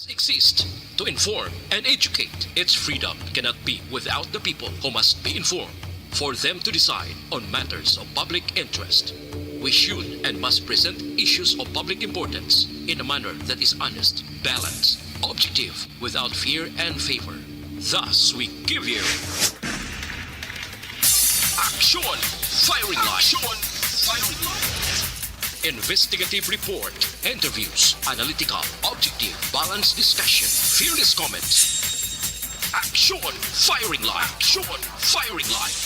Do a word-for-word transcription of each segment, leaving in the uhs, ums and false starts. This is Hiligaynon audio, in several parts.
exist to inform and educate. Its freedom cannot be without the people who must be informed for them to decide on matters of public interest. We should and must present issues of public importance in a manner that is honest, balanced, objective, without fear and favor. Thus, we give you Action Firing Line. Action Firing Line. Investigative report, interviews, analytical, objective, balanced discussion, fearless comments. Action Firing Line. Action Firing Line.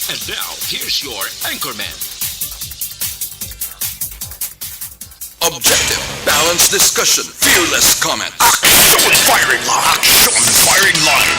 And now, here's your anchorman. Objective, balanced discussion, fearless comment. Action Firing Line. Action Firing Line.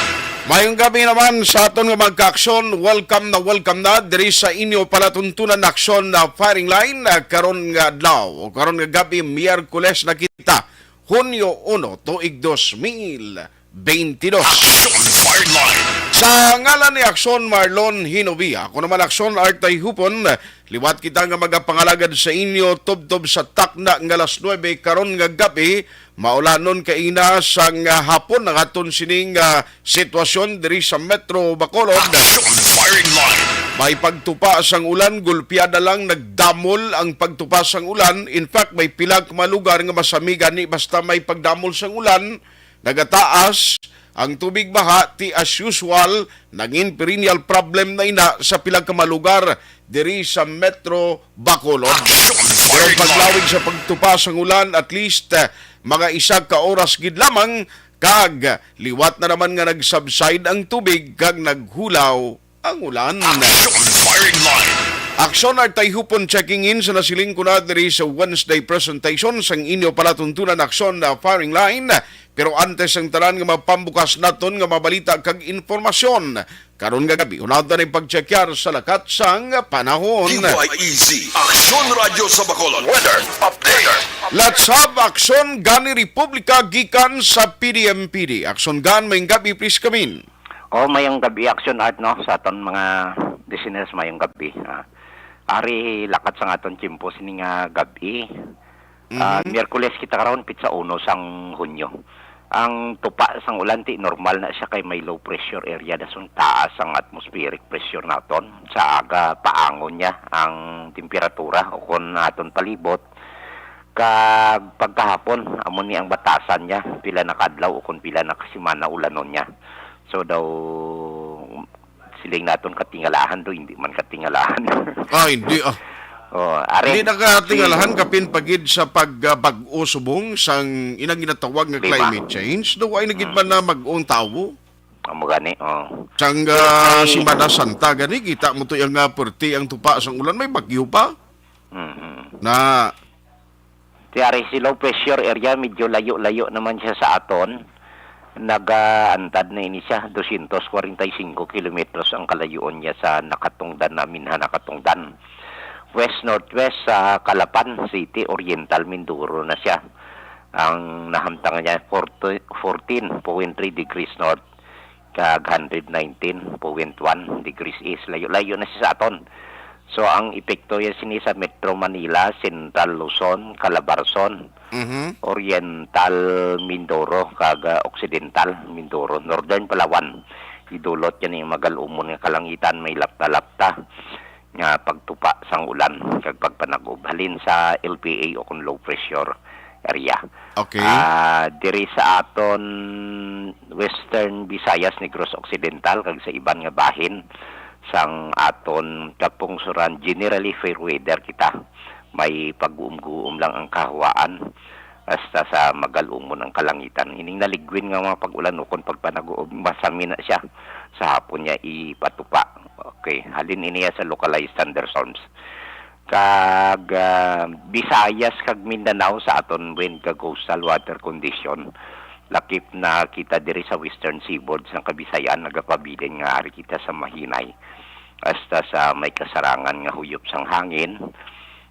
Mayong gabi naman sa aton nga mga kaaksyon. Welcome na welcome na diri sa inyo palatuntunan na aksyon na Firing Line, ah, karon nga adlaw, o karon nga gabi, Miyerkules na kita, Hunyo uno, tuig dos mil beintidos. Action Firing Line. Sa ngalan ni Aksyon Marlon Hinovia, ako naman Aksyon Art Tayhupon, liwat kita nga magapangalagad sa inyo tubtob sa takna nga alas nuebe karon nga gabi, maulanon kaina sang, ah, hapon ang aton sining, ah, sitwasyon diri sa Metro Bacolod. Action Firing Line. May pagtupa sang ulan, gulpiada lang nagdamol ang pagtupa sang ulan. In fact, may pila ka mga lugar nga masami gani basta may pagdamol sang ulan, nagataas ang tubig baha, ti as usual, nangin perennial problem na ina sa pila ka mga lugar diri sa Metro Bacolod. Action Pero Firing Line. Paglawig sa pagtupa sang ulan, at least, eh, mga isa ka oras gid lamang, kag liwat na naman nga nag-subside ang tubig kag naghulaw ang ulan. Action Firing Line. Aksyon Art Tayhupon checking in sa nasiling ko na diri sa Wednesday presentation sang inyo palatuntunan Aksyon na Firing Line. Pero antes ang tanan nga mapambukas naton nga mabalita kag informasyon karon nga gabi, unaw ta ni pagtsekyar sa lakat sang panahon. D Y E Z, Aksyon Radyo sa Bacolod. Weather update. Let's have Aksyon Gani Republika gikan sa P D M P D. Aksyon Gan, mayong gabi, please come in. Oh, mayong gabi, Action Art, no, sa aton mga listeners, mayong gabi. Ah, ari lakat sa aton tiyempo sini nga gabi. Ah, Mhm. Miyerkules kita karon, pitsa uno sang Hunyo. Ang tupa sang ulan ti normal na siya kay may low pressure area, dason taas ang atmospheric pressure naton. Sa aga paangon niya ang temperatura o kon aton palibot. Kag pagkahapon, amo ni ang batasan niya, pila na kadlaw o kon pila na kasimana ulanon niya. So daw, siling naton katingalahan do, hindi man katingalahan. Ah, hindi, ah. Oh, are. Hindi na katingalahan, kapin pa gid sa pag, ah, bag-o subong sang inang ginatawag nga Di ba? Climate change. Daw ay na gid Mm. man na mag-ong tawo. Amo gani, oh. Sang, Pero ah, may Semana Santa gani, kita mo to yung, ah, perti ang tupa sang ulan, may bagyo pa. Mhm. Na Ti ari si low pressure area, medyo layo-layo naman siya sa aton. Nagaantad na ini siya, dosyentos kwarenta y singko kilometros ang kalayuon niya sa Nakatungdan, Naminha, Nakatungdan. West-northwest sa Calapan City, Oriental Mindoro na siya. Ang nahamtang niya, forty, fourteen point three degrees north, kag hundred nineteen point one degrees east. Layo-layo na siya sa aton. So, ang epekto yan sini sa Metro Manila, Central Luzon, Calabarzon, Mhm. Oriental Mindoro, kag, ah, Occidental Mindoro, Northern Palawan. Idulot yan yung magal-umon nga kalangitan, may lapta-lapta nga pagtupa sang ulan kag pagpanag-ob halin sa L P A o kon low pressure area. Okay. Ah, diri sa aton Western Visayas, Negros Occidental, kag sa iban nga bahin sang aton kapungsoran, generally fair weather kita. May pag-uum-guum lang ang kahawaan, hasta sa magal-umon ang kalangitan. Ining naligwin nga mga pag-ulan ukon pagpanag-uob, masami na siya sa hapon niya ipatupa. Okay, halin ini sa localized thunderstorms. Kag, ah, Visayas kag Mindanao sa aton wind kag coastal water condition, lakip na kita diri sa western seaboard sang Kabisayan, nagapabilin nga ari kita sa mahinay hasta sa may kasarangan nga huyop sang hangin,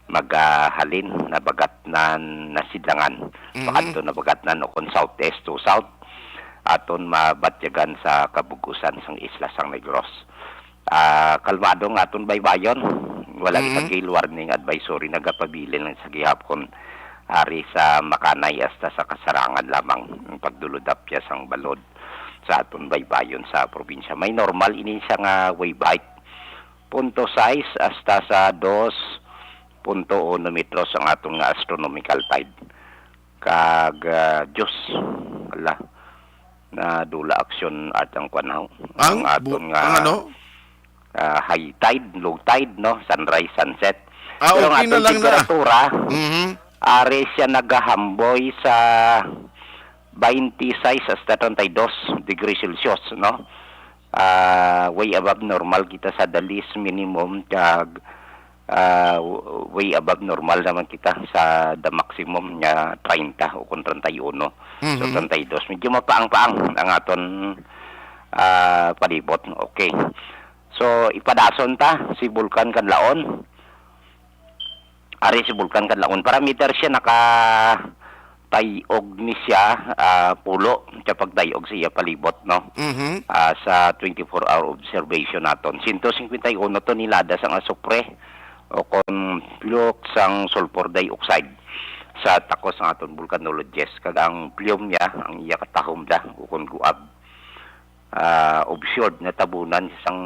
magahalin, nabagatnan, nasidlangan, Mhm. pakadto nabagatnan o kon southeast to south, aton mabatyagan sa kabug-usan sang isla sang Negros. Ah, kalmado nga aton baybayon. Wala Mm. kita gale warning advisory, nagapabilin lang sa gihapon. ari sa Makanay hasta sa Kasarangan lamang ang pagduludapya sang balod sa aton baybayon sa probinsya. May normal ini siya nga wave height, punto sais hasta sa dos punto uno metros ang aton nga astronomical tide. Kag, ah, Diyos, ala, nadula aksyon at ang kwan, ho. Ang Ang bu-, aton nga, ang ano? ah, high tide, low tide, no? Sunrise, sunset. Ah, Pero ang okay na aton lang na. temperatura, Mhm. ari siya nagahamboy sa twenty-six hasta thirty-two degrees Celsius, no? Ah, way above normal kita sa the least minimum, kag, ah, w-, way above normal naman kita sa the maximum nga treinta o kung treinta y uno. So, Mhm. treinta y dos. Medyo mapaang-paang ang aton, ah, palibot. Okay. So, ipadason ta si Bulkan Kanlaon. Ari si Bulkan Kanlaon. Parameter siya, nakatayog ni siya, ah, pulo siya pagtayog sa iya palibot, no? Mhm. Ah, sa twenty-four hour observation naton. Sento singkwenta y uno toneladas ang asupre o kon flux sang sulfur dioxide sa takos sang aton vulcanologist. Kag ang plume niya, ang iya katahom da, o kon guab, ah, obscured, natabunan sang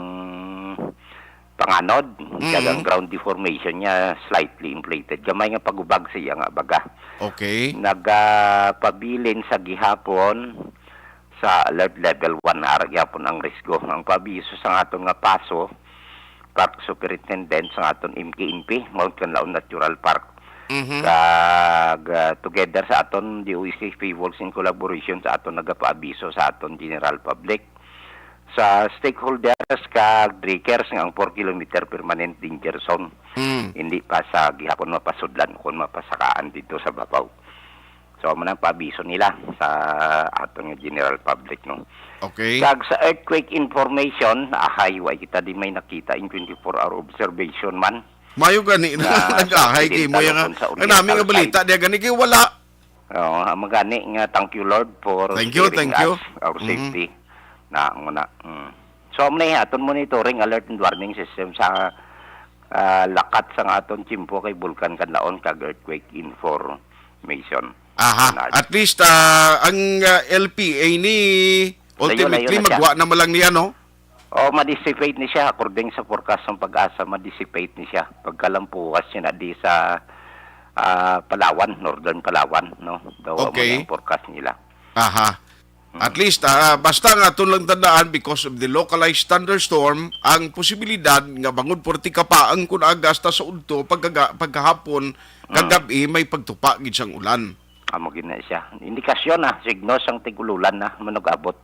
panganod, Mm. kag ang ground deformation niya slightly inflated. Gamay nga pagubag sa iya nga baga. Okay. Nagapabilin sa gihapon sa alert level one R gihapon ang risgo. Ang paabiso sa aton nga PASO, Park Superintendent, sa aton M K N P, Mount Kanlaon Natural Park, Mhm. kag, ah, together sa aton D O E C Phevos in collaboration sa aton nagapaabiso sa aton general public, sa stakeholders kag trekkers nga ang four kilometer permanent danger zone Mm. hindi pa sa gihapon mapasudlan kon mapasakaan dito sa babaw. So, amo na ang paabiso nila sa aton nga general public, no? Okay. Kag sa earthquake information, ahay, wa kita di may nakita in twenty-four hour observation man. Mayo gani na Nga nag-ahay sa kay mo Occidental yung, o kung sa ang nami nga Oriental balita side. Diya gani kay wala. Oo, amo gani nga, thank you, Lord, for Thank you, sparing thank you. us, our Mhm. safety. Na, amo na. Mm. So, amo na yung aton monitoring, alert and warning system sa, ah, lakat sa nga aton tiyempo kay Bulkan Kanlaon kag earthquake information. Aha, Bernard. At least, ah, ang, ah, L P A ni Layo-layo ultimately na siya. magwa na man lang niya, no? O, ma-dissipate ni siya according sa forecast ng PAGASA, ma-dissipate ni siya. Pagkalampuas siya na di sa, ah, Palawan, Northern Palawan, no? Daw amo Okay. na ang forecast nila. Aha. Hmm. At least, ah, basta nga aton lang tandaan, because of the localized thunderstorm, ang posibilidad nga bangod puwerte kapaang kun aga hasta sa udto, pagkaga-, pagkahapon, Hmm. kagabi, may pagtupa gid sang ulan. Amo gid na siya. Indikasyon na, signos ang tig-ululan na, manug-abot.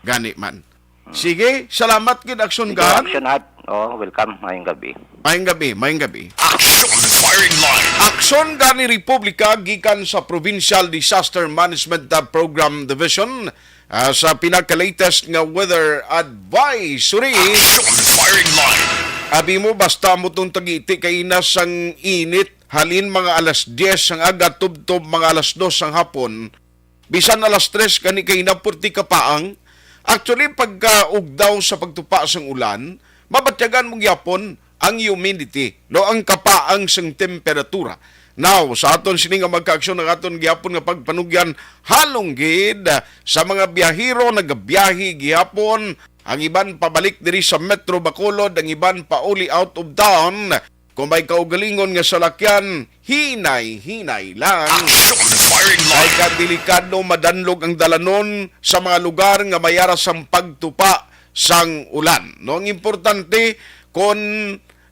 Gani man. Hmm. Sige, salamat gid, Action Sige, Gun. Action Art. Oh, welcome. Mayong gabi. Mayong gabi, mayong gabi. Action Firing Line. Aksyon gani Republika gikan sa Provincial Disaster Management, uh, Program Division, uh, sa pinaka-latest nga weather advisory. Action Firing Line. Abi mo, basta mo tong tagiti kay inas sang init, halin mga alas diyes sang aga tubtob mga alas dos sang hapon, bisan alas tres gani kay napurti kapaang. Actually, pagkaugdaw sa pagtupa sang ulan, mabatyagan mo gyapon ang humidity, no, ang kapaang sang temperatura. Now, sa aton sini nga magkaaksyon, ang aton gyapon nga pagpanugyan, halong gid sa mga biyahero nagabiyahe gihapon, ang iban pabalik diri sa Metro Bacolod, ang iban pauli out of town. Kung may kaugalingon nga salakyan, hinay-hinay lang. Action Firing Line. Kay kadelikado madanlog ang dalanon sa mga lugar nga may ara sang pagtupa sang ulan. No, ang importante, kung,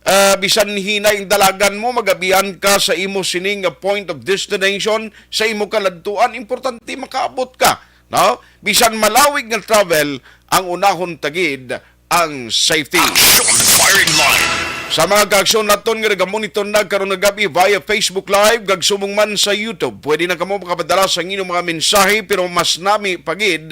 ah, bisan hinay ang dalagan mo, magabihan ka sa imo sining nga point of destination, sa imo kaladtuan, importante makaabot ka, no? Bisan malawig nga travel, ang unahon ta gid ang safety. Action Firing Line. Sa mga kaaksyon naton nga nagamonitor na karon nga gabi via Facebook Live, kag subong man sa YouTube, pwede na kamo makapadala sa inyong mga mensahe, pero mas nami pa gid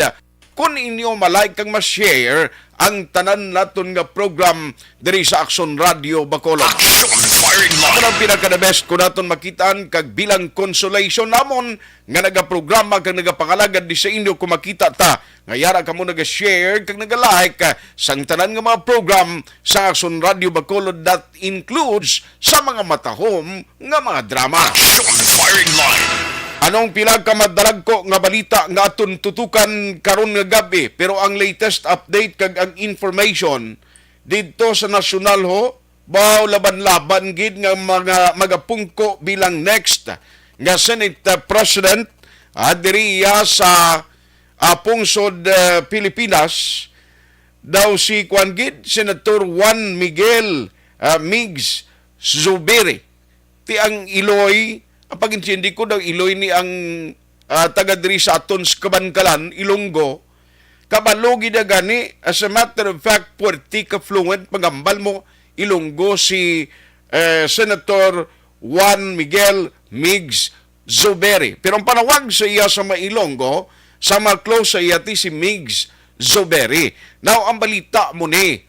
kung inyo ma-like kag ma-share ang tanan naton nga program diri sa Aksyon Radio Bacolod. Action Firing Line. Amo ang pinaka-the best ko naton makitaan, kag bilang consolation namon nga nagaprograma kag nagapangalagad di sa inyo, kung makita ta nga yara kamo naga-share kag naga-like, ah, sang tanan nga mga program sa Aksyon Radio Bacolod, that includes sa mga matahom nga mga drama. Action Firing Line. Anong pila ka madalagko nga balita nga aton tutukan karon nga gab-i, pero ang latest update kag ang information didto sa nasyonal ho, baw laban-laban gid nga mga magapungko bilang next nga Senate, uh, President, ah, diri iya sa, ah, pungsod, ah, Pilipinas, daw si kuan gid, Senator Juan Miguel, ah, Migs Zubiri. Ti ang Iloy, ang pag-intindi ko daw Iloy ni ang, ah, taga diri sa aton sa Kabankalan, Ilonggo. Kabalo gid na gani, as a matter of fact, puwerte ka fluent, pagambal mo, Ilonggo si, eh, Senator Juan Miguel Migs Zubiri. Pero ang panawag sa iya sa mga Ilonggo, sa mga close sa iya, ti si Migs Zubiri. Now, ang balita mo ni,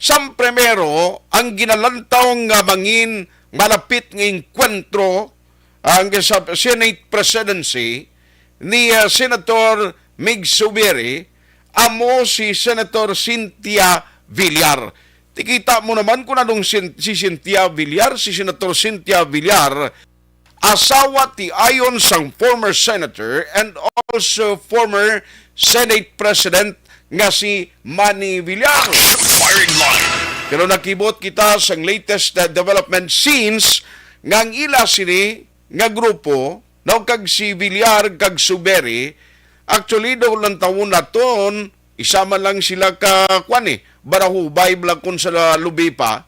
sang primero, ang ginalantaw nga mangin malapit nga engkwentro, ang sa Senate presidency ni, ah, Senator Migs Zubiri, amo si Senator Cynthia Villar. Tikita mo naman kung anong sin-, si Cynthia Villar, si Senator Cynthia Villar, asawa ti ayon sang former senator and also former Senate President nga si Manny Villar. Action Firing Line. Pero nakibot kita sang latest na development since nga ang ila sini nga grupo, no, kag si Villar kag Zubiri, actually, daw lang tawon naton, isa man lang sila ka, kwan eh, barahubay bala kun sa lubi pa.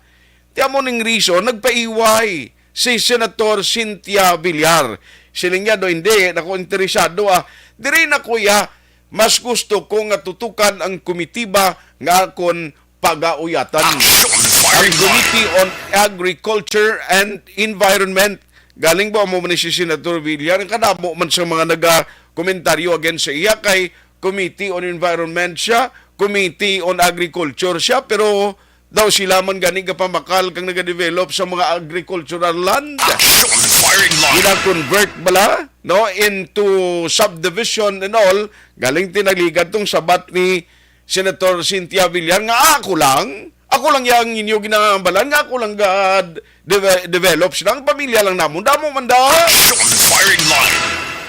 Ti amo ning reason, nagpaiway si Senator Cynthia Villar. Siling niya, "Do, hindi na ko interesado, ah. Diri na, kuya, mas gusto ko nga tutukan ang komitiba nga akon pagauyatan." Action Ang Firing Line. Committee on Agriculture and Environment. Galing ba mo man ni si Senator Villar? Ang kadamo man sa mga naga-komentaryo against sa iya kay Committee on Environment siya, Committee on Agriculture siya, pero daw sila man gani gapamakal kang nagadevelop sa mga agricultural land. Action Firing Line. Gina-convert bala, no, into subdivision and all. Galing tinaligad tong sabat ni Senator Cynthia Villar nga ako lang, ako lang yang inyo ginambalan nga ako lang ga deve-, develop sila. Ang pamilya lang namon, damo man da. Action Firing Line.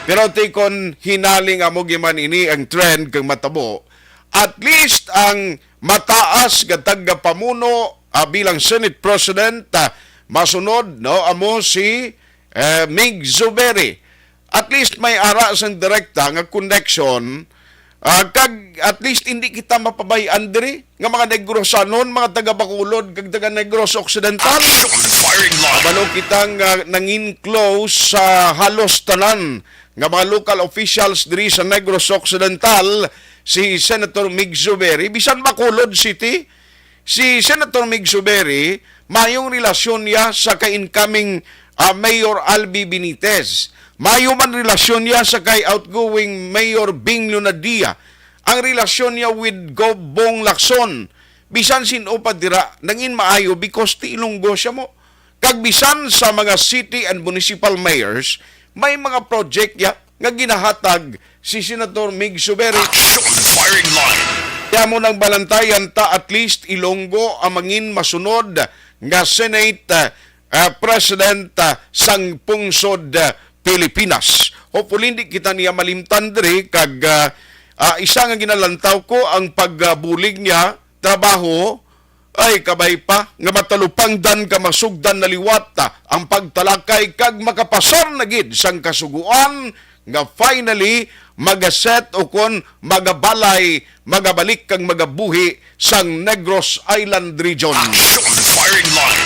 Pero ti kon hinaling amo giman ini ang trend kang matabo, at least ang mataas nga tagapamuno, ah, bilang Senate President, ah, masunod, no, amo si, eh, Mig Zubiri. At least may ara sang direkta nga connection, ah, kag at least hindi kita mapabay-an diri nga mga Negrosanon, mga taga Bacolod kag taga Negros Occidental. Action Firing Line. Kabalo kita nga nangin close sa halos tanan nga mga local officials diri sa Negros Occidental si Senator Mig Zubiri, bisan Bacolod City. Si Senator Mig Zubiri, mayong relasyon niya sa kay incoming, ah, Mayor Albi Benitez. Mayo man relasyon niya sa kay outgoing Mayor Bing Lunadia. Ang relasyon niya with Gov Bong Lacson, bisan sin-o pa dira, nangin maayo because ti Ilonggo siya mo. Kag bisan sa mga city and municipal mayors, may mga project ya nga ginahatag si Senator Mig Zubiri. Action Firing Line. Kaya mo nang balantayan ta, at least Ilonggo ang mangin masunod nga Senate, ah, President, ah, sang pungsod, ah, Pilipinas. Hopefully, hindi kita niya malimtan diri kag, ah, ah, isa nga ginalantaw ko ang pagbulig niya trabaho, ay, kabay pa nga matalupangdan ka masugdan na liwat, ah, ang pagtalakay kag makapasar na gid sang kasuguan nga finally magaset o kon magabalay, magabalik kag magabuhi sang Negros Island Region. Action Firing Line.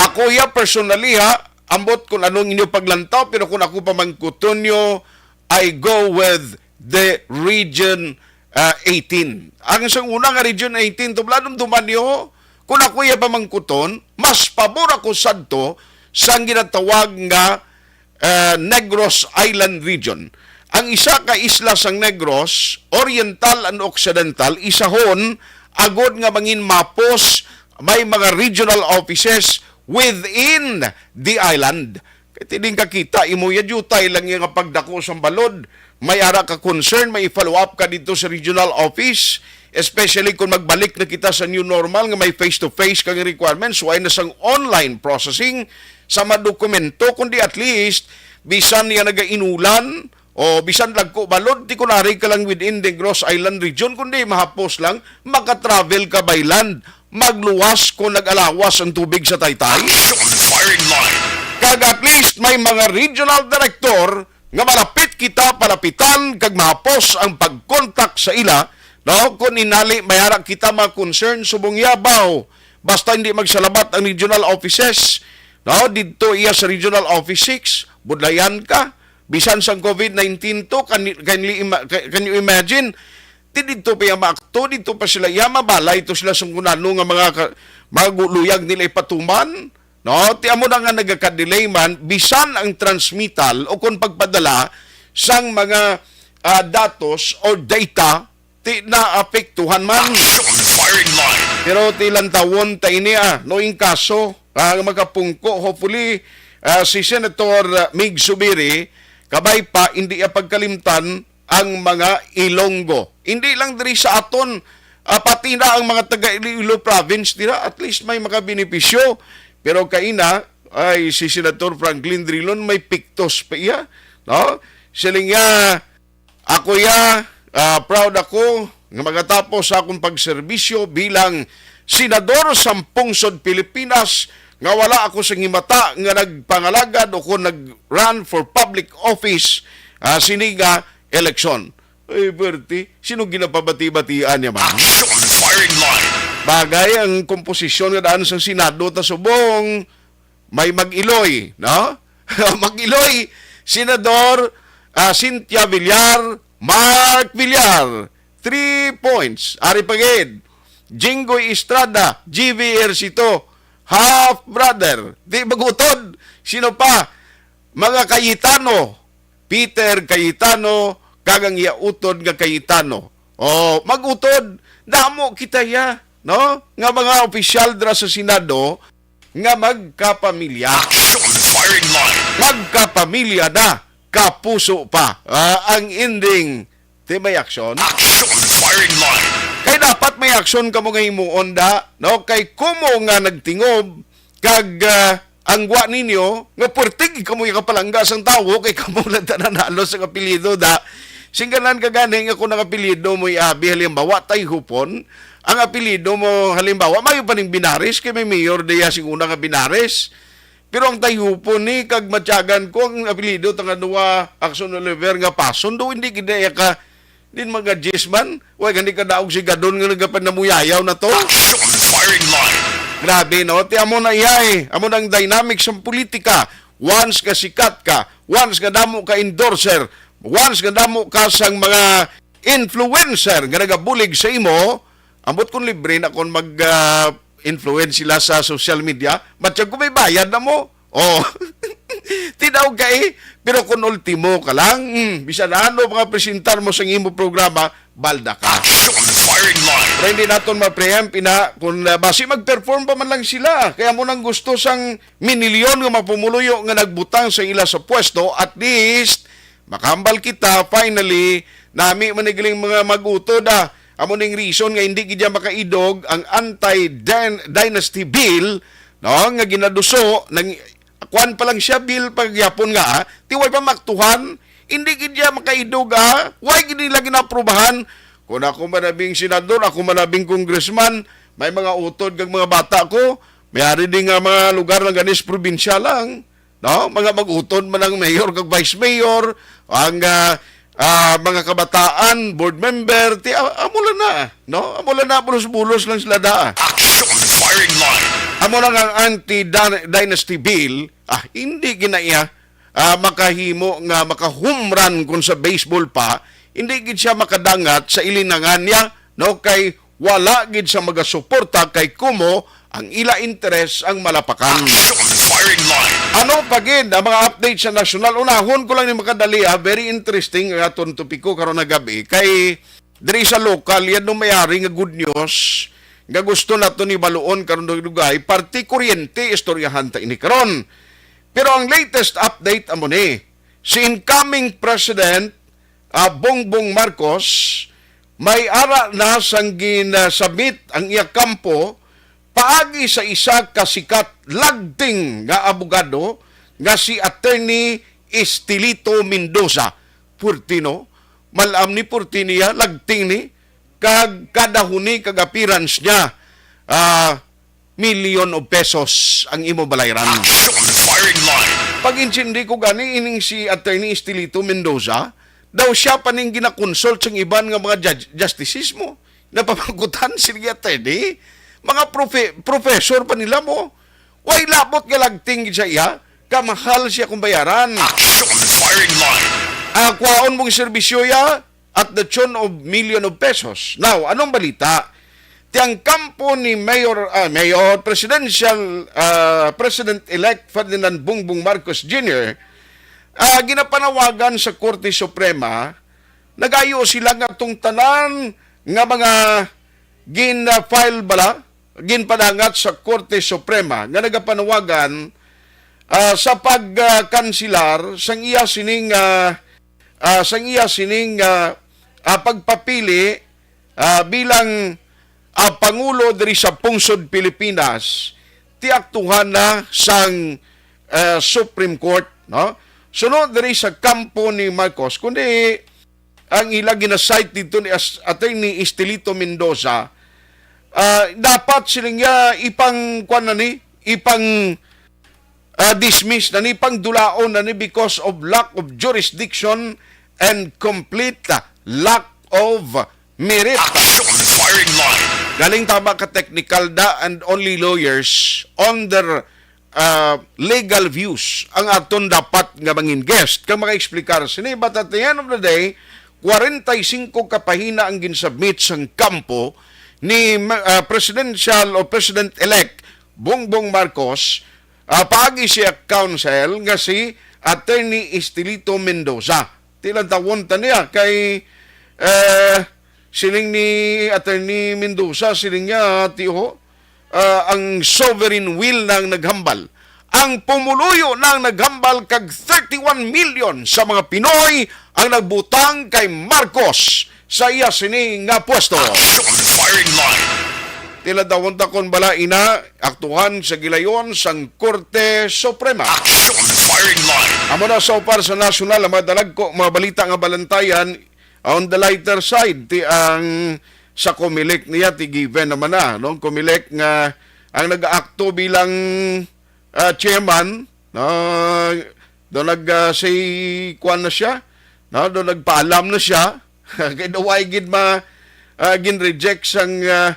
Ako ya personally ha, ambot kung anong inyo paglantaw, pero kung ako pamangkuton nyo, I go with the Region, ah, eighteen. Ang sang una nga Region eighteen, tubladom duman niyo, kung ako iya pamangkuton, mas pabor ako sadto sang ginatawag nga, ah, Negros Island Region. Ang isa ka isla sang Negros, Oriental and Occidental, isahon agod nga mangin mapos may mga regional offices within the island. Ti din kakita imo ya diutay lang nga pagdako sang balod. May ara ka concern, may follow up ka dito sa regional office, especially kung magbalik na kita sa new normal nga may face-to-face kang requirements, way na sang online processing sa mga dokumento, kundi at least bisan ya nagainulan o bisan dagko balod, ti kunari ka lang within the Negros Island region, kundi mahapos lang maka-travel ka by land, magluwas kung nag-alawas ang tubig sa taytay. Action firing line. Kag at least may mga regional director nga malapit kita palapitan kag mahapos ang pag-contact sa ila, no? Kung inali, may ara kita mga concern subong yabaw, basta hindi magsalabat ang regional offices, no? Didto iya sa regional office six, budlayan ka. Bisan sang covid nineteen to, can, can, you ima- can you imagine? Ti didto pa iya maakto, didto pa sila iya mabalay to sila sunggunano nga mga ka- mga gu- luyag nila ipatuman, no? Ti amo na nga nagaka-delay man bisan ang transmittal o kon pagpadala sang mga, ah, datos or data, ti naapektuhan man. Action firing line. Pero ti lantawon ta ini, ah, no, ing kaso, ah, nga makapungko, hopefully, ah, si Senator, ah, Mig Zubiri, kabay pa, hindi iya pagkalimtan ang mga Ilonggo. Hindi lang diri sa aton, ah, pati na ang mga taga Iloilo province dira, at least may makabenepisyo. Pero kaina, ay si Senator Franklin Drilon may pictos pa iya, no? Siling niya, "Ako ya, ah, proud ako nga magatapos sa akong pagserbisyo bilang senador sa pungsod Pilipinas nga wala ako sing himata nga nagpangalagad o kon nag-run for public office, ah, sini nga eleksyon." Ay, pwerte. Sino ginapabati-batian niya man? Action firing line. Bagay ang komposisyon nga daan sa Senado ta subong may Mag-Iloy, no? Mag-Iloy, Senador, ah, Cynthia Villar, Mark Villar, three points. Ari pa gid, Jinggoy Estrada, G V Ejercito, half brother. Di magutod. Sino pa? Mga Cayetano, Peter Cayetano, kag ang iya utod nga Cayetano. O, mag-utod, damo kita ya, no? Nga mga opisyal dira sa Senado nga magkapamilya. Action firing line. Magkapamilya na, kapuso pa. Ah, ang ending, ti may action. Action firing line. Kay dapat may action kamo nga himuon da, no? Kay kumo nga nagtingob, kag, ah, ang gwa ninyo, nga puwerte gid kamo ikapalangga sang tawo, kay kamo lang tanan halos ang apelyido da. Singganan ka gani nga kung ang apelyido mo i-abi, halimbawa, Tayhupon, ang apelyido mo, halimbawa, mayo pa ning Binares, kay may mayor diya sing una nga Binares. Pero ang Tayhupon ni, kag matyagan ko, ang apelyido ta nga duwa, Action Oliver nga Pason, do hindi gid na iya ka, din mga Jis man, way gani kadaog si Gadon nga nagapanamuyayaw na to. Action firing line. Grabe, no? Ti amo na iya, eh. Amo na ang dynamics sa politika. Once nga sikat ka, once nga damo ka endorser, once nga damo ka sang mga influencer nga nagabulig sa imo, ambot kung libre na kon mag, ah, influence sila sa social media, matyag ko may bayad na mo. Oh. Tidaw ka, eh. Pero kung ultimo ka lang, hmm, bisan ano mga presentar mo sa imo programa, balda ka. Action firing line. Pero hindi naton ma-preempt, ina, kung, ah, basi mag-perform pa man lang sila. Kaya mo nang gusto sang minilyon nga mapumuluyo nga nagbutang sa ila sa pwesto, at least, makahambal kita, finally, nami man ni giling mga mag-utod, ah. Amo ning reason nga hindi gid niya makaidog ang anti-dyn-, dynasty bill, no, nga ginaduso ng kuan pa lang siya, bill pa gyapon nga, ah, ti way pa maktuhan, hindi gid niya makaidog, ah, way gid nila ginaaprubahan. Kung ako manabing senador, ako manabing congressman, may mga utod kag mga bata ko, may ari din nga mga lugar lang ganis probinsya lang, no? Mga mag-utod man ang mayor kag vice mayor, ang, ah, ah, mga kabataan, board member, ti, ah, amo lang na, no? Amo lang na, bulos-bulos lang sila da. Action firing line. Amo lang ang anti-dyn-, dynasty bill, ah, hindi gina iya, ah, makahimo nga makahumran kung sa baseball pa, hindi gid siya makadangat sa ilinangan niya, no? Kay wala gid sa magasuporta kay kumo ang ila interes ang malapakan. Action firing line. Ano pa gid ang mga update sa nasyonal? Unahon ko lang ni makadali, ah, very interesting ang aton topiko karon nga gabi. Kay diri sa lokal, yan no may ari nga good news nga gusto nato ni baluon karon dugay, parte kuryente, istoryahan ta ini karon. Pero ang latest update amo ni, si incoming President, ah, Bongbong Marcos, may ara na sang gin-submit ang iya kampo paagi sa isa ka sikat lagting nga abogado nga si Attorney Estelito Mendoza. Purti, no? Malam ni, purti niya, lagting ni, kag kada huni kag appearance niya, ah, million of pesos ang imo balayran. Action Firing Line. Pag-intindi ko gani, ining si Attorney Estelito Mendoza, daw siya pa ning ginakonsult sang iban nga mga judge, justices mo. Napamangkutan sila, attorney. Mga profe-, professor pa nila mo. Way labot nga lagting gid sa iya. Kamahal siya kung bayaran. Action Firing Line. Ah, kwaon mong serbisyo ya at the tune of million of pesos. Now, anong balita? Ti ang kampo ni Mayor, ah, Mayor, Presidential, ah, President-elect Ferdinand Bongbong Marcos Junior, ah, ginapanawagan sa Korte Suprema, nagayo sila nga atong tanan nga mga gin-file bala, ginpadangat sa Korte Suprema nga nagapanawagan, ah, sa pagkansilar sang iya sining, ah, ah, sang iya sining, ah, ah, pagpapili, ah, bilang, ah, pangulo diri sa pungsod Pilipinas, ti aktuhan na sang, ah, Supreme Court, no? Suno diri sa kampo ni Marcos, kundi ang ila ginasight dito ni As-, Attorney Estelito Mendoza, ah, dapat siling niya ipang, kuwan na ni, ipang, ah, dismiss na ni, pangdulaon na ni because of lack of jurisdiction and complete lack of merit. Action Firing Line. Galing tama ka technical da and only lawyers on their, ah, legal views ang aton dapat nga mangin guest kag maka-explicar sini. But at the end of the day, kwarenta y singko ka pahina ang ginsubmit sang kampo ni, ah, Presidential o President-elect Bongbong Marcos, ah, paagi siya counsel nga si Attorney Estelito Mendoza. Ti lang tawon ta niya kay, eh, siling ni Attorney Mendoza, siling niya, tiyo, ah, ang sovereign will nang naghambal. Ang pumuluyo nang naghambal kag thirty-one million sa mga Pinoy ang nagbutang kay Marcos sa iya sini nga pwesto. Action Firing Line. Tila dawon takon bala ina, aktuhan sa gilayon sang Korte Suprema. Action Firing Line. Amo na so far sa nasyonal, ang mga dalagko, mga balita nga balantayan. On the lighter side, ti ang sa Comelec niya, ti given naman na, no? Comelec nga ang nag-aakto bilang, ah, chairman, no? Do nag, ah, say kwan na siya, no? Do nagpaalam na siya. Kay daw ay gid ma, ah, gin-reject sang, ah,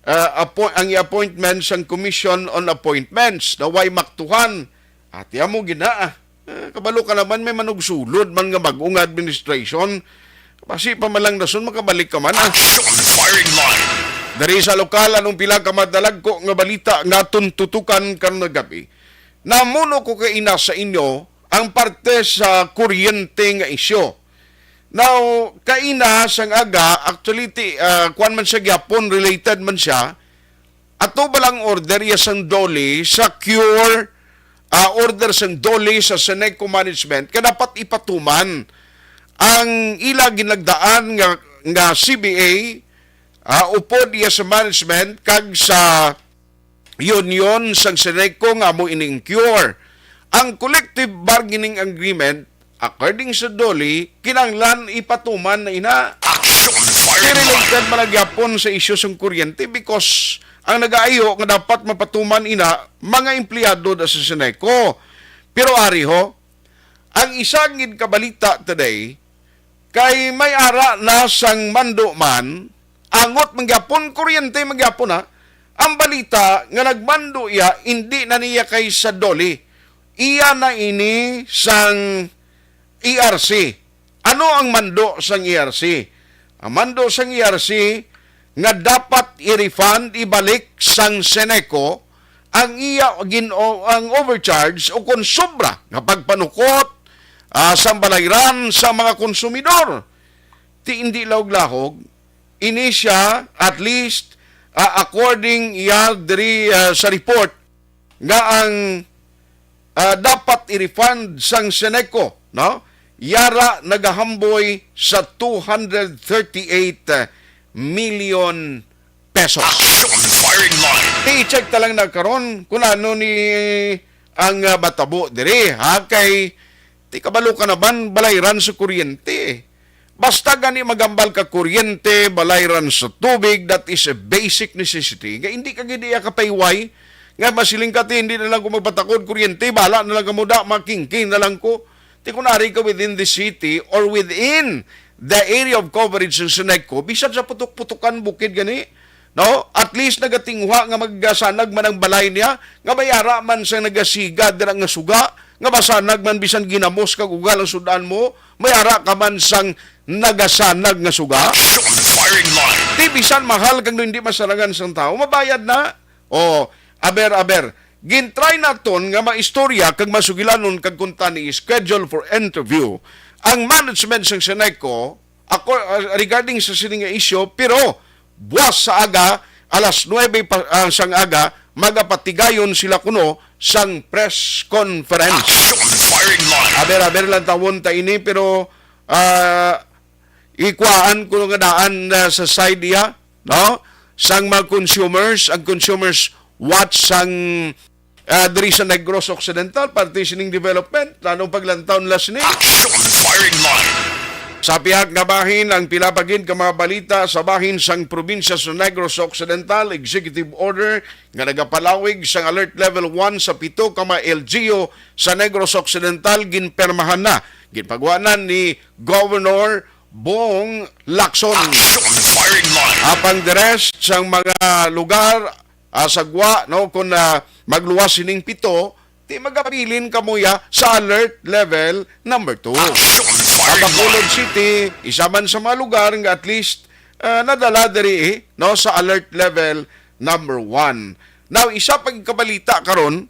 ah, appo-, ang appointment sang Commission on Appointments. Daw ay maktuhan. Ati amo gina, ah. Eh, kabalo ka naman, may manugsulod man nga bag-o nga administration. Basi pa man lang dason, makabalik ka man, ah. Action Firing Line. Dari sa lokal, anong pila ka madalagko nga balita nga aton tutukan karon nga gabi? Namuno ko kaina sa inyo ang parte sa kuryente nga isyu. Now, kaina sang aga, actually, ti, ah, kuwan man siya gyapon, related man siya, ato ba lang order iya sang DOLE sa cure, ah, order sang DOLE sa Seneco Management, kay dapat ipatuman ang ila ginagdaan nga, nga C B A, ah, upod iya sa management kag sa union sang Seneco nga amo ining cure. Ang collective bargaining agreement, according sa DOLE, kinahanglan ipatuman na ina. Action Fire Related man lang gyapon sa isyu sang kuryente because ang nagaayo nga dapat mapatuman ina mga empleyado da sa Seneco. Pero ari ho, ang isa gid ka balita today, kay may ara na sang mando man, angot man gyapon, kuryente man gyapon, ha. Ang balita nga nagmando iya, hindi na niya kay sa DOLE. Iya na ini sang E R C. Ano ang mando sang E R C? Ang mando sang E R C nga dapat i-refund, ibalik sang Seneco ang iya gin-, o, ang overcharge o kon sobra nga pagpanukot, ah, sang balayran sa mga konsumidor. Ti hindi lahog-lahog, ini siya, at least, ah, according iya diri, ah, sa report, nga ang ah, dapat i-refund sang Seneco, no? Yara nagahamboy sa two hundred thirty-eight million pesos. Action firing line. I-check ta lang na karon kung ano ni ang, ah, matabo diri, ha? Kay, ti kabalo ka naman, balayran sa kuryente. Basta gani magambal ka kuryente, balayran sa tubig, that is a basic necessity. Nga hindi ka gid iya kapayway, nga masiling ka, "Ti, hindi na lang ko magpatakod kuryente, bala na lang kamo da, makingking na lang ko." Ti kung ari ka within the city or within the area of coverage ng Seneco, bisan sa putok-putukan bukid gani, no? At least nagatinguha nga magasanag man ang balay niya, nga may ara man sa nagasiga dira nga suga, nga masanag man bisan ginamos kag ugal ang sudan mo, may ara ka man sang nagasanag nga suga. Action firing line. Di bisan mahal kag hindi masarangan sang tao, mabayad na. O, aber, aber. Gintry naton nga maistorya kag masugilanon kag kuntani schedule for interview ang management sang Seneco ako, ah, regarding sa sini nga isyu, pero buwas sa aga, alas nuebe pa, ah, sang aga, magapatigayon sila kuno sang press conference. Action firing line. Aber, aber lang tawon ta ini, pero, ah, ikuhaan ko nga daan, ah, sa side iya, no? Sang mga consumers, ang consumers watch sang, ah, diri sa Negros Occidental, parte sining development, nanong paglantaw nila sini. Action firing line. Sa pihak nga bahin, ang pila pa gid ka mga balita sa bahin sang probinsya sa Negros Occidental, executive order nga nagapalawig sang alert level one sa pito ka mga L G U sa Negros Occidental ginpermahan na. Ginpagwanan ni Governor Bong Lacson. Action firing line. Apang the rest sang mga lugar, ah, sa gwa, no, kung, ah, magluwas sining pito, ti magabilin kamo ya sa alert level number two. Action firing line. Bacolod City, isa man sa mga lugar nga at least, ah, nadala diri, eh, no, sa alert level number one. Now, isa pag kabalita karon,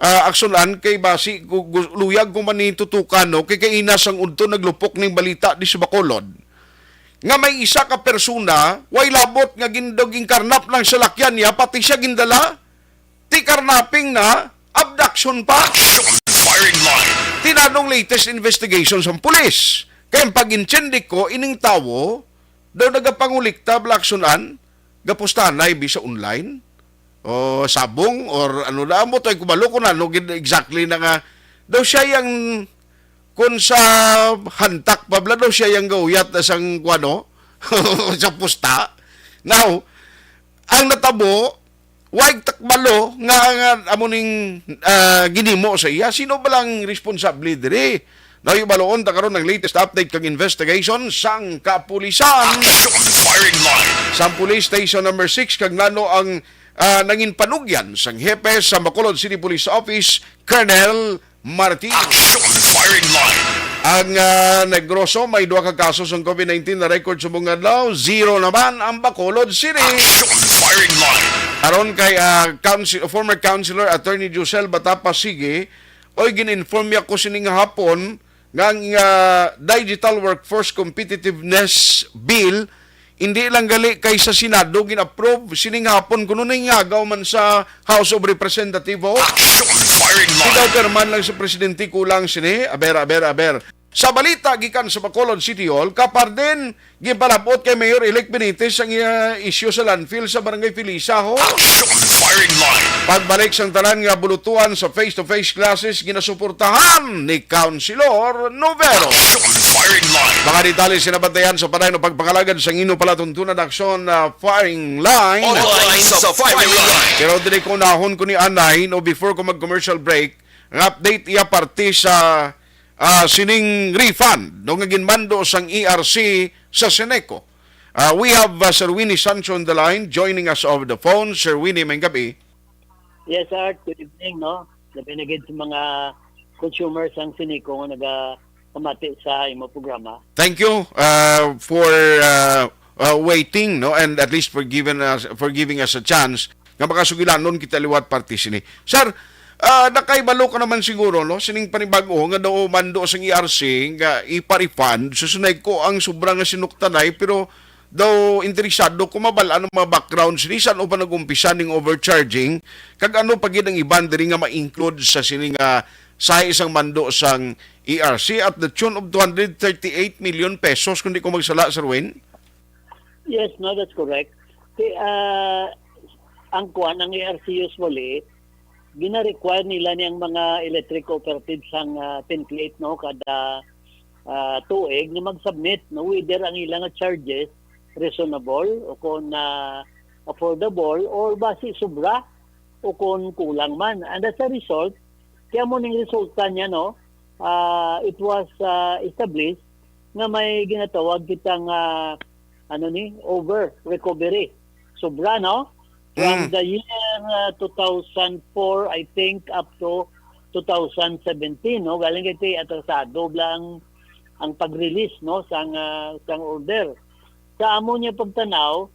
ah, Aksunan, kay basi gu-, gu-, luyag ko man ni tutukan, no, kay kaina sang udto naglupok ning balita di sa Bacolod nga may isa ka persona, way labot nga gindog, ginkarnap lang sa lakyan niya, pati siya gindala. Ti karnaping na, abduction pa. Action firing line. Ti nanong latest investigation sang pulis. Kay ang pag-intindi ko, ining tawo, daw nagapangulikta, Blackson, an, gapustanay bi sa online, o sabong, or ano na, amo to, ay kubalo ko na, no, gid exactly na nga, daw siya yang, kun sa hantak pa bala, daw siya yang gauyat na sang, kuwano, sa pusta. Now, ang natabo, wag takbalo nga, nga amo ning, ah, ginhimo sa iya. Sino ba lang responsable diri? Nahibaloon ta karon ang latest update kag investigation sang kapulisan. Action firing line. Sang Police Station Number Six kag nano ang, ah, nangin panugyan sang hepe sa Bacolod City Police Office, Colonel Martin. Action firing line. Ang, ah, Negros may duha ka kaso sang COVID nineteen na record subong adlaw, zero naman ang Bacolod City. Action firing line. Aron kay, ah, council, former councilor Attorney Josel Batapa Sige, oy, gin-inform niya ko sining hapon nga ang, ah, Digital Workforce Competitiveness Bill, hindi lang gali kay sa Senado gin-approve, sining hapon kuno nangingagaw man sa House of Representatives. Action firing line. Ikaw, Chairman lang sa Presidente, kulang sini. Aber, aber, aber. Sa balita gikan sa Bacolod City Hall, kapar din, ginpalabot kay Mayor-elect Benitez ang iya isyu sa landfill sa Barangay Felisa, ho. Action firing line. Pagbalik sang tanan nga bulutuan sa face-to-face classes, ginasuportahan ni Councilor Novero. Action firing line. Mga detalye sinabantayan sa padayon nga pagpangalagad sang inyo palatuntunan, Action, ah, Firing Line. Online sa Firing Line. Pero dili ko nahon ko ni anay, no, before ko mag-commercial break, ang update iya parte sa, ah, sining refund, no, nga ginmando sang E R C sa Seneco. Ah, we have, ah, Sir Winnie Sancho on the line, joining us over the phone. Sir Winnie, may gabi. Yes, sir. Good evening, no? Labi na gid sa mga consumers ang Seneco nga nagapamati sa imo programa. Thank you, uh, for, uh, uh, waiting, no, and at least for giving us, for giving us a chance nga makasugilanon kita liwat parte sini. Sir, ah, nakahibalo ka naman siguro, no, sining panibag-o nga daw mando sang E R C nga ipa-refund sa Seneco ang sobra nga sinuktanay, pero daw interesado kung mabal-an ang mga background sini, san-o pa nag-umpisa ning overcharging, kag ano pa gid ang iban diri nga ma-include sa sini nga sahi sang mando sang E R C at the tune of two hundred thirty-eight million pesos, kung di ko magsala, Sir Win? Yes, no, that's correct. Ti, ah, ang kuan, ang E R C usually, gina-require nila ni ang mga electric cooperatives sang ah, template, no, kada ah, tuig na mag-submit, no, whether ang ilang charges reasonable o kung ah, affordable or basi sobra o kung kulang man. And as a result, kaya mo ning resulta niya, no, ah, it was ah, established nga may ginatawag kita nga ano ni, over recovery. Sobra, no? From Mm. the year uh, two thousand four, I think, up to two thousand seventeen, no? Galing kay ti atrasado lang ang pag-release, no, sang ah, sang order. Sa amo niya pagtanaw,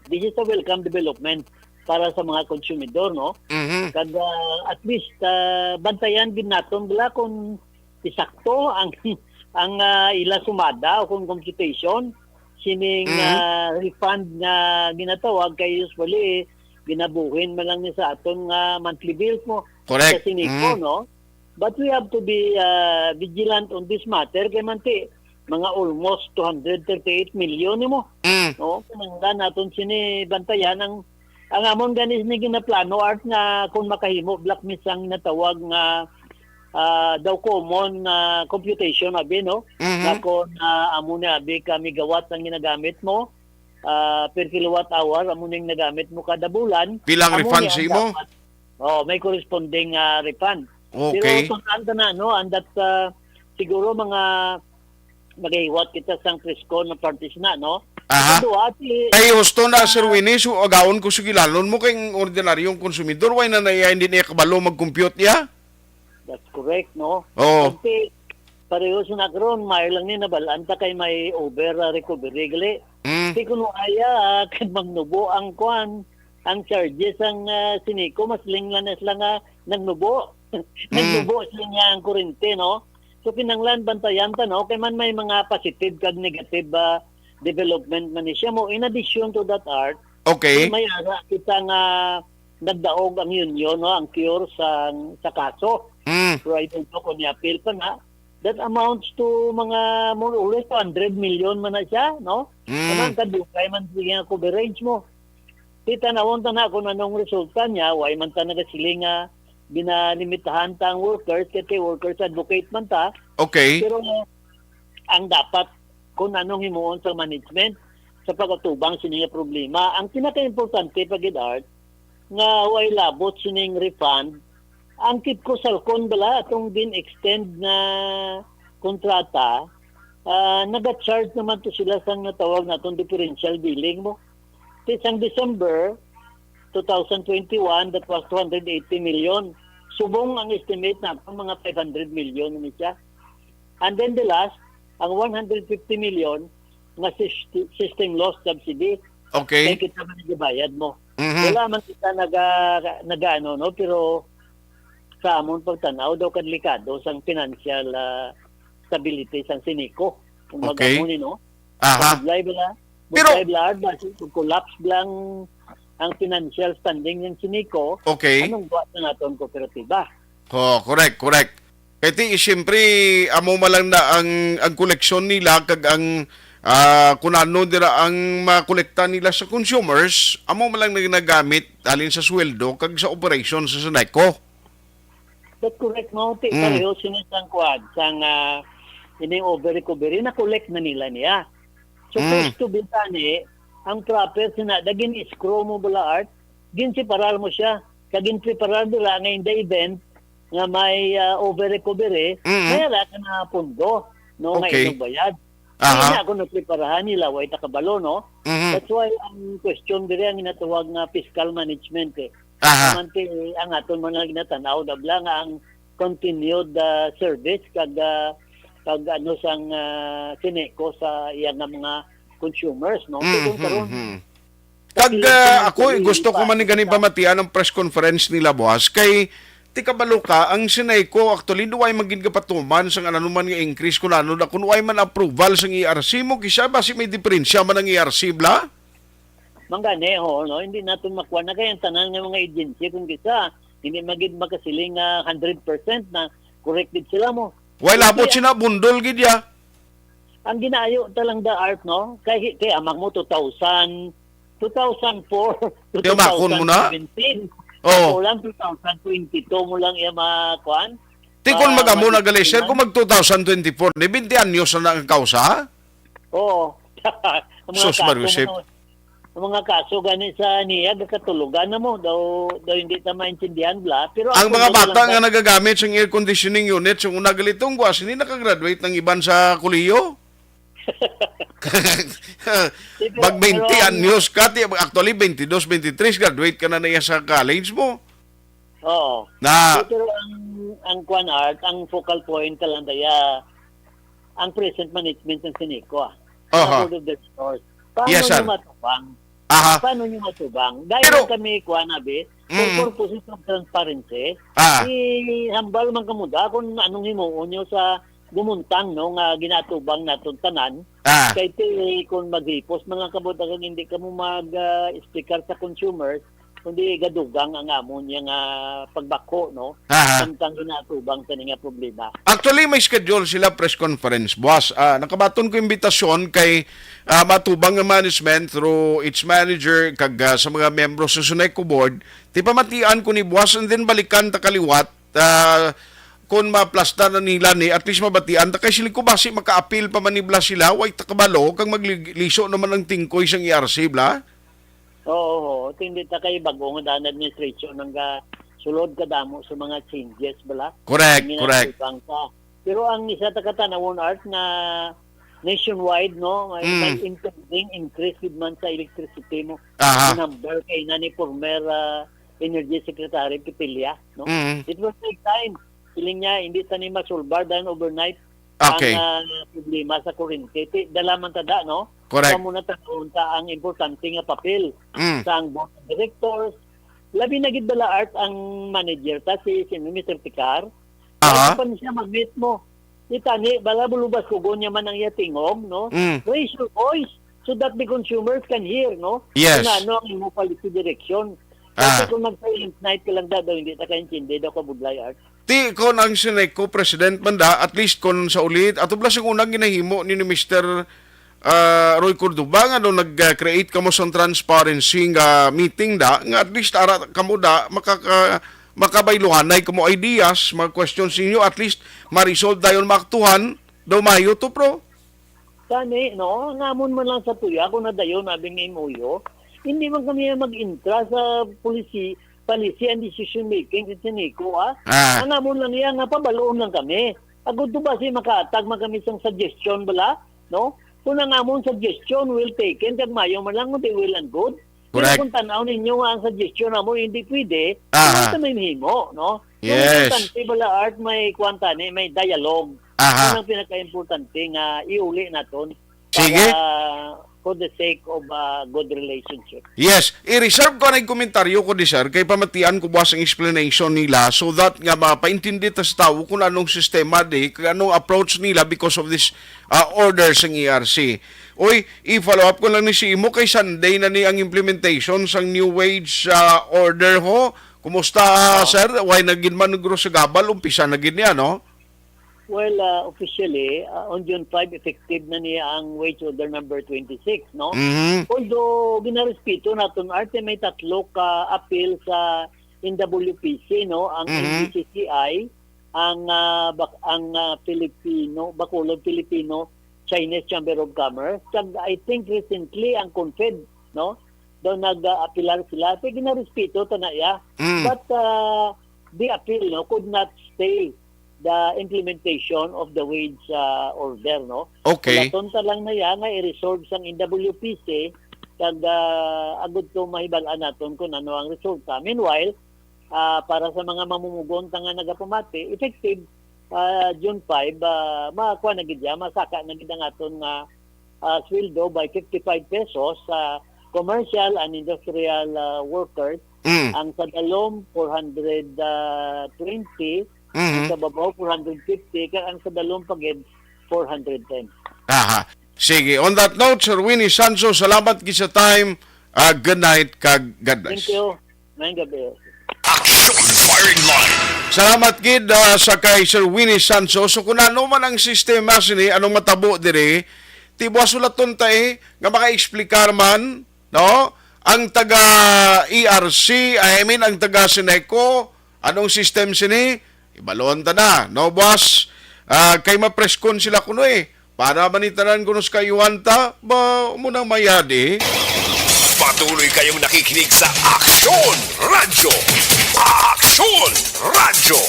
this is a welcome development para sa mga konsumidor, no? Mhm. Kag ah, at least ah, bantayan gid naton bala kung isakto ang ang ah, ila sumada o kung computation sining Mhm. ah, refund nga ginatawag kay usually ginabuhin man lang ni sa aton nga monthly bills mo Correct. sa Sinico, Mhm. no? But we have to be ah, vigilant on this matter kay man ti mga almost two hundred thirty-eight million nimo, Mm. no? Kinahanglan naton sini bantayan ang ang amon ganis ni ginaplano, Art, nga kung makahimo, Black Miss, ang natawag nga ah, daw common na computation abi, no? Mhm. Nga kung ah, amo ni abi ka megawatt ang ginagamit mo ah, per kilowatt hour, amo ning nagamit mo kada bulan. Pilang Amo refund ni sa ang imo? dapat. Oh, may corresponding ah, refund. Okay. Pero tun-an ta na, no, and that ah, siguro mga magahiwat kita sang presko na parties na, no? Aha. Ikaduha, ti Kay husto na, Sir Winnie, so agawon ko sugilanon mo kay ang ordinaryong konsumidor, why na naiya hindi niya kabalo mag-compute niya? That's correct, no? Oo. Kasi pareho sa na karon, may lang ni nabalaan ta kay may over ah, recovery gali. Mm. Kasi kung aya, ah, kay magnubo ang kwan, ang charges ang ah, Sinico, mas linglanes lang nga nagnubo. Nagnubo sila niya ang kurente, no? So kinanglan bantayan ta, no? Kay man may mga positive kag negative ah, development man ni siya mo. In addition to that, Art, Okay. may ara kita nga nagdaog ang union, no, ang cure sa sa kaso. Mm. Pero I don't know kung ni-appeal pa na. That amounts to mga more or less two hundred million man na siya, no? Mm. Naman kadugay man siya nga coverage mo. Di tanawon ta na kung anong resulta niya, why man ta nagasiling nga binalimitahan ta ang workers, kasi workers advocate man ta, Okay. pero ang dapat kung anong himuon sa management sa pag-atubang sini nga problema. Ang pinaka-importante pa gid, Art, nga way labot sining refund, ang Kipco Salcon bala atong gin-extend na kontrata, ah, naga-charge naman to sila sang natawag natong differential billing mo. Ti sang December two thousand twenty-one, that was two hundred eighty million. Subong ang estimate naton mga five hundred million ni siya. And then the last, ang one hundred fifty million nga sys- system loss subsidy. Kay Okay. Kita man gibayad mo. Mhm. Wala man kita naga, naga ano, no, pero sa amon pagtanaw daw kadelikado sang financial ah, stability sang Sinico. Kung Okay. Mag-amo ni, no? Aha. Budlay bala. Pero Budlay bala, basi kung collapse lang ang financial standing ng Sinico, Okay. Anong buhat na naton kooperatiba? Oh, correct, correct. Kay ti siyempre amo man lang na ang ang koleksyon nila kag ang ah, kun ano dira ang makolekta nila sa consumers, amo man lang na ginagamit halin sa sweldo kag sa operation sa Sinico. That's correct, no? Ti Mm. pareho sini sang kuan, sang ah, ining over recovery na collect na nila niya. So Mm. first to be tani, ang proper sina dagin escrow mo bala, Art, ginseparar mo siya. Kag ginpreparar dira nga in the event nga may ah, over recovery, Mm. may ara ka na pondo, no, nga Okay. inyong bayad. Aha. Kaya na ako nagpreparahan nila, way ta kabalo, no? Mhm. That's why ang question diri ang ginatawag nga fiscal management eh. Aha. Naman ti ang aton mga ginatanaw dabla nga ang continued ah, service kag ah, kag ano sang ah, Sinico sa iya nga mga consumers, no? So, kung karon, Mhm. Kag ah, ako gusto ko man gani pamatian ang press conference nila, boss, kay Kabalo ka, ang Syneco actually, way man gid kapatuman sang anuman nga increase kun ano na, kun way man approval sang E R C mo, kisa basi may diferensya man ang E R C, bla? Mangani, ho, no? Hindi naton makuha na kay ang tanan nga mga agency kung kisa, hindi magid makasiling nga hundred percent na correct gid sila mo. Way Hindi, labot ah. Sina bundol gid ya. Ang ginaayo ta lang da art, no? Kay, kay amak mo two thousand, two thousand four, to Kaya makon mo na? two thousand seventeen. Oo. Ako lang two thousand twenty-two mo lang iya makuan. Ti kung Ah, magamo na mag- gali, sir, kung mag two thousand twenty-four, ni twenty anyos na ang kausa? Oo. Ang mga Sus, kaso Mario Joseph. mo, ang mga kaso gani sa niya, gakatulugan na mo. Daw, daw hindi ta maintindihan, bla. Pero Ang ako, mga daw bata lang nga ba- nagagamit sang air conditioning unit, sang una gali tungguas, hindi nakagraduate ng iban sa kuliyo. Sige, Mag twenty pero ang- anyos ka, ti, actually, twenty-two, twenty-three, graduate ka na na iya sa college mo. Oo. Na, Pero ang, ang kuan art, ang focal point ka lang daya, ang present management ng Syneco, ah. Aha. Ang Board of Directors. Paano Yes, sir. nyo matubang? Aha. Paano nyo matubang? Dahil Pero- lang kami, kuan, abi, for Mm. purposes of transparency, Ah. ihambal man kamo da kung anong himuon nyo sa gumuntang, no, nga ginatubang naton tanan. Ah. Kay ti, kung maghipos mga kabutangan, hindi kamo mag ah, explicar sa consumers, kundi gadugang ang amon niya nga pagbako, no? Aha. Samtang ginatubang sa nga problema. Actually, may schedule sila press conference, boss. Ah, nakabaton ko imbitasyon kay ah, matubang nga management through its manager kag ah, sa mga miyembro sa Syneco board. Ti pamatian ko ni boss and then balikan ta kaliwat ah, kung maplastar na nila ni, at least mabatian ta kay sila ko basi maka-appeal pa man ni bla sila, way ta kabalo kag magliso naman ang tingkoy sang E R C, bla. Oo, oo. Hindi ta kay bag-o nga daan administration ang ga sulod kadamo sa mga changes, bala. Correct, Ang correct. ginatubang sa. Pero ang isa ta katanawon, Art, na nationwide, no, may, Mm. may impending increase gid man sa electricity mo. Aha. Ang number kay na ni former ah, Energy Secretary Petilla, no? Mm. It will take time. Feeling niya, hindi ta ni masulbar dahil overnight Okay. ang ah, problema sa kuryente. Ti- Dala man tada, no? Correct. Kamo na tanawon ta ang importante nga papel Mm. sa ang board of directors. Labi na gid bala, Art, ang manager ta, si, si Mister Picar. Aha. Kaya pa niya mag-meet mo. Itani, bala bulubas kugon niya man ang iya tingog, no? Mm. Raise your voice so that the consumers can hear, no? Yes. Kung ano ang imo policy direction. Ah. Kasi kung mag-silent night ka lang daw, hindi ta kaintindi daw ka budlay, Art. Ti kon ang Syneco president man da, at least kon sa ulit, ato bala sing unang ginahimo ni, ni Mister ah, Roy Cordova nga nung nag-create kamo sang transparency nga meeting da, nga at least ara kamo da makaka makabayluhanay kamo ideas, mga questions ninyo, at least ma-resolve dayon maaktuhan daw maayo to, pro. Gani, no? Ang amon man lang sa tuya, kung nadayon na bing M O U, hindi man kami mag-intra sa policy, policy and decision making sa Syneco, ah. Ah. Ang amon lang niya nga pabaloon lang kami. Agud to ba si makaatag man kami sang suggestion bala, no? Kung ang amon suggestion will taken, kag mayo man lang, di well and good. Pero Correct. Kung tanaw ninyo nga ang suggestion namo hindi pwede, Aha. hindi kami mahimo, no? Yes. Ang importante bala, Art, may kwanta ni, may dialogue. Aha. Yun ang pinaka-importante nga iuli naton Sige. para for the sake of uh, good relationship. Yes, i-reserve ko na yung komentaryo ko di, sir, kay pamatian ko buwas ang explanation nila so that nga mapaintindi ta sa tao kung anong sistema di, kung anong approach nila because of this uh, order sang E R C. Oy, i-follow up ko lang ni si imo kay Sunday na ni ang implementation sang new wage uh, order ho. Kumusta, sir? Why na gid man nagro sa gabal? Umpisa na gid niya, no? Well, uh, officially, uh, on June five, effective na niya ang wage order number twenty-six, no? Mhm. Although, ginarespeto naton, Arte, may tatlo ka appeal sa N W P C, no? Ang Mhm. N B C C I, ang, ah, bak- ang ah, Filipino, Bacolod Filipino Chinese Chamber of Commerce. Kag I think recently, ang CONFED, no? Daw nag-apilar sila. Kaya ginarespeto ta na iya. Mm. But uh, the appeal, no, could not stay the implementation of the wage uh, order, no? Okay. Palaton ta lang na iya nga i-resolve sang N W P C kag uh, agud to mahibal-an naton kung ano ang resulta. Meanwhile, uh, para sa mga mamumugon ta nga nagapamati, effective uh, June five, uh, makuha na gid iya, masaka na gid ang aton nga uh, sweldo by fifty-five pesos sa commercial and industrial uh, workers Mm. Ang sa dalom, four hundred twenty, ang Mhm. sa babaw, four hundred fifty, kag ang sa dalom pa gid, four hundred ten. Aha. Sige, on that note, Sir Winnie Sancho, salamat gid sa time. Ah, good night, kag God bless. Thank you. Maayong gabi. Action Firing Line. Salamat gid, ah, sa kay Sir Winnie Sancho. So, kung ano man ang sistema sini, anong matabo diri, ti buwas ulaton ta, eh, nga maka-explicar man, no? Ang taga E R C, I mean, ang taga Seneco, anong system sini? Ibalon ta na, no, boss? Ah, kay mapreskon sila kuno, eh. Para man ni tanan kuno sa kayuhan ta, ba, mo nang mayad, eh. Patuloy kayong nakikinig sa Action Radyo. Action Radyo.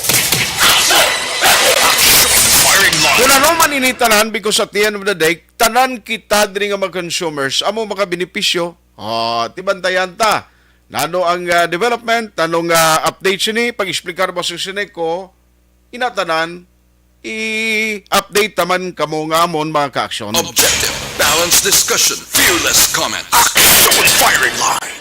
Action Firing Line. Kung ano man ini tanan, because at the end of the day, tanan kita diri nga mga consumers, amo makabenepisyo. Ah, ti bantayan ta. Nano ang, ah, development, nano nga update sini, pag-explicar ba sa Seneco, ina tanan, i-update taman kamo nga amon mga ka-aksyon. Objective, balanced discussion, fearless comment. Action Firing Line.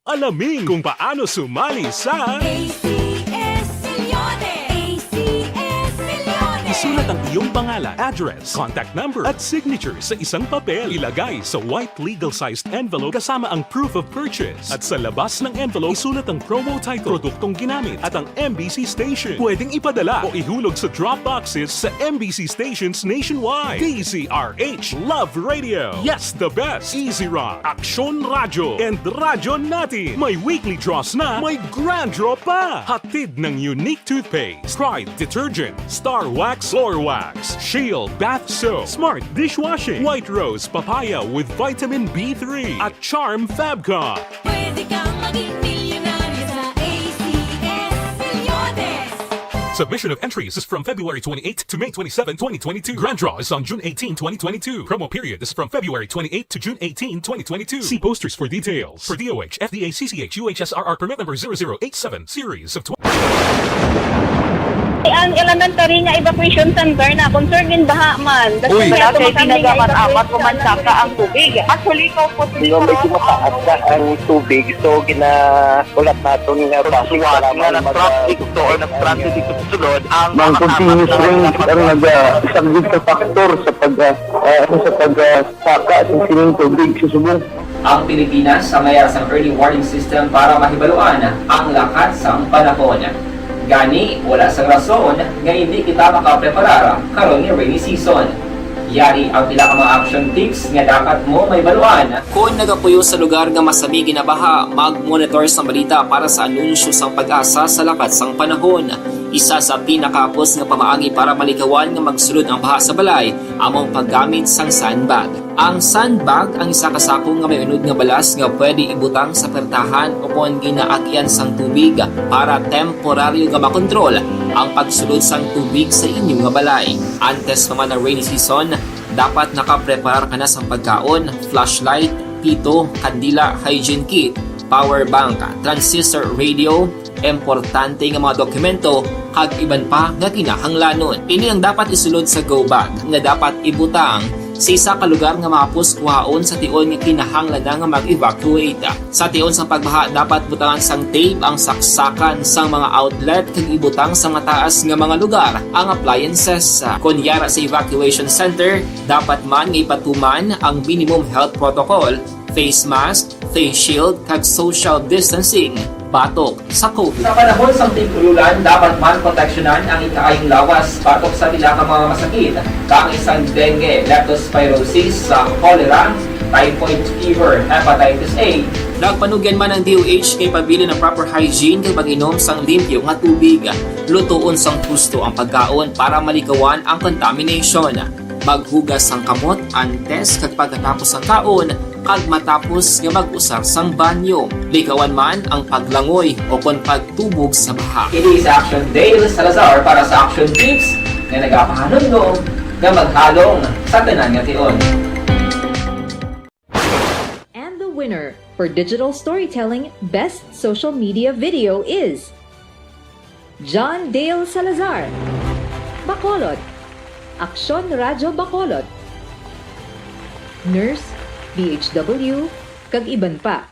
Alamin kung paano sumali sa A C S Milyones! A C S Milyones! Isulat ang iyong pangalan, address, contact number, at signature sa isang papel. Ilagay sa white legal-sized envelope kasama ang proof of purchase. At sa labas ng envelope, isulat ang promo title, produktong ginamit, at ang M B C station. Pwedeng ipadala o ihulog sa drop boxes sa M B C stations nationwide. D Z R H Love Radio. Yes, the best. Easy Rock, Aksyon Radyo, and Radyo Natin. May weekly draws na, may grand draw pa. Hatid ng Unique Toothpaste, Pride Detergent, Star Wax, Floor Wax, Shield Bath Soap, Smart Dishwashing, White Rose Papaya with Vitamin B three, at Charm Fabcon. Pwede kang maging milyonaryo sa A C S Milyones. Submission of entries is from February twenty-eighth to May twenty-seven, twenty twenty-two. Grand draw is on June eighteen, twenty twenty-two. Promo period is from February twenty-eighth to June eighteen, twenty twenty-two. See posters for details. For D O H, F D A, C C H, U H S R R permit number zero zero eight seven, series of twenty. Ang elementary nga evacuation center na concern gid baha man. Uy. Wala kay tinaga man amat ko man saka ang tubig. Actually, ko po. Medyo mataas na ang tubig, so ginaulat naton nga basi nga nag-traffic to or nag-transit dito sa sulod ang mga continuous rain ang nagasaglit sa factor sa pag, ah, ah, sa pag, ah, saka sa sining tubig sa subong. Ang Pilipinas ang may sang early warning system para mahibaluan ang lakat sang panahon. Gani, wala sang rason nga hindi kita makapreparar karon nga rainy season. Yari ang pila ka mga action tips nga dapat mo mahibaluan. Kon nagapuyo sa lugar nga masami ginabaha, mag-monitor sang balita para sa anunsyo sang PAGASA sa lakat sang panahon. Isa sa pinakahapos nga pamaagi para malikawan nga magsulod ang baha sa balay amo ang paggamit sang sandbag. Ang sandbag ang isa ka sako nga may unod nga balas nga pwede ibutang sa pertahan ukon ginaagian sang tubig para temporaryo nga makontrol ang pagsulod sang tubig sa inyo nga balay. Antes pa man ang rainy season, dapat nakapreparar ka na sang pagkaon, flashlight, pito, kandila, hygiene kit, power bank, transistor radio, importante nga mga dokumento, kag iban pa nga kinahanglanon. Ini ang dapat isulod sa go bag nga dapat ibutang sa isa ka lugar nga mahapos kuhaon sa tion nga kinahanglan na nga mag-evacuate. Sa tion sang pagbaha, dapat butangan sang tape ang saksakan sang mga outlet kag ibutang sa mataas nga mga lugar ang appliances. Kon yara sa evacuation center, dapat man nga ipatuman ang minimum health protocol, face mask, face shield, kag social distancing batok sa COVID. Sa panahon sang tig-ulan, dapat man proteksyonan ang ikaayong lawas batok sa pila ka mga masakit, kaangay sang dengue, leptospirosis, sa cholera, typhoid fever, hepatitis A. Nagpanugyan man ang D O H kay pabilin ang proper hygiene kag pag-inom sang limpyo nga tubig. Lutoon sang husto ang pagkaon para malikawan ang contamination. Maghugas sang kamot antes kag pagkatapos sang kaon, kag matapos nga mag-usar sang banyo. Likawan man ang paglangoy o kon pagtubog sa baha. Ini si Action Dale Salazar para sa Action Tips nga nagapahanumdom nga maghalong sa tanan nga tion. And the winner for Digital Storytelling Best Social Media Video is John Dale Salazar, Bacolod. Aksyon Radyo Bacolod, nurse, B H W, kag iban pa.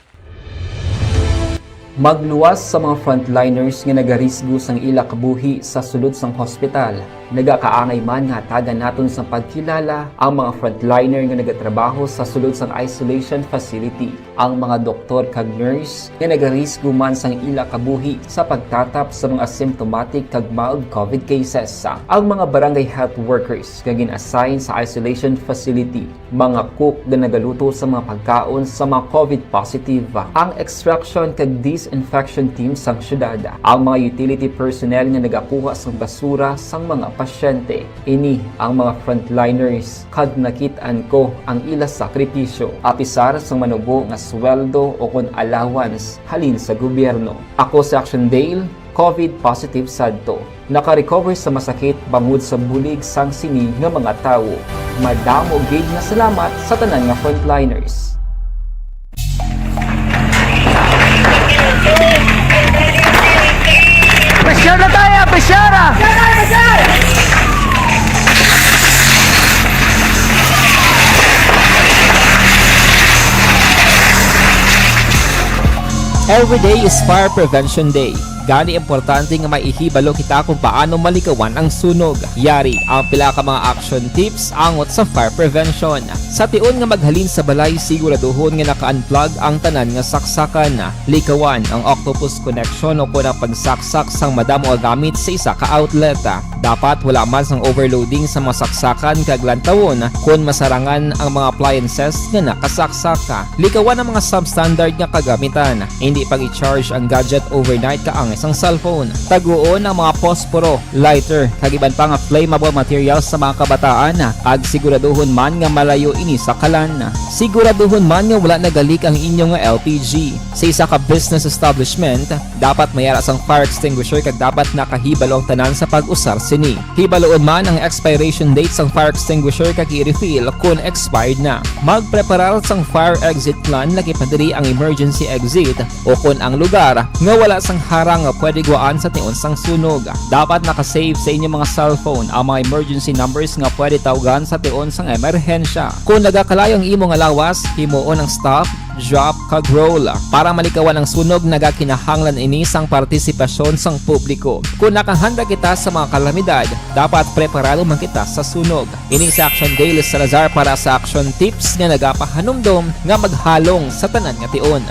Magluwas sa mga frontliners nga nagarisgo sang ila kabuhi sa sulod sang hospital. Nagakaangay man nga hatagan naton sang pagkilala ang mga frontliner nga nagatrabaho sa sulod sang isolation facility, ang mga doktor kag nurse nga nagarisgo man sang ila kabuhi sa pagtatap sa mga asymptomatic kag mild covid cases, ang mga barangay health workers nga gin-assign sa isolation facility, mga cook nga nagaluto sa mga pagkaon sa mga covid positive, ang extraction kag disinfection team sang syudad, ang mga utility personnel nga nagakuha sang basura sang mga pasyente. Ini ang mga frontliners kag nakit-an ko ang ila sakripisyo. Apisar sang manubo nga sweldo o kon allowance halin sa gobyerno. Ako si Action Dale, covid positive sadto. Naka-recover sa masakit bangod sa bulig sang sini nga mga tawo. Madamo gid nga salamat sa tanan nga frontliners. Pressure na tayo! Pressure! Every day is Fire Prevention Day. Gani, importante nga may ihibalo kita kung paano malikawan ang sunog. Yari ang pila ka mga action tips angot sa fire prevention. Sa tion nga maghalin sa balay, siguraduhon nga naka-unplug ang tanan nga saksakan. Likawan ang octopus connection o kon ang pagsaksak sang madamo nga gamit sa isa ka outlet. Dapat wala man sang overloading sa mga saksakan kag lantawon kon masarangan ang mga appliances nga nakasaksak. Likawan ang mga substandard nga kagamitan. Hindi pag-i-charge ang gadget overnight kaangay sang cellphone. Taguon ang mga posporo, lighter, kag iban pa nga flammable materials sa mga kabataan, kag siguraduhon man nga malayo ini sa kalan. Siguraduhon man nga wala nagalik ang inyo nga L P G. Sa isa ka business establishment, dapat may ara sang fire extinguisher kag dapat nakahibalo ang tanan sa pag-usar sini. Hibaluon man ang expiration date sang fire extinguisher kag i-refill kon expired na. Magpreparar sang fire exit plan, lakip na diri ang emergency exit o kon ang lugar nga wala sang harang nga pwede guwaan sa tion sang sunog. Dapat naka-save sa inyo mga cellphone ang mga emergency numbers nga pwede tawgan sa tion sang emerhensya. Kon nagakalayo ang imo nga lawas, himuon ang stop, drop, kag roll. Para malikawan ang sunog, nagakinahanglan ini sang partisipasyon sang publiko. Kon nakahanda kita sa mga kalamidad, dapat preparado man kita sa sunog. Ini si Action Dale Salazar para sa Action Tips nga nagapahanumdom nga maghalong sa tanan nga tion.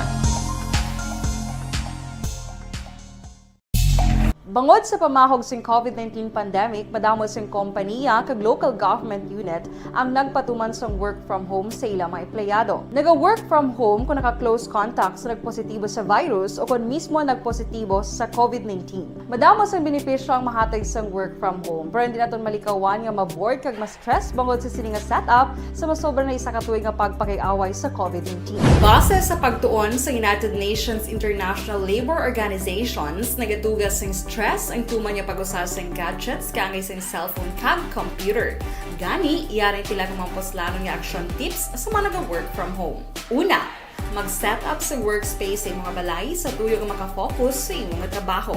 Bangod sa pamahog sing covid nineteen pandemic, madamo sing kompaniya kag local government unit ang nagpatuman sang work from home sa ila mga empleyado. Naga-work from home kon naka-close contact sa nagpositibo sa virus o kon mismo nagpositibo sa covid nineteen. Madamo sang benepisyo ang mahatag sang work from home, pero hindi naton malikawan nga ma-bored kag ma-stress bangod sa sini nga setup sa masobra na isa ka tuig nga pagpakig-away sa covid nineteen. Base sa pagtuon sa United Nations International Labour Organizations, nagatuga sing stress ang tuman nga pag-usa sing gadgets kaangay sing cellphone kag computer. Gani, yari pila ka mga puslanon nga action tips sa mga naga-work from home. Una, mag-set up sa workspace sa imo nga balay sa tuyo nga maka-focus sa imo nga trabaho.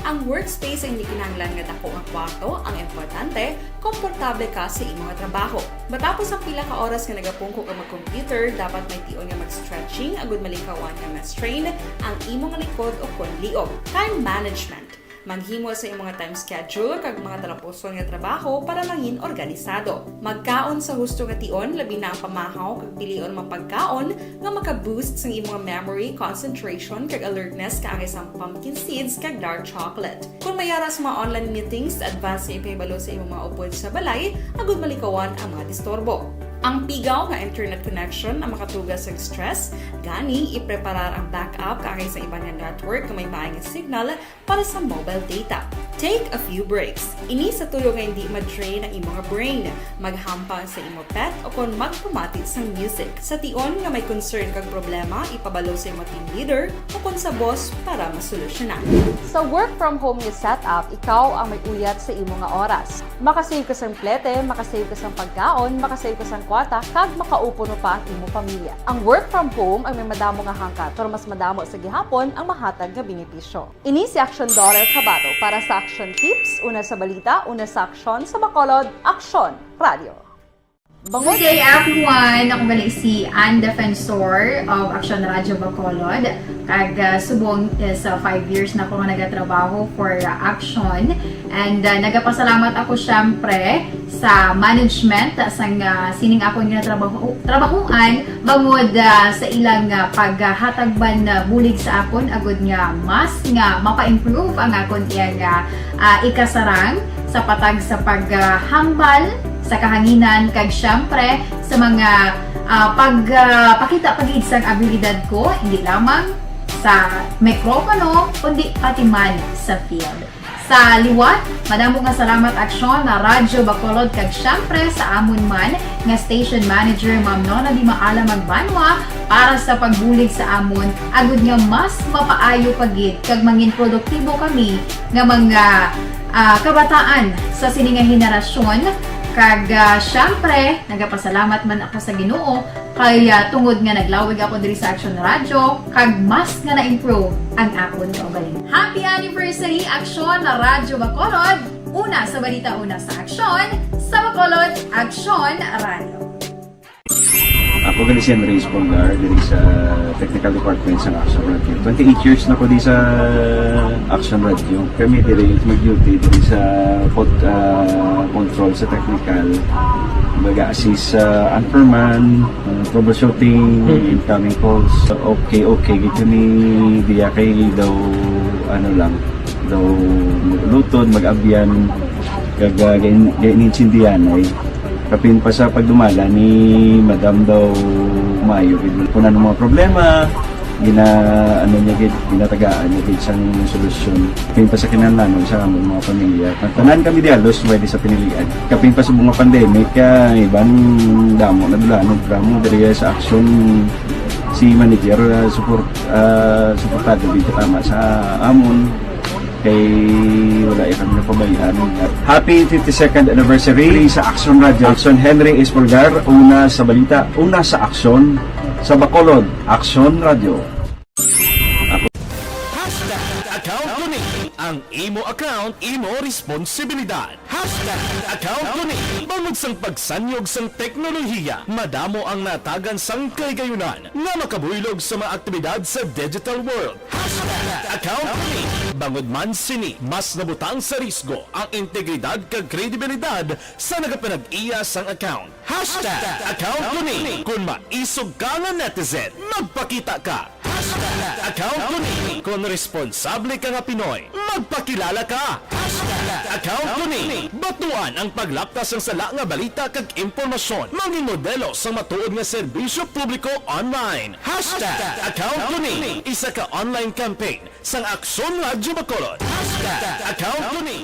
Ang workspace ang hindi kinahanglan nga dako nga kwarto, ang importante, komportable ka sa imo nga trabaho. Matapos ang pila ka oras nga nagapungko ka mag-computer, dapat may tion nga mag-stretching agud malikawan nga ma-strain ang imo nga likod o kon liog. Time management. Maghimo sa imo nga time schedule kag mga talapuson nga trabaho para mangin organisado. Magkaon sa husto nga tion, labi na ang pamahaw kag pilion ang mga pagkaon nga maka-boost sang imo nga memory, concentration, kag alertness kaangay sang pumpkin seeds kag dark chocolate. Kon may ara sa mga online meetings, advance nga ipahibalo sa imo mga upod sa balay agud malikawan ang mga disturbo. Ang pigaw nga internet connection ang makatuga sang stress, gani ipreparar ang backup kaangay sa iban nga network nga may maay nga signal para sa mobile data. Take a few breaks. Ini sa tuyo nga hindi ma-drain ang imo nga brain. Maghampang sa imo pet o kon magpamati sang music. Sa tion nga may concern kag problema, ipabalo sa imo team leader o kon sa boss para masolusyonan. Sa work from home nga setup, ikaw ang may uyat sa imo nga oras. Makasave ka sang plete, makasave ka sang pagkaon, makasave ka sang kwarta, kag makaupo pa ang imo pamilya. Ang work from home ang may madamo nga hangkat, pero mas madamo sa gihapon ang mahatag nga benepisyo. Ini si Action Daughter Kabato para sa Action tips, una sa balita, una sa aksyon, sa Bacolod, Aksyon Radio. Good day, everyone! Ako gali si Ann Defensor of Action Radio Bacolod. Kag, ah, subong is, ah, five years na ko nga nagatrabaho for, ah, Action. And, ah, nagapasalamat ako, syempre, sa management, ah, sang, ah, sining akon nga trabaho, trabahuan, bangod, ah, sa ilang, ah, paghatag man, ah, bulig sa akon, agud nga mas nga mapa-improve ang akon iyang, ah, ah, ikasarang sa patag sa paghambal sa kahanginan, kag syempre sa mga, ah, pag, ah, pakita pa gid sang abilidad ko, hindi lamang sa mikropono, kundi pati man sa field. Sa liwat, madamo nga salamat, Aksyon na Radyo Bacolod, kag syempre sa amon man nga station manager, Ma'am Nona Di Maala Magbanwa, para sa pagbulig sa amon, agud nga mas mapaayo pa gid kag mangin produktibo kami nga mga, ah, kabataan sa sini nga henerasyon. Kag, ah, syempre, nagapasalamat man ako sa Ginoo kay, ah, tungod nga naglawig ako diri sa Action Radio, kag mas nga na-improve ang akon kaugalingon. Happy anniversary, Aksyon na Radyo Bacolod! Una sa balita, una sa aksyon, sa Bacolod, Aksyon Radio. Ako gali si Henry Espolgar, diri sa technical department sa Action Radio. Twenty-eight years na ko di sa Action Radio. Kami diri mag-duty diri sa pod-, ah, control sa technical. Mag-assist sa anchorman, ah, troubleshooting, incoming calls. Okay, okay, gid kami diya kay daw, ano lang, daw lutod, mag-abyan, kag, ah, gain-, gain-, insindihan ay. Kapin pa sa pagdumala ni Madam daw maayo gid. Kung ano mga problema, gina-, ano niya gid, ginatagaan niya gid sang solusyon. Kapin pa sa kinahanglanon sa among mga pamilya. Ang tanan kami di halos pwede sa pinilian. Kapin pa sa mga pandemic, ah, iban damo na dulanog kamo diri sa Action si manager, ah, support, ah, suportado gid tama sa amon. Kay wala iya kami napabayaan. Happy fifty-second anniversary sa Action Radio. Action Henry Espolgar, una sa balita, una sa aksyon, sa Bacolod, Action Radio. Hashtag account ko ni. Ang imo account, imo responsibilidad. Hashtag account ko ni. Bangod sang pagsanyog sang teknolohiya, madamo ang natagan sang kahigayunan nga makabuylog sa mga aktibidad sa digital world. Hashtag account ko ni. Bangod man sini, mas nabutang sa risgo ang integridad kag kredibilidad sa nagapanag-iya sang account. Hashtag account ko ni. Kung maisog ka nga netizen, magpakita ka. Hashtag account ko ni. Kung responsable ka nga Pinoy, magpakilala ka. Hashtag account ko ni. Batuan ang paglapkas sang sala nga balita kag impormasyon. Mangin modelo sang matuod nga serbisyo publiko online. Hashtag account ko ni. Isa ka online campaign sang Aksyon Radyo Bacolod. Hashtag account ko ni.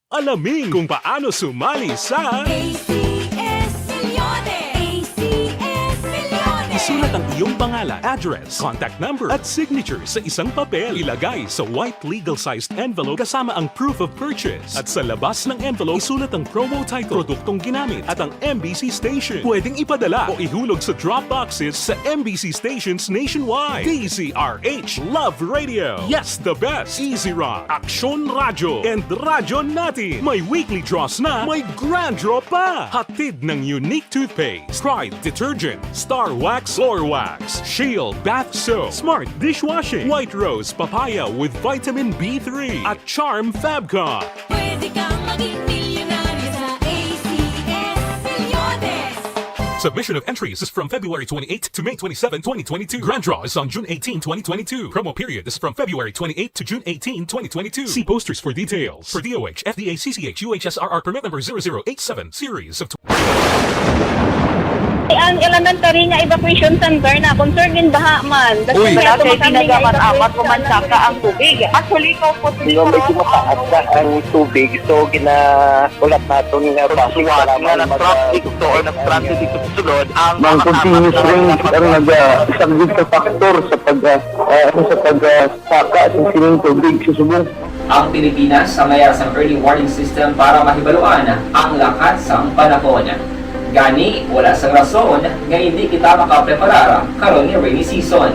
Alamin kung paano sumali sa A C S Millones. A C S Millones. Isulat ang iyong pangalan, address, contact number, at signature sa isang papel. Ilagay sa white legal-sized envelope kasama ang proof of purchase. At sa labas ng envelope, isulat ang promo title, produktong ginamit, at ang M B C station. Pwedeng ipadala o ihulog sa drop boxes sa M B C stations nationwide. D Z R H, Love Radio. Yes, the best. Easy Rock, Aksyon Radyo, and Radyo Natin. May weekly draws na, may grand draw pa. Hatid ng Unique Toothpaste, Pride Detergent, Star Wax Floor Wax, Shield Bath Soap, Smart Dishwashing, White Rose Papaya with Vitamin B three, at Charm Fabcon. Pwede kang maging milyonaryo sa A C S Millones. Submission of entries is from February twenty-eight to May twenty-seven, twenty twenty-two. Grand draw is on June eighteen, twenty twenty-two. Promo period is from February twenty-eight to June eighteen, twenty twenty-two. See posters for details. For D O H, F D A, C C H, U H S R R permit number zero zero eight seven, series of Ang elementary nga evacuation center na concern gid baha man. Uy. Wala kay tinaga man amat ko man saka ang tubig. Actually, ko po. Medyo mataas na ang tubig, so ginaulat naton nga bus nga nag-traffic to or nag-transit dito sa sulod ang mga continuous rain ang nag-, ah, isang big factor sa pag, ah, ah, sa pag, ah, saka sa sining tubig sa subong. Ang Pilipinas ang mayara sang early warning system para mahibaluan ang lakat sang panahon. Gani, wala sang rason nga hindi kita makapreparar karon nga rainy season.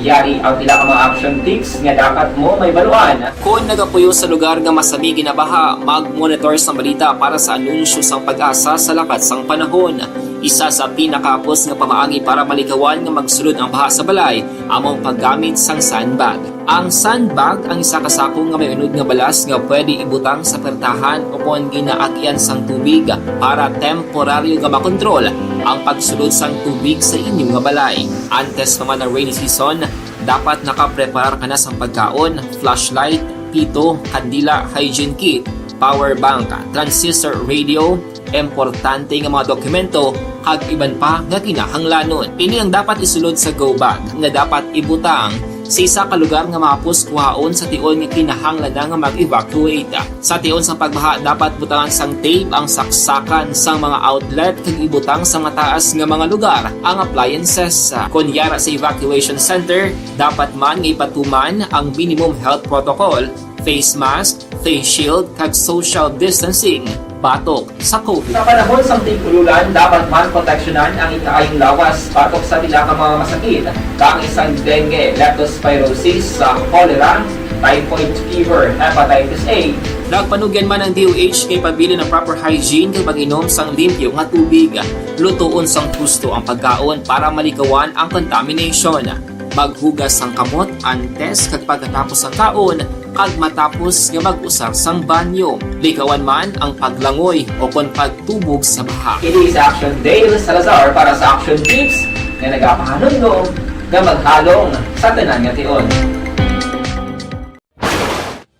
Yari ang pila ka mga action tips nga dapat mo mahibaluan. Kon nagapuyo sa lugar nga masami ginabaha, mag-monitor sang balita para sa anunsyo sang PAGASA sa lakat sang panahon. Isa sa pinakahapos nga pamaagi para malikawan nga magsulod ang baha sa balay amo ang paggamit sang sandbag. Ang sandbag ang isa ka sako nga may unod nga balas nga pwede ibutang sa pertahan o kon ginaagian sang tubig para temporaryo nga makontrol ang pagsulod sang tubig sa inyo nga balay. Antes pa man ang rainy season, dapat nakapreparar ka na sang pagkaon, flashlight, pito, kandila, hygiene kit, power bank, transistor radio, importante nga mga dokumento, kag iban pa nga kinahanglanon. Ini ang dapat isulod sa go bag nga dapat ibutang sa isa ka lugar nga mahapos kuhaon sa tion nga kinahanglan na nga mag-evacuate. Sa tion sang pagbaha, dapat butangan sang tape ang saksakan sang mga outlet kag ibutang sa mataas nga mga lugar ang appliances. Kon yara sa evacuation center, dapat man nga ipatuman ang minimum health protocol, face mask, face shield, kag social distancing batok sa COVID. Sa panahon sang tig-ululan, dapat man proteksyonan ang ikaayong lawas batok sa pila ka mga masakit, kaangay sang dengue, leptospirosis, sa cholera, typhoid fever, hepatitis A. Nagpanugyan man ang D O H kay pabilin ang proper hygiene kag pag-inom sang limpyo nga tubig. Lutoon sang husto ang pagkaon para malikawan ang contamination. Maghugas sang kamot antes kag pagkatapos sang kaon kag matapos nga mag-usar sang banyo. Likawan man ang paglangoy o kon pagtubog sa baha. Ini si Action Dale Salazar para sa Action Tips nga nagapahanumdom nga maghalong sa tanan nga tion.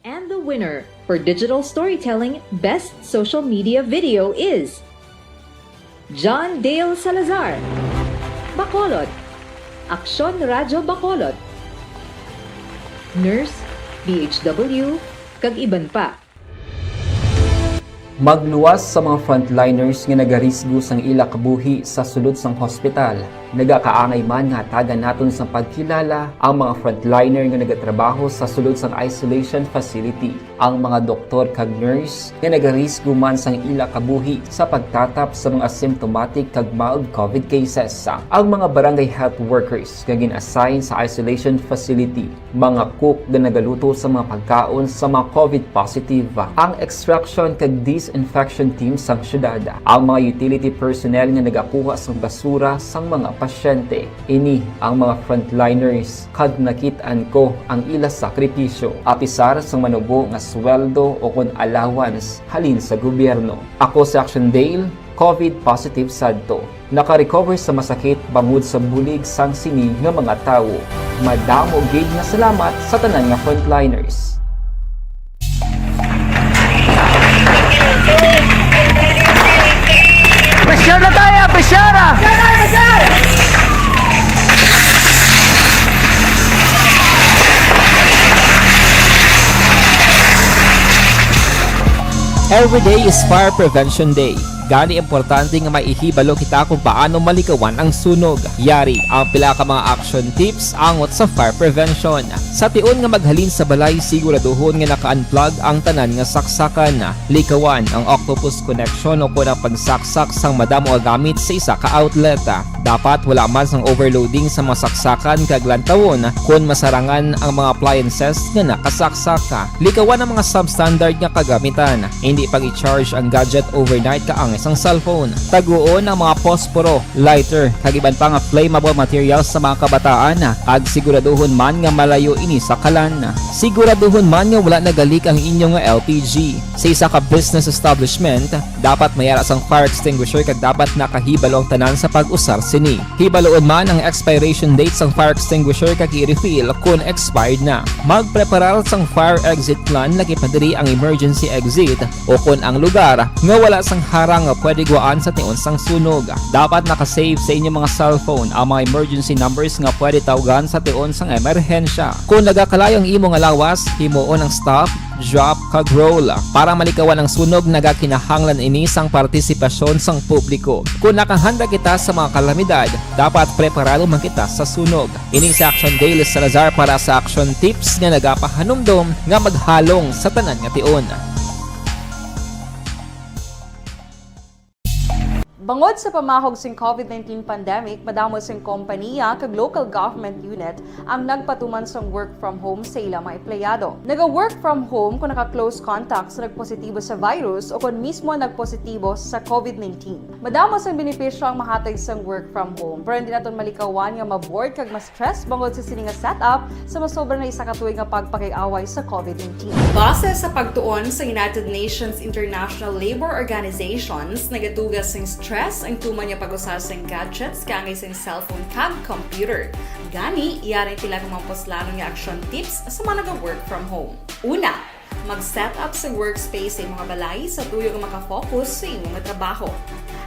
And the winner for digital storytelling best social media video is John Dale Salazar, Bacolod, Aksyon Radyo Bacolod, nurse, D H W, kag iban pa. Magluwas sa mga frontliners nga nagarisgo sang ila kabuhi sa sulod sang hospital. Nagakaangay man nga hatagan naton sang pagkilala ang mga frontliner nga nagatrabaho sa sulod sang isolation facility, ang mga doktor kag nurse nga nagarisgo man sang ila kabuhi sa pagtatap sa mga asymptomatic kag mild COVID cases, ang mga barangay health workers nga gin-assign sa isolation facility, mga cook nga nagaluto sa mga pagkaon sa mga COVID positive, ang extraction kag disinfection team sang syudad, ang mga utility personnel nga nagakuha sang basura sang mga pasyente. Ini ang mga frontliners kag nakit-an ko ang ila sakripisyo, apisar sang manubo nga sweldo o kon allowance halin sa gobyerno. Ako si Action Dale, COVID positive sadto. Naka-recover sa masakit bangod sa bulig sang sini nga mga tawo. Madamo gid nga salamat sa tanan nga frontliners. Pressure na tayo! Pressure! Every day is Fire Prevention Day. Gani, importante nga may ihibalo kita kung paano malikawan ang sunog. Yari ang pila ka mga action tips angot sa fire prevention. Sa tion nga maghalin sa balay, siguraduhon nga naka-unplug ang tanan nga saksakan. Likawan ang octopus connection o kon ang pagsaksak sang madamo nga gamit sa isa ka outlet. Dapat wala man sang overloading sa mga saksakan kag lantawon kon masarangan ang mga appliances nga nakasaksak. Likawan ang mga substandard nga kagamitan. Hindi pag-i-charge ang gadget overnight kaangay sang cellphone. Taguon ang mga posporo, lighter, kag iban pa nga flammable materials sa mga kabataan, kag siguraduhon man nga malayo ini sa kalan. Siguraduhon man nga wala nagalik ang inyo nga L P G. Sa isa ka business establishment, dapat may ara sang fire extinguisher kag dapat nakahibalo ang tanan sa pag-usar sini. Hibaluon man ang expiration date sang fire extinguisher kag i-refill kon expired na. Magpreparar sang fire exit plan, lagi pa diri ang emergency exit o kon ang lugar nga wala sang harang nga pwede guwaan sa tion sang sunog. Dapat naka-save sa inyo mga cellphone ang mga emergency numbers nga pwede tawgan sa tion sang emerhensya. Kon nagakalayo ang imo nga lawas, himuon ang stop, drop, kag roll. Para malikawan ang sunog, nagakinahanglan ini sang partisipasyon sang publiko. Kon nakahanda kita sa mga kalamidad, dapat preparado man kita sa sunog. Ini si Action Dale Salazar para sa Action Tips nga nagapahanumdom nga maghalong sa tanan nga tion. Bangod sa pamahog sing COVID nineteen pandemic, madamo sing kompaniya kag local government unit ang nagpatuman sang work from home sa ila mga empleyado. Naga-work from home kung naka-close contact sa nagpositibo sa virus o kon mismo nagpositibo sa COVID nineteen. Madamo sang benepisyo ang mahatag sang work from home, pero hindi naton malikawan nga ma-bored kag ma-stress bangod sa sini nga setup sa masobra na isa ka tuig nga pagpakig-away sa COVID nineteen. Base sa pagtuon sa United Nations International Labour Organizations, nagadugas sing stress ang tuman nga pag-usa sing gadgets kaangay sing cellphone kag computer. Gani, yari ang pila ka mga puslanon nga action tips sa mga naga-work from home. Una, mag-set up sa workspace sa imong balay sa tuyo nga maka-focus sa imong trabaho.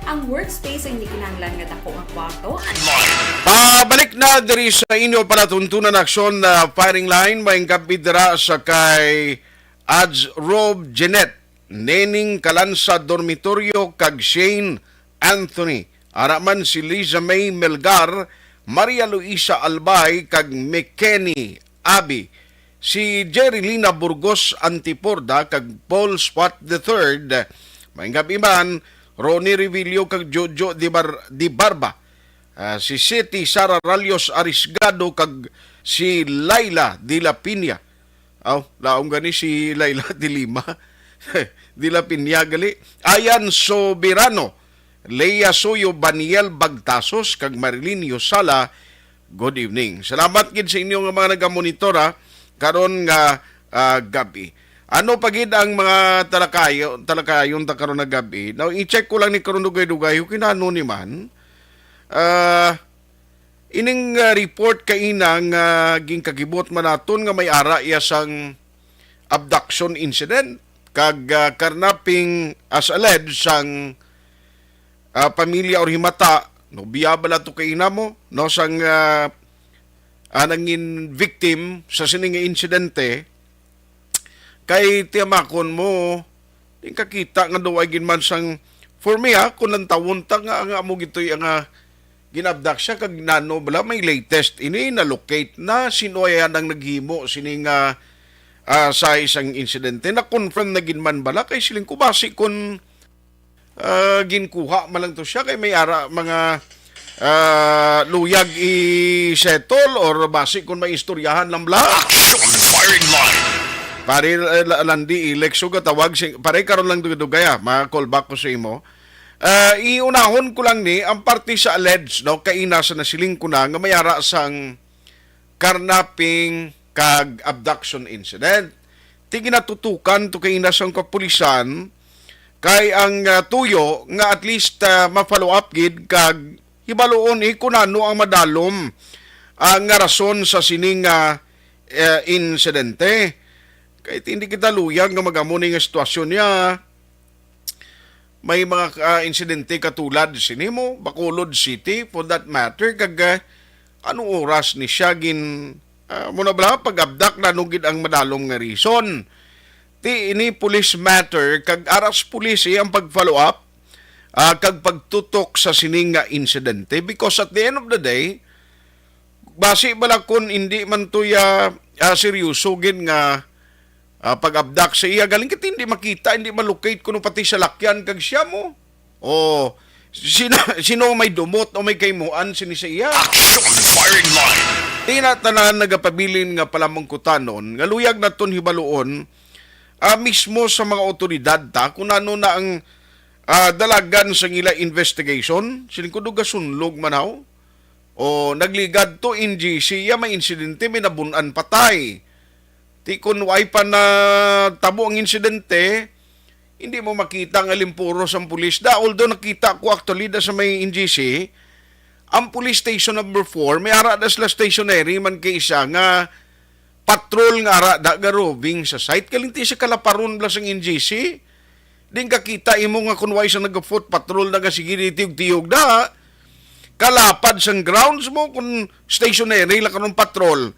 Ang workspace ay hindi kinahanglan nga dako nga kwarto. Pabalik na diri sa inyo palatuntunan aksyon na firing line, may kapit dira sa kay Ads Rob Jeanette, Nening Kalansa Dormitoryo kag Shane Anthony. Ara man si Liza May Melgar, Maria Luisa Albay kag McKenny Abi, si Jerilina Burgos Antiporda kag Paul Swat the third, maayong gab-i man, Ronnie Revillo kag Jojo Di Bar-, Di Barba, ah, si Siti Sara Ralios Arisgado kag si Laila de la Piña. Aw, laom gani si Laila de Lima. De la Piña gali. Ayan Soberano, Lea Suyo, Baniel Bagtasos, kag Marilyn Yosala. Good evening. Salamat gid sa inyo nga mga nagamonitor, ha, karon nga, ah, gab-i. Ano pa gid ang mga talakayo-, talakayon ta karon nga gab-i? Now, i-check ko lang ni karon dugay-dugay, kinano ni man. Ah, ining, ah, report kaina nga ginkakibot man naton nga may ara iya sang abduction incident kag, ah, karnaping as alleged sang, ah, pamilya or himata, no, biya bala to kaina mo, no, sang, ah, ah, nangin victim sa sini nga insidente, kay tiyamakon mo, di kakita nga daw ay ginman sang, for me, ha, kung lantawon ta nga, nga amo gitoy ang, ah, ginabdak siya, kag nano bala, may latest ini, na-locate na, sino ay ang naghimo sini nga, ah, sa isang insidente, na-confirm na ginman bala, kay siling ko basi kung, ah, ginkuha man lang to siya, kay may ara mga, ah, luyag i-settle or basi kung may istoryahan lang bala. Action firing line. Pare, eh, la-, Landi, Ilex, so gatawag si, pare, karon lang dugay-dugay, ah, ma-call back ko sa imo. Ah, iunahon ko lang ni ang parte sa alleged, no, kaina sa nasiling ko na nga may ara sang karnaping kag abduction incident. Ti ginatutukan to kaina sang kapulisan kay ang, ah, tuyo nga at least, ah, ma-follow up gid kag hibaluon, eh, kung ano ang madalom, ah, nga rason sa sining, ah, eh, insidente. Kay ti hindi kita luyag nga magamo ni nga sitwasyon niya. May mga, ah, insidente katulad sini mo, Bacolod City, for that matter, kag, ah, anong oras ni siya gin, ah, mo na bala, pag-abdak na, ano gid ang madalom nga reason? Ti ini police matter, kag aras police, eh, ang pag-follow up, ah, kag pagtutok sa sining nga insidente. Because at the end of the day, basi bala kun hindi man to ya, ah, seryoso gid nga, ah, pag-abdak sa iya, galing kit hindi makita, hindi malocate kuno pati sa lakyan kag siya mo. O sino, sino may dumot o may kaimuan sini sa iya? Action firing line. Di na tanan nagapabilin nga palamangkutanon nga luyag naton hibaluon, ah, mismo sa mga awtoridad ta kung ano na ang, ah, dalagan sa ila investigation. Siling ko, duga sunlog man haw. O nagligad to N G C, ya may insidente, may nabun-an patay. Ti kun way pa natabo ang insidente, hindi mo makita nga limpuro sang pulis da. Although nakita ko actually da sa may N G C, ang police station number four, may ara da sila stationary man kay isa nga patrol nga ara da ga roving sa site. Kalinti sa kalaparon bala sang N G C. Din kakita imo nga kun way sa nag-foot patrol na nga sige di tiyog-tiyog da. Kalapad sang grounds mo kun stationary la karon patrol.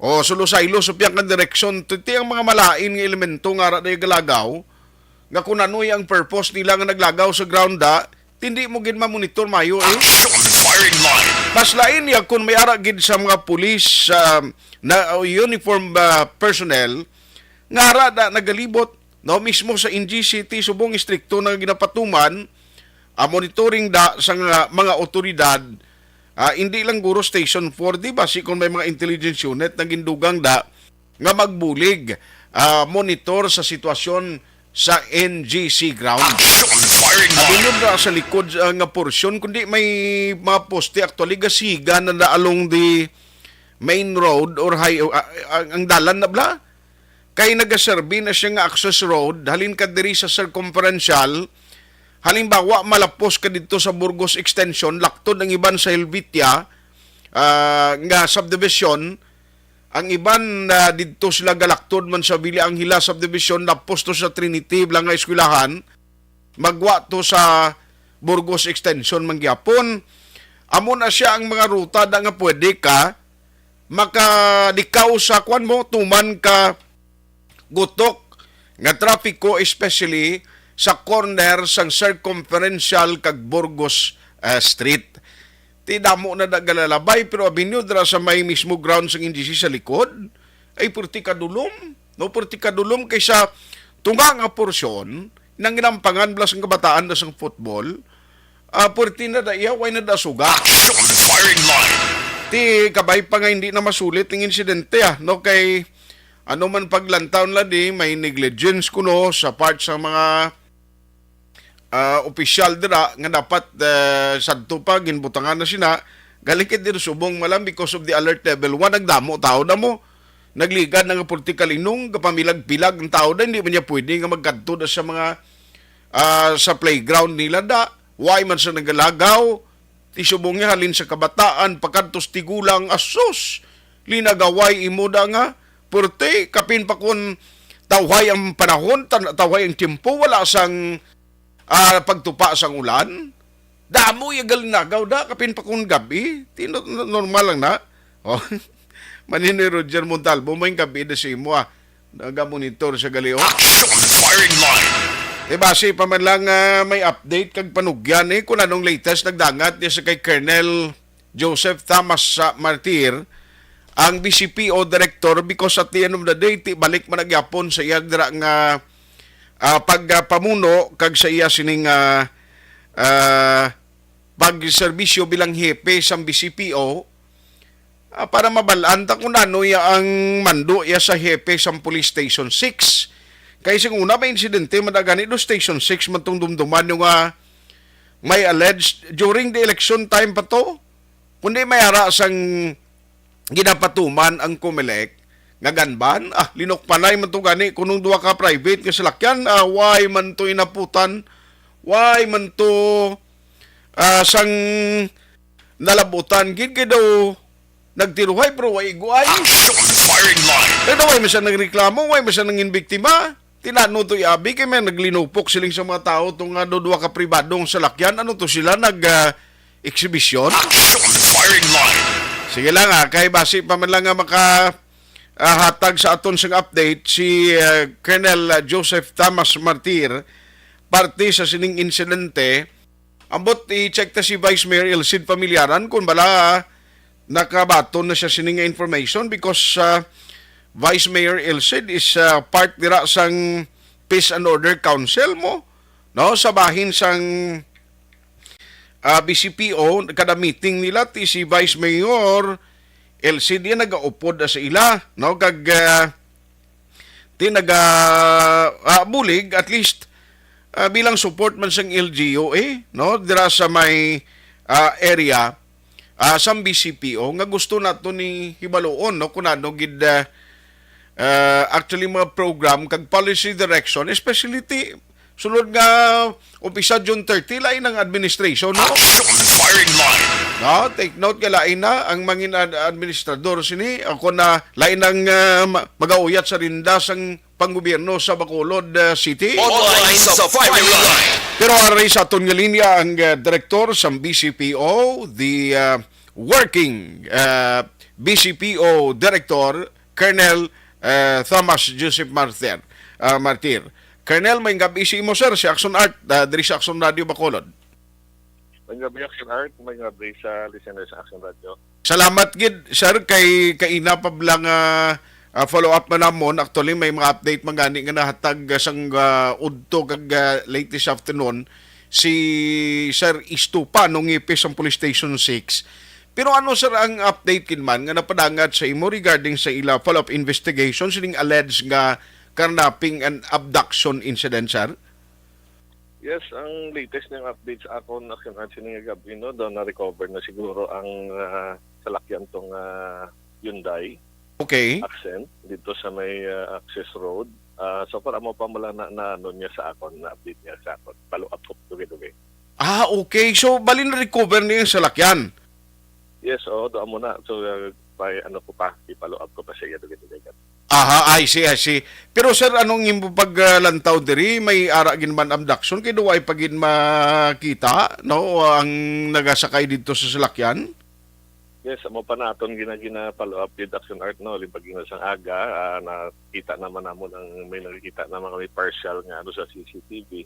O sulo-saylo sa piyang kan direksyon, ti ang mga malain nga elemento nga ara da galagaw, nga kun ano ang purpose nila nga naglagaw sa ground da, ti hindi mo gid ma-monitor mayo, eh. Action firing line. Mas lain ya kun may ara gid sa mga pulis, ah, na, o uniform, ah, personnel nga ara da nagalibot, no, mismo sa N G C ti subong istrikto na ginapatuman ah, monitoring da sa nga mga otoridad, ah, hindi lang guro Station four, di ba? Si kung may mga intelligence unit na gindugang da nga magbulig, ah, monitor sa sitwasyon sa N G C ground. Action firing line. Abinod na sa likod, ah, nga porsyon, kundi may mga poste actually gasiga na na along the main road or high, ah, ang, ang dalan na bla. Kay nagaserbi na siya nga access road, halin ka diri sa circumferential, halimbawa, malapos ka didto sa Burgos Extension, laktod ang iban sa Helvetia, ah, nga subdivision, ang iban, ah, didto sila galaktod man sa Villa Angela subdivision, lapos to sa Trinity, Blanga Eskwelahan, magwa to sa Burgos Extension man gyapon. Amo na siya ang mga ruta da nga pwede ka makalikaw sa, kwan mo, tuman ka gutok nga trapiko, especially sa corner sang Circumferential kag Burgos, ah, Street. Ti damo na nagalalabay, pero abinyo dira sa may mismo ground sang N G C sa likod, ay purti kadulom, no? Purti kadulom kaysa tunga nga porsyon nang ginampangan bala sang kabataan na sang football. Ah, purti na da iya, way na da suga. Action firing line. Ti kabay pa nga hindi na masulit ang insidente, ah, no? Kay ano man paglantaw nila di, may negligence kuno sa part sa mga, ah, opisyal dira nga dapat, eh, sadto pa ginbutangan na sina, galing kay diri subong malam because of the alert level one, nagdamo tao na mo. Nagligad na nga political inong, gapamilag-pilag ang tao na, hindi man niya pwede nga magkadto na sa mga, ah, sa playground nila da. Why man sa nagalagaw, ti subong niya halin sa kabataan, pakadtos tigulang, asus, linagaway imo da nga, purti, kapin pa kun tawhay ang panahon, tan-, tawhay ang tiyempo, wala sang, ah, pagtupa sang ulan. Damo iya galinagaw da, kapin pa kun gabi, ti no-, no-, normal lang na. Oh. Maninoy Roger Montalvo, may gabi da sa imo, ah. Nagamonitor sa gali, oh. Action firing line. Eh, base pa man lang, ah, may update kag panugyan, eh, kung anong latest nagdangat niya sa kay Colonel Joseph Thomas, ah, Martir, ang B C P O director, because at the end of the day, ti balik man nagyapon sa iya dira nga, ah, pagpamuno kag sa iya sining, ah, ah, pagserbisyo bilang hepe sang B C P O, ah, para mabal-an ta kung ano iya ang mando iya sa hepe sang Police Station six. Kay sing una, may insidente man gani do Station six man tong dumduman yung, ah, may alleged during the election time pa to. Kundi may ara sang ginapatuman ang Comelec nga gun ban. Ah, linukpanay man to gani kunong duha ka private nga salakyan. Ah, why man to inaputan? Why man to, ah, sang nalabutan? Gid kay daw nagtiruhay pero way iguay. Action firing line. Pero way man siya nagreklamo, way man siya nangin biktima. Tinano to, Abi, kay may naglinupok siling sa mga tao to nga do duha ka pribadong salakyan. Ano to sila nag, ah, eksibisyon? Action firing line. Sige lang, ah, kay basi pa man lang nga maka, ah, hatag sa aton sing update si, ah, Colonel, ah, Joseph Thomas Martir, parte sa sining insidente. Ambot i-check ta si Vice Mayor Elcid Familiaran kung bala nakabaton na siya sini nga information because, ah, Vice Mayor Elcid is, ah, part dira sang Peace and Order Council mo, no? Sa bahin sang, ah, B C P O, kada meeting nila ti si Vice Mayor Elcid yan nagaupod na sa ila, no? Kag, ah, ti naga, ah, bulig, at least, ah, bilang support man sang L G U A, no, dira sa may, ah, area, ah, sang B C P O nga gusto nato ni hibaluon, no, kung ano gid, ah, ah, actually mga program kag policy direction, especially ti sulod nga umpisa June thirty, lain ang administration, no? Action firing line. No, take note nga lain na ang mangin ad-, administrador sini, ako na lain ang, ah, ma-, magauyat sa rinda sang panggobyerno sa Bacolod, ah, City. Online sa firing line. Pero aray sa aton nga linya ang, ah, direktor sang B C P O, the, ah, working, ah, B C P O director, Colonel, ah, Thomas Joseph Martir, ah, Martir. Colonel, may gabi sa imo, sir, si Action Art, ah, diri sa Action Radio Bacolod. May gabi, Action Art. May gabi sa listeners sa Action Radio. Salamat gid, sir, kay kaina pa lang, ah, ah, follow up man namon. Actually, may mga update man gani nga nahatag, ah, sang, ah, udto kag, ah, late this afternoon. si Sir Istupa no ngipis ang Police Station six. Pero ano, sir, ang update kinman nga napadangat sa imo regarding sa ila follow-up investigation sining alleged nga carnapping and abduction incident, sir? Yes, ang latest nga update sa akon, action at sining nga gabi, no, daw na-recover na siguro ang ah, salakyan tong ah, Hyundai Okay. Accent dito sa may ah, Access Road. Ah, so far, amo pa mula na, na ano niya sa akon, na update niya sa akon. Follow up ko dugay-dugay. Ah, okay. So, bali na-recover niya yung salakyan. Yes, oo, doon muna. So, uh, pa, ano ko pa, i-follow up ko pa sa iya dugay-dugay. Aha, I see, I see. Pero sir, anong imo paglantaw diri? May ara gid man abduction kay duwa pa gid makita, no? Ang nagasakay dito sa salakyan? Yes, amo pa naton gina gina-follow up with Action Art, no, limbag na sang aga, ah, nakita naman namon ang may nakikita naman kami partial nga ano sa C C T V.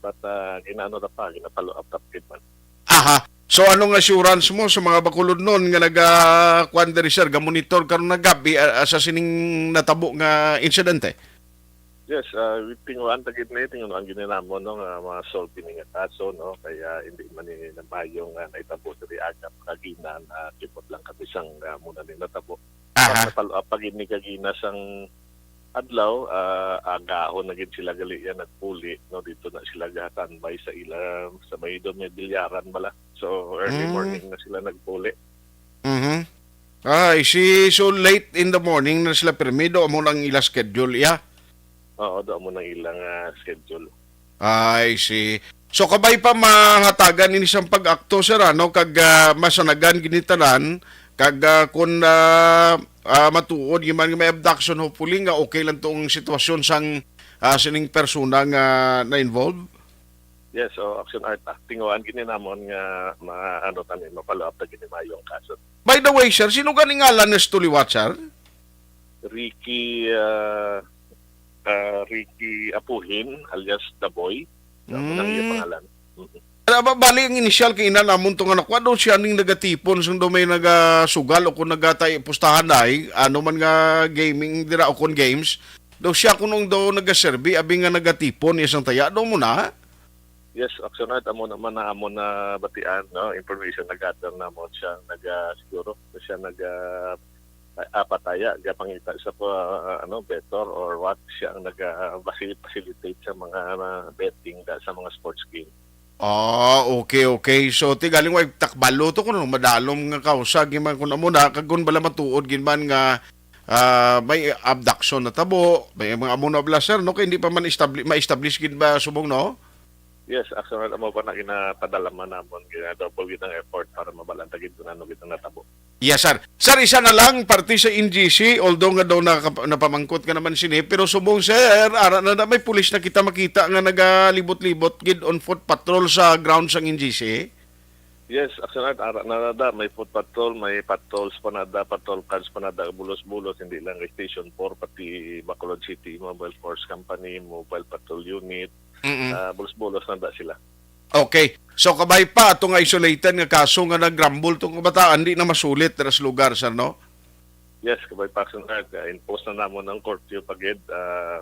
But ah, ginaano na pa, gina-follow up na pa gid man. Aha. So anong assurance mo sa mga Bacolodnon nga naga kuan diri, sir, ga-monitor karon nga gabi, ah, sa sining natabo nga insidente? Yes, uh, tinguan ta gid ni, tinguan gid ni namon, no, nga ma-solve ini nga kaso, no, kaya hindi man ni namayo nga naitabo diri agap kagina na kibot lang kami sang uh, muna ni natabo. Aha. Pag follow up pa gid ni kagina sang adlaw, ah, agahon na gid sila gali yan nagpuli, no, dito na sila gahatambay sa ila sa may do may bilyaran bala. So early Mm. morning na sila nagpuli. Mhm. Ay, si so late in the morning na sila permido amo nang ila schedule, iya. Oo, do mo nang ilang ah, schedule. I see. So kabay pa mahatagan ini sang pag-akto, sir, ano, kag ah, masanagan ginitanan, kag ah, kun ah, ah, matuod giman nga may abduction, hopefully nga okay lang tong sitwasyon sang ah, sining persona nga na-involve. Yes, so Action Art, ah, tinguan gini namon nga ma ano tani ma-follow up ta gini mayo ang kaso. By the way, sir, sino gani ngalan na liwat, sir? Ricky ah, ah, Ricky Apuhin alias Daboy. Ang Mm. iyang pangalan. Mhm. Ala, ba, bali ang inisyal kay ina namon to nga nakuha daw siya ning nagatipon sang daw may nagasugal o kung nagatay pustahan ay ano man nga gaming dira o kung games daw siya kunong daw nagaserbi abi nga nagatipon isang taya daw mo na. Yes, Action Art, amo naman na amo na batian, no, information na gather namon siya naga siguro siya naga apataya gapangita sa pa, ano better or what siya ang naga facilitate sa mga ah, betting da, sa mga sports game. Ah, okay, okay. So, ti galing way takbalo to kuno madalom nga kausa gid man kun amo na kag kun bala matuod gid man nga ah, may abduction na tabo, may mga amo na bala, sir, no? Kay hindi pa man establi ma-establish gid ba subong, no? Yes, actually, amo pa na ginapadala man namon, gina-double gid ang effort para mabalaan ta gid kung ano gid ang natabo. Yes, sir. Sir, isa na lang, parte sa N G C, although nga daw nakap- napamangkot ka naman sini, pero subong, sir, ara na, na may pulis na kita makita nga nagalibot-libot gid on foot patrol sa ground sang N G C. Yes, Action Art, ara na nada, may foot patrol, may patrols pa nada, patrol cars pa nada, bulos-bulos, hindi lang kay Station four, pati Bacolod City Mobile Force Company, Mobile Patrol Unit, Mm-mm. ah, bulos-bulos nada sila. Okay. So, kabay pa, ato nga isolated nga kaso nga nag-rumble tong kabataan, di na masulit dira sa lugar, sir, no? Yes, kabay pa, Action Art, ah, impose na namon ang curfew pagid, ah,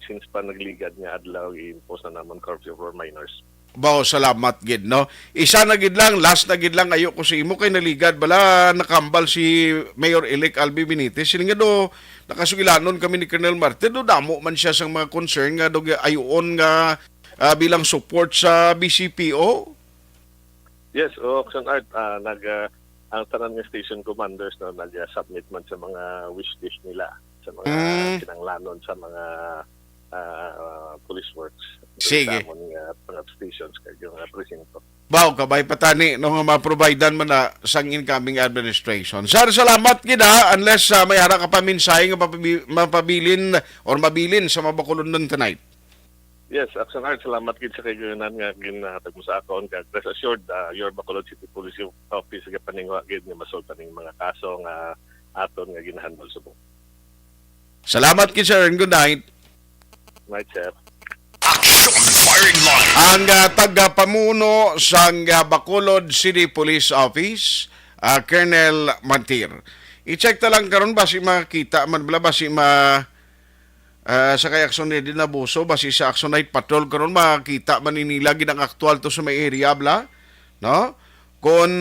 since pa nagligad nga adlaw, i-impose na namon curfew for minors. Bao, salamat gid, no? Isa na gid lang, last na gid lang, ayo ko sa imo kay naligad bala, nakambal si Mayor-elect Albi Benitez. Sini nga do, nakasugilanon kami ni Colonel Martin, do damo man siya sang mga concern nga do ayuon nga ah, bilang support sa B C P O. Yes, o Action Art, ah, nag ah, ang tanan nga station commanders, no, nag-submit man sa mga wish list nila sa mga Mm. kinanglanon sa mga ah, police works. Sige. Sa amon nga mga stations kag yung mga presinto. Bao, kabay pa tani no nga ma-providean man na sang incoming administration. Sir, salamat gid ha, unless ah, may ara ka pa mensahe nga mapabi- mapabilin or mabilin sa mga Bacolodnon tonight. Yes, Action Art, salamat gid sa kaigayonan nga ginahatag mo sa akon, kag rest assured, ah, your Bacolod City Police Office gapaningwa gid nga masulta ning mga kaso nga aton nga ginahandle subong. Salamat gid, sir, and good night. Right, sir. Action Firing Line. Ang ah, tagapamuno sang ah, Bacolod City Police Office, ah, Colonel Mantir. I-check ta lang karon basi makita man bala basi ma Ah, sa kay Action Ready na Buso, basi sa Action Night Patrol karon, makita man ni nila gid ang aktual to sa may area, bla, no? Kon,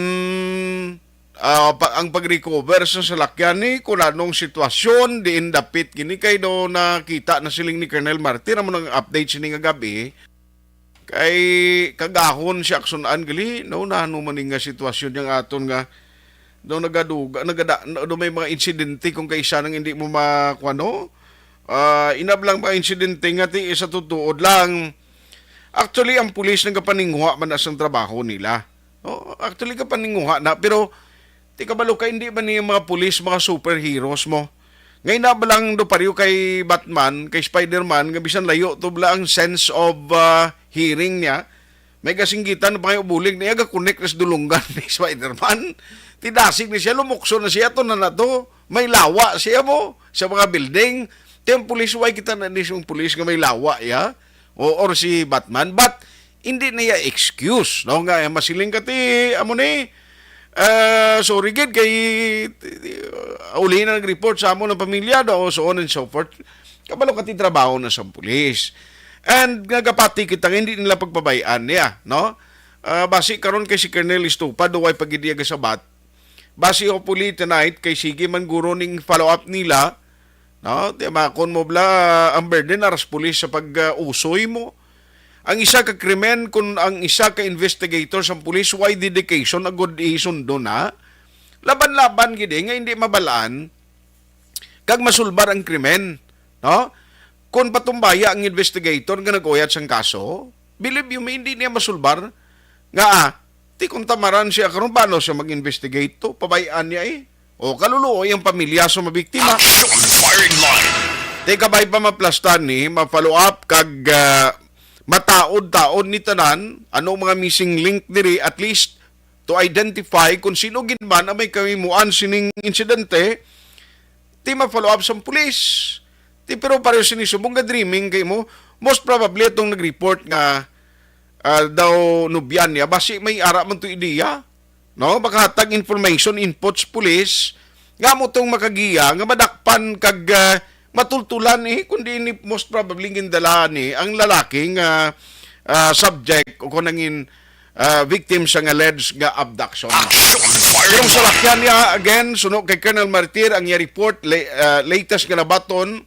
ah, pa, ang pag-recover sa salakyan ni, kung anong sitwasyon, diin dapit gini kay do nakita na siling ni Colonel Martir, amo nang update sini nga gabi. Kay kagahon siya aksunan gali, no, na ano man nga sitwasyon yang aton nga, no, nagaduga, nagada, no, may mga insidente kung kaisa nang hindi mo makuano. Ah, inab lang mga insidente nga ti sa tutuod lang. Actually, ang pulis nagapaninguha man na sang trabaho nila. No? Actually, kapaninguha na, pero ti kabalo ka, hindi ba niya mga pulis, mga superheroes mo? Ngay na ba lang do pareho kay Batman, kay Spider-Man, nga bisan layo to bala ang sense of, ah, hearing niya, may kasinggitan pa kayo bulig niya, ga-connect na sa dulunggan ni Spider-Man. Tidasig ni siya, lumukso na siya, to na na to. May lawa siya mo sa mga building. Ti ang pulis, why kita na ni siyang pulis nga may lawa, ya? O, or si Batman. But, hindi na iya excuse, no? Nga, eh, masiling ka ti, amo ni, ah, sorry gid kay, uh, uli na nag-report sa amo ng pamilya, no? So on and so forth. Kabalo ka ti trabaho na sa pulis. And nagapati kita nga hindi nila pagpabayaan niya, no? Ah, basi karon kay si Colonel Estupa, duway pag-idiya gasabat. Basi hopefully tonight kay sige man guro ning follow-up nila, no? Ti makon mo bala ang burden aras pulis sa pag-usoy mo. Ang isa ka krimen, kun ang isa ka investigator sa pulis, why dedication agud isundo na? Laban-laban gid eh, nga hindi mabalaan kag masulbar ang krimen, no? Kung patumbaya ang investigator nga nag-uyat sang kaso, believe you me, hindi niya masulbar nga, ah, ti kung tamaran siya karon, paano siya mag-investigate to? Pabayaan niya eh. O kaluluoy ang pamilya sa mabiktima. Action firing line. Ti kabay pa maplastan ni, ma-follow up kag, ah, mataod-taod ni tanan, ano mga missing link diri, at least to identify kung sino gid man ang may kahimuan sining insidente, ti ma-follow up sang pulis. Ti pero pareho sini subong nga dreaming kay mo, most probably itong nag-report nga, ah, daw nubyan niya, basi may ara man to ideya, no? Makahatag information, inputs, pulis, nga mo tong makagiya, nga madakpan kag, ah, matultulan eh, kundi ni most probably gindala ni ang lalaki nga, ah, subject o kung nangin, ah, victim sa nga alleged nga abduction. Action firing line. Yung salakyan niya, again, suno kay Colonel Martir, ang iya report, la-, ah, latest nga nabaton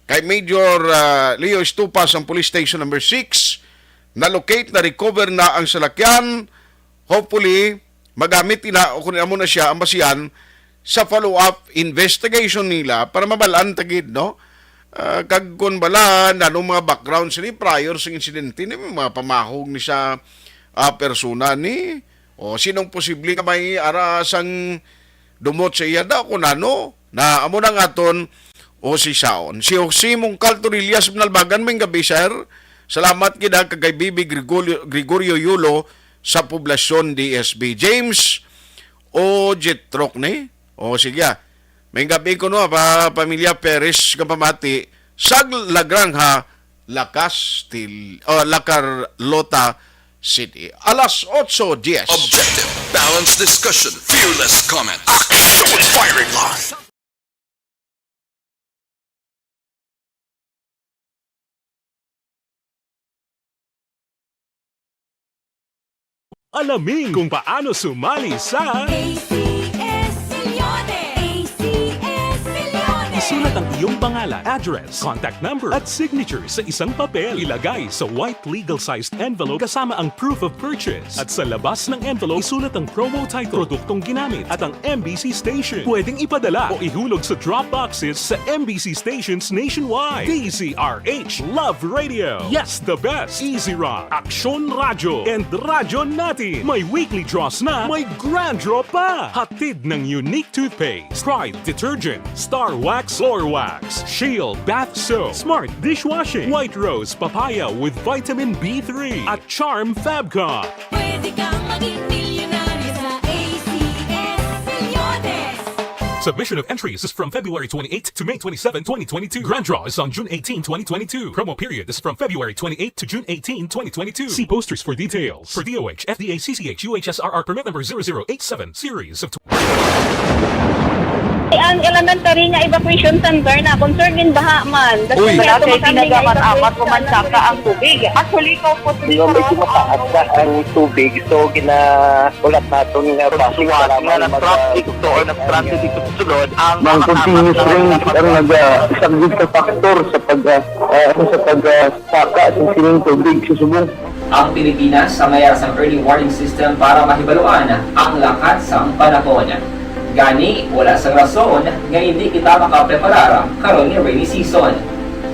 kay Major, ah, Leo Estupa sang Police Station Number Six, na-locate, na-recover na ang salakyan. Hopefully, magamit ina o kung amo na siya ang basihan sa follow-up investigation nila para mabalaan ta gid, no? Ah, kag kun bala, nanong mga background sini prior sa insidente ni, may mga pamahog ni sa, ah, persona ni, o sinong posible nga may ara sang dumot sa iya da, kung ano, na amo na nga aton o si Saon. Si Jose Mungkal Torillas Nalbagan, may gabi, sir. Salamat gid ha, kag kay Bibi Gregorio, Gregorio Yulo sa Poblacion D S B. James o Jetrok ni? O sige, ah. May gabi ko, no, pa, pamilya Perez nga pamati, sag La Granja, La Castil-, o La Carlota City. Alas otso dies. Objective, balanced discussion, fearless comment. Action firing line. Alamin kung paano sumali sa A C S Milyones! A C S Milyones! Isulat ang iyong pangalan, address, contact number, at signature sa isang papel. Ilagay sa white legal-sized envelope kasama ang proof of purchase. At sa labas ng envelope, isulat ang promo title, produktong ginamit, at ang M B C station. Pwedeng ipadala o ihulog sa drop boxes sa M B C stations nationwide. D Z R H Love Radio. Yes, the best. Easy Rock, Aksyon Radyo, and Radyo Natin. May weekly draws na, may grand draw pa. Hatid ng Unique Toothpaste, Pride Detergent, Star Wax Floor Wax, Shield Bath Soap, Smart Dishwashing, White Rose Papaya with Vitamin B three, at Charm Fabcon. Pwede kang maging milyonaryo sa A C S Milyones. Submission of entries is from February twenty-eighth to May twenty-seven, twenty twenty-two. Grand draw is on June eighteen, twenty twenty-two. Promo period is from February twenty-eighth to June eighteen, twenty twenty-two. See posters for details. For D O H, F D A, C C H, U H S R R permit number zero zero eight seven, series of Ang elementary nga evacuation center na concern din baha man. Kasi Uy. Wala kay tinaga man amat ko man saka ang tubig. Actually, ko po Di ba, medyo mataas na ang tubig, so ginaulat naton nga base Suwat para nga may nag-traffic mag- to or nag-transit dito sa sulod, ang Mga mga continuous tapat na rain ang nag-, nagsaglit sa factor sa pag, ah, ah, sa pag, ah, saka sa sining tubig sa subong. Ang Pilipinas ang may sang early warning system para mahibaluan ang lakat sang panahon. Gani, wala sang rason nga hindi kita makapreparar karon nga rainy season.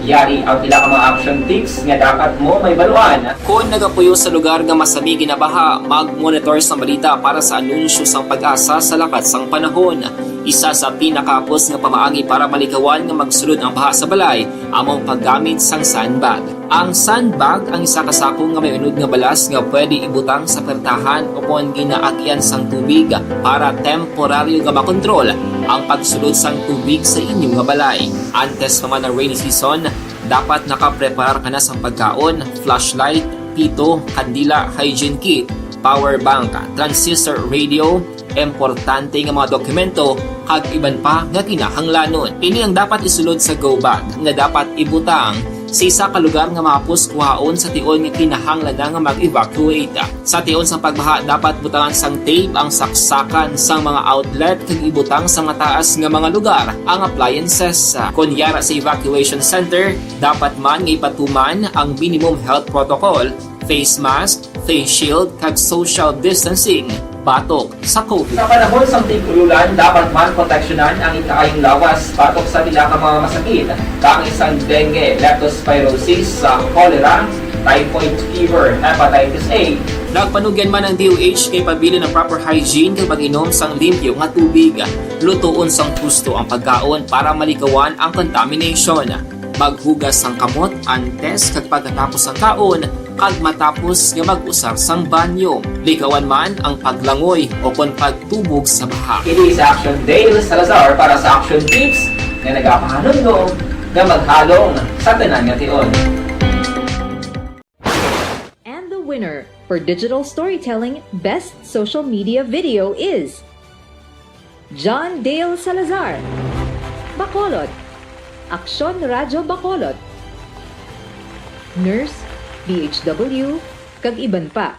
Yari ang pila ka mga action tips nga dapat mo mahibaluan. Kon nagapuyo sa lugar nga masami ginabaha, mag-monitor sang balita para sa anunsyo sang PAGASA sa lakat sang panahon. Isa sa pinakahapos nga pamaagi para malikawan nga magsulod ang baha sa balay amo ang paggamit sang sandbag. Ang sandbag ang isa ka sako nga may unod nga balas nga pwede ibutang sa pertahan o kon ginaagian sang tubig para temporaryo nga makontrol ang pagsulod sang tubig sa inyo nga balay. Antes pa man ang rainy season, dapat nakapreparar ka na sang pagkaon, flashlight, pito, kandila, hygiene kit, power bank, transistor radio, importante nga mga dokumento, kag iban pa nga kinahanglanon. Ini ang dapat isulod sa go bag nga dapat ibutang sa isa ka lugar nga mahapos kuhaon sa tion nga kinahanglan na nga mag-evacuate. Sa tion sang pagbaha, dapat butangan sang tape ang saksakan sang mga outlet kag ibutang sa mataas nga mga lugar ang appliances. Kon yara sa evacuation center, dapat man nga ipatuman ang minimum health protocol, face mask, face shield, kag social distancing batok sa COVID. Sa panahon sang tig-ululan, dapat man proteksyonan ang ikaayong lawas batok sa pila ka mga masakit, kaangay sang dengue, leptospirosis, sa cholera, typhoid fever, hepatitis A. Nagpanugyan man ang D O H kay pabilin ang proper hygiene kag pag-inom sang limpyo nga tubig, lutoon sang husto ang pagkaon para malikawan ang contamination. Maghugas sang kamot antes kag pagkatapos sang kaon, kag matapos nga mag-usar sang banyo. Likawan man ang paglangoy o kon pagtubog sa baha. Ini si Action Dale Salazar para sa Action Tips nga nagapahanumdom nga maghalong sa tanan nga tion. And the winner for digital storytelling best social media video is John Dale Salazar, Bacolod, Aksyon Radyo Bacolod, Nurse, D H W, kag iban pa.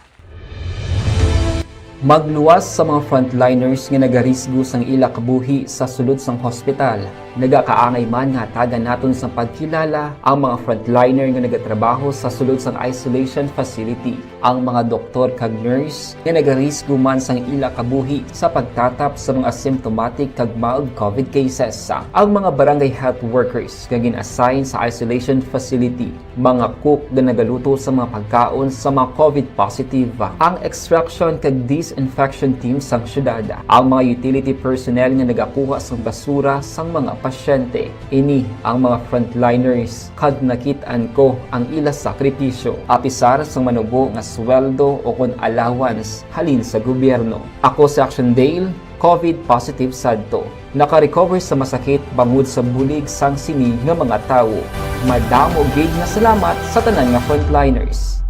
Magluwas sa mga frontliners nga nagarisgo sang ila kabuhi sa sulod sang hospital. Nagakaangay man nga hatagan naton sang pagkilala ang mga frontliner nga nagatrabaho sa sulod sang isolation facility, ang mga doktor kag nurse nga nagarisgo man sang ila kabuhi sa pagtatap sa mga symptomatic kag mild COVID cases, ang mga barangay health workers nga gin-assign sa isolation facility, mga cook nga nagaluto sa mga pagkaon sa mga COVID positive, ang extraction kag disinfection team sang syudad, ang mga utility personnel nga nagakuha sang basura sang mga pasyente. Ini ang mga frontliners kag nakit-an ko ang ila sakripisyo, apisar sang manubo nga sweldo o kon allowance halin sa gobyerno. Ako si Action Dale, COVID positive sadto. Naka-recover sa masakit bangod sa bulig sang sini nga mga tawo. Madamo gid nga salamat sa tanan nga frontliners.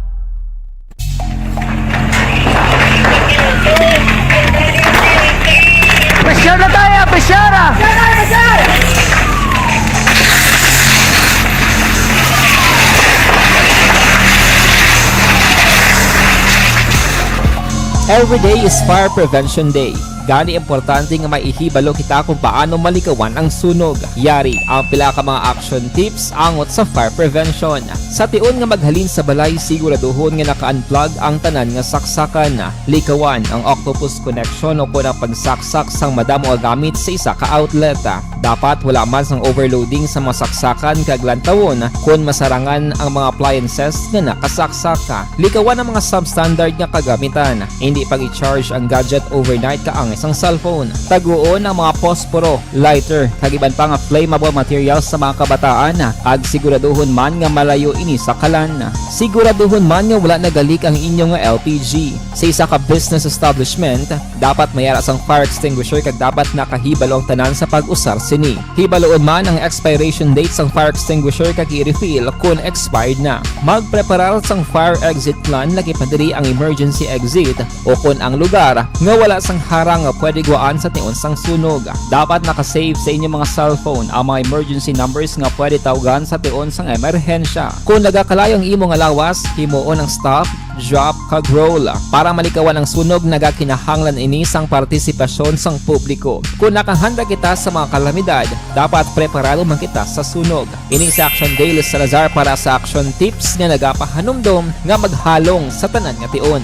Pressure na tayo! Pressure na! Every day is Fire Prevention Day. Gani, importante nga may ihibalo kita kung paano malikawan ang sunog. Yari ang pila ka mga action tips angot sa fire prevention. Sa tion nga maghalin sa balay, siguraduhon nga naka-unplug ang tanan nga saksakan. Likawan ang octopus connection o kon ang pagsaksak sang madamo nga gamit sa isa ka outlet. Dapat wala man sang overloading sa mga saksakan kag lantawon kon masarangan ang mga appliances nga nakasaksak. Likawan ang mga substandard nga kagamitan. Indi pag-i-charge ang gadget overnight kaangay sang cellphone. Taguon ang mga posporo, lighter, kag iban pa nga flammable materials sa mga kabataan, kag siguraduhon man nga malayo ini sa kalan. Siguraduhon man nga wala nagalik ang inyo nga L P G. Sa isa ka business establishment, dapat may ara sang fire extinguisher kag dapat nakahibalo ang tanan sa pag-usar sini. Hibaluon man ang expiration date sang fire extinguisher kag i-refill kon expired na. Magpreparar sang fire exit plan, lakip na diri ang emergency exit o kon ang lugar nga wala sang harang nga pwede gwaan sa tion sang sunog. Dapat naka-save sa inyo mga cellphone ang mga emergency numbers nga pwede tawgan sa tion sang emerhensya. Kung nagakalayo ang imo nga lawas, himuon ang stop, drop, kag roll. Para malikawan ang sunog, nagakinahanglan ini sang partisipasyon sang publiko. Kung nakahanda kita sa mga kalamidad, dapat preparado man kita sa sunog. Ini si Action Dale Salazar para sa Action Tips nga nagapahanumdom nga maghalong sa tanan nga tion.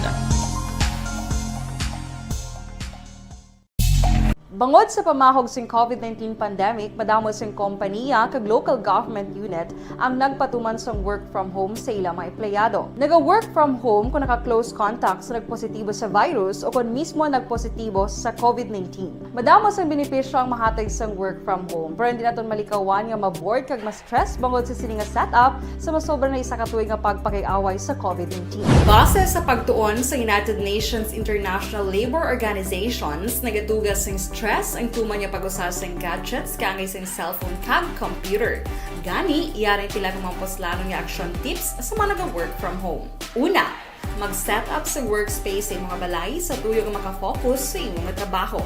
Bangod sa pamahog sing COVID nineteen pandemic, madamo sing kompaniya kag local government unit ang nagpatuman sang work from home sa ilang mga empleyado. Naga-work from home kung naka-close contact sa nagpositibo sa virus o kung mismo nagpositibo sa COVID nineteen. Madamo sang benepisyo ang mahatag sang work from home, pero hindi naton malikawan nga ma-bored kag ma-stress bangod sa sini nga setup sa masobra na isa ka tuig nga pagpakig-away sa COVID nineteen. Base sa pagtuon sa United Nations International Labour Organizations, nagatuga sing stress ang tuman nga pag-usa sing gadgets kaangay sing cellphone kag computer. Gani, yari pila ka mga puslanon nga action tips sa mga naga-work from home. Una, mag-set up sa workspace sa imong balay sa tuyo nga makafocus sa imo nga trabaho.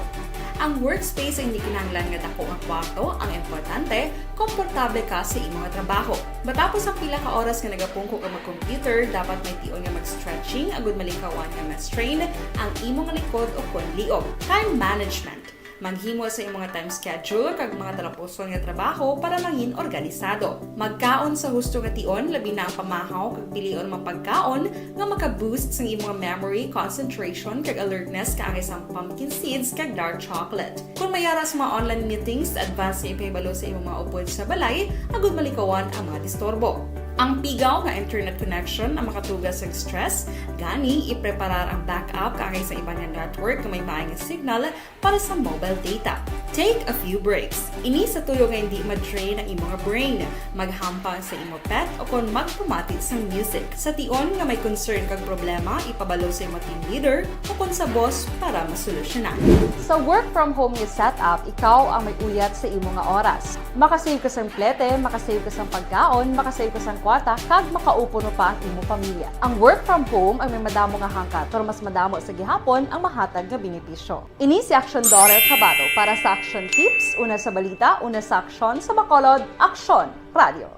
Ang workspace ay hindi kinahanglan nga dako nga kwarto, ang importante, komportable ka sa imo nga trabaho. Matapos ang pila ka oras nga nagapungko ka mag-computer, dapat may tion nga mag-stretching agud malikawan nga ma-strain ang imo nga likod o kon liog. Time management. Maghimo sa imong nga time schedule kag mga talapuson nga trabaho para mangin organisado. Magkaon sa husto nga tion, labi na ang pamahaw kag pilion mga pagkaon nga maka-boost sang imong memory, concentration, kag alertness kaangay sang pumpkin seeds kag dark chocolate. Kung may ara sa mga online meetings, advance nga ipahibalo sa imong mga upod sa balay agud malikawan ang mga disturbo. Ang pigaw nga internet connection ang makatuga sa stress, gani ipreparar ang backup kaangay sa iban nga network nga may maay nga signal para sa mobile data. Take a few breaks. Ini sa tuyo nga hindi ma-drain ang imo nga brain. Maghampang sa imo pet o kon magpamati sang music. Sa tion nga may concern kag problema, ipabalo sa imo team leader o kon sa boss para masolusyonan. Sa work from home nga setup, ikaw ang may uyat sa imo nga oras. Makasave ka sang plete, makasave ka sang pagkaon, makasave ka sang kwarta, kag makaupod pa ang imo pamilya. Ang work from home ang may madamo nga hangkat, pero mas madamo sa gihapon ang mahatag nga benepisyo. Ini si Action Dorel Cabato para sa Action Tips, una sa balita, una sa aksyon, sa Bacolod, Aksyon Radio.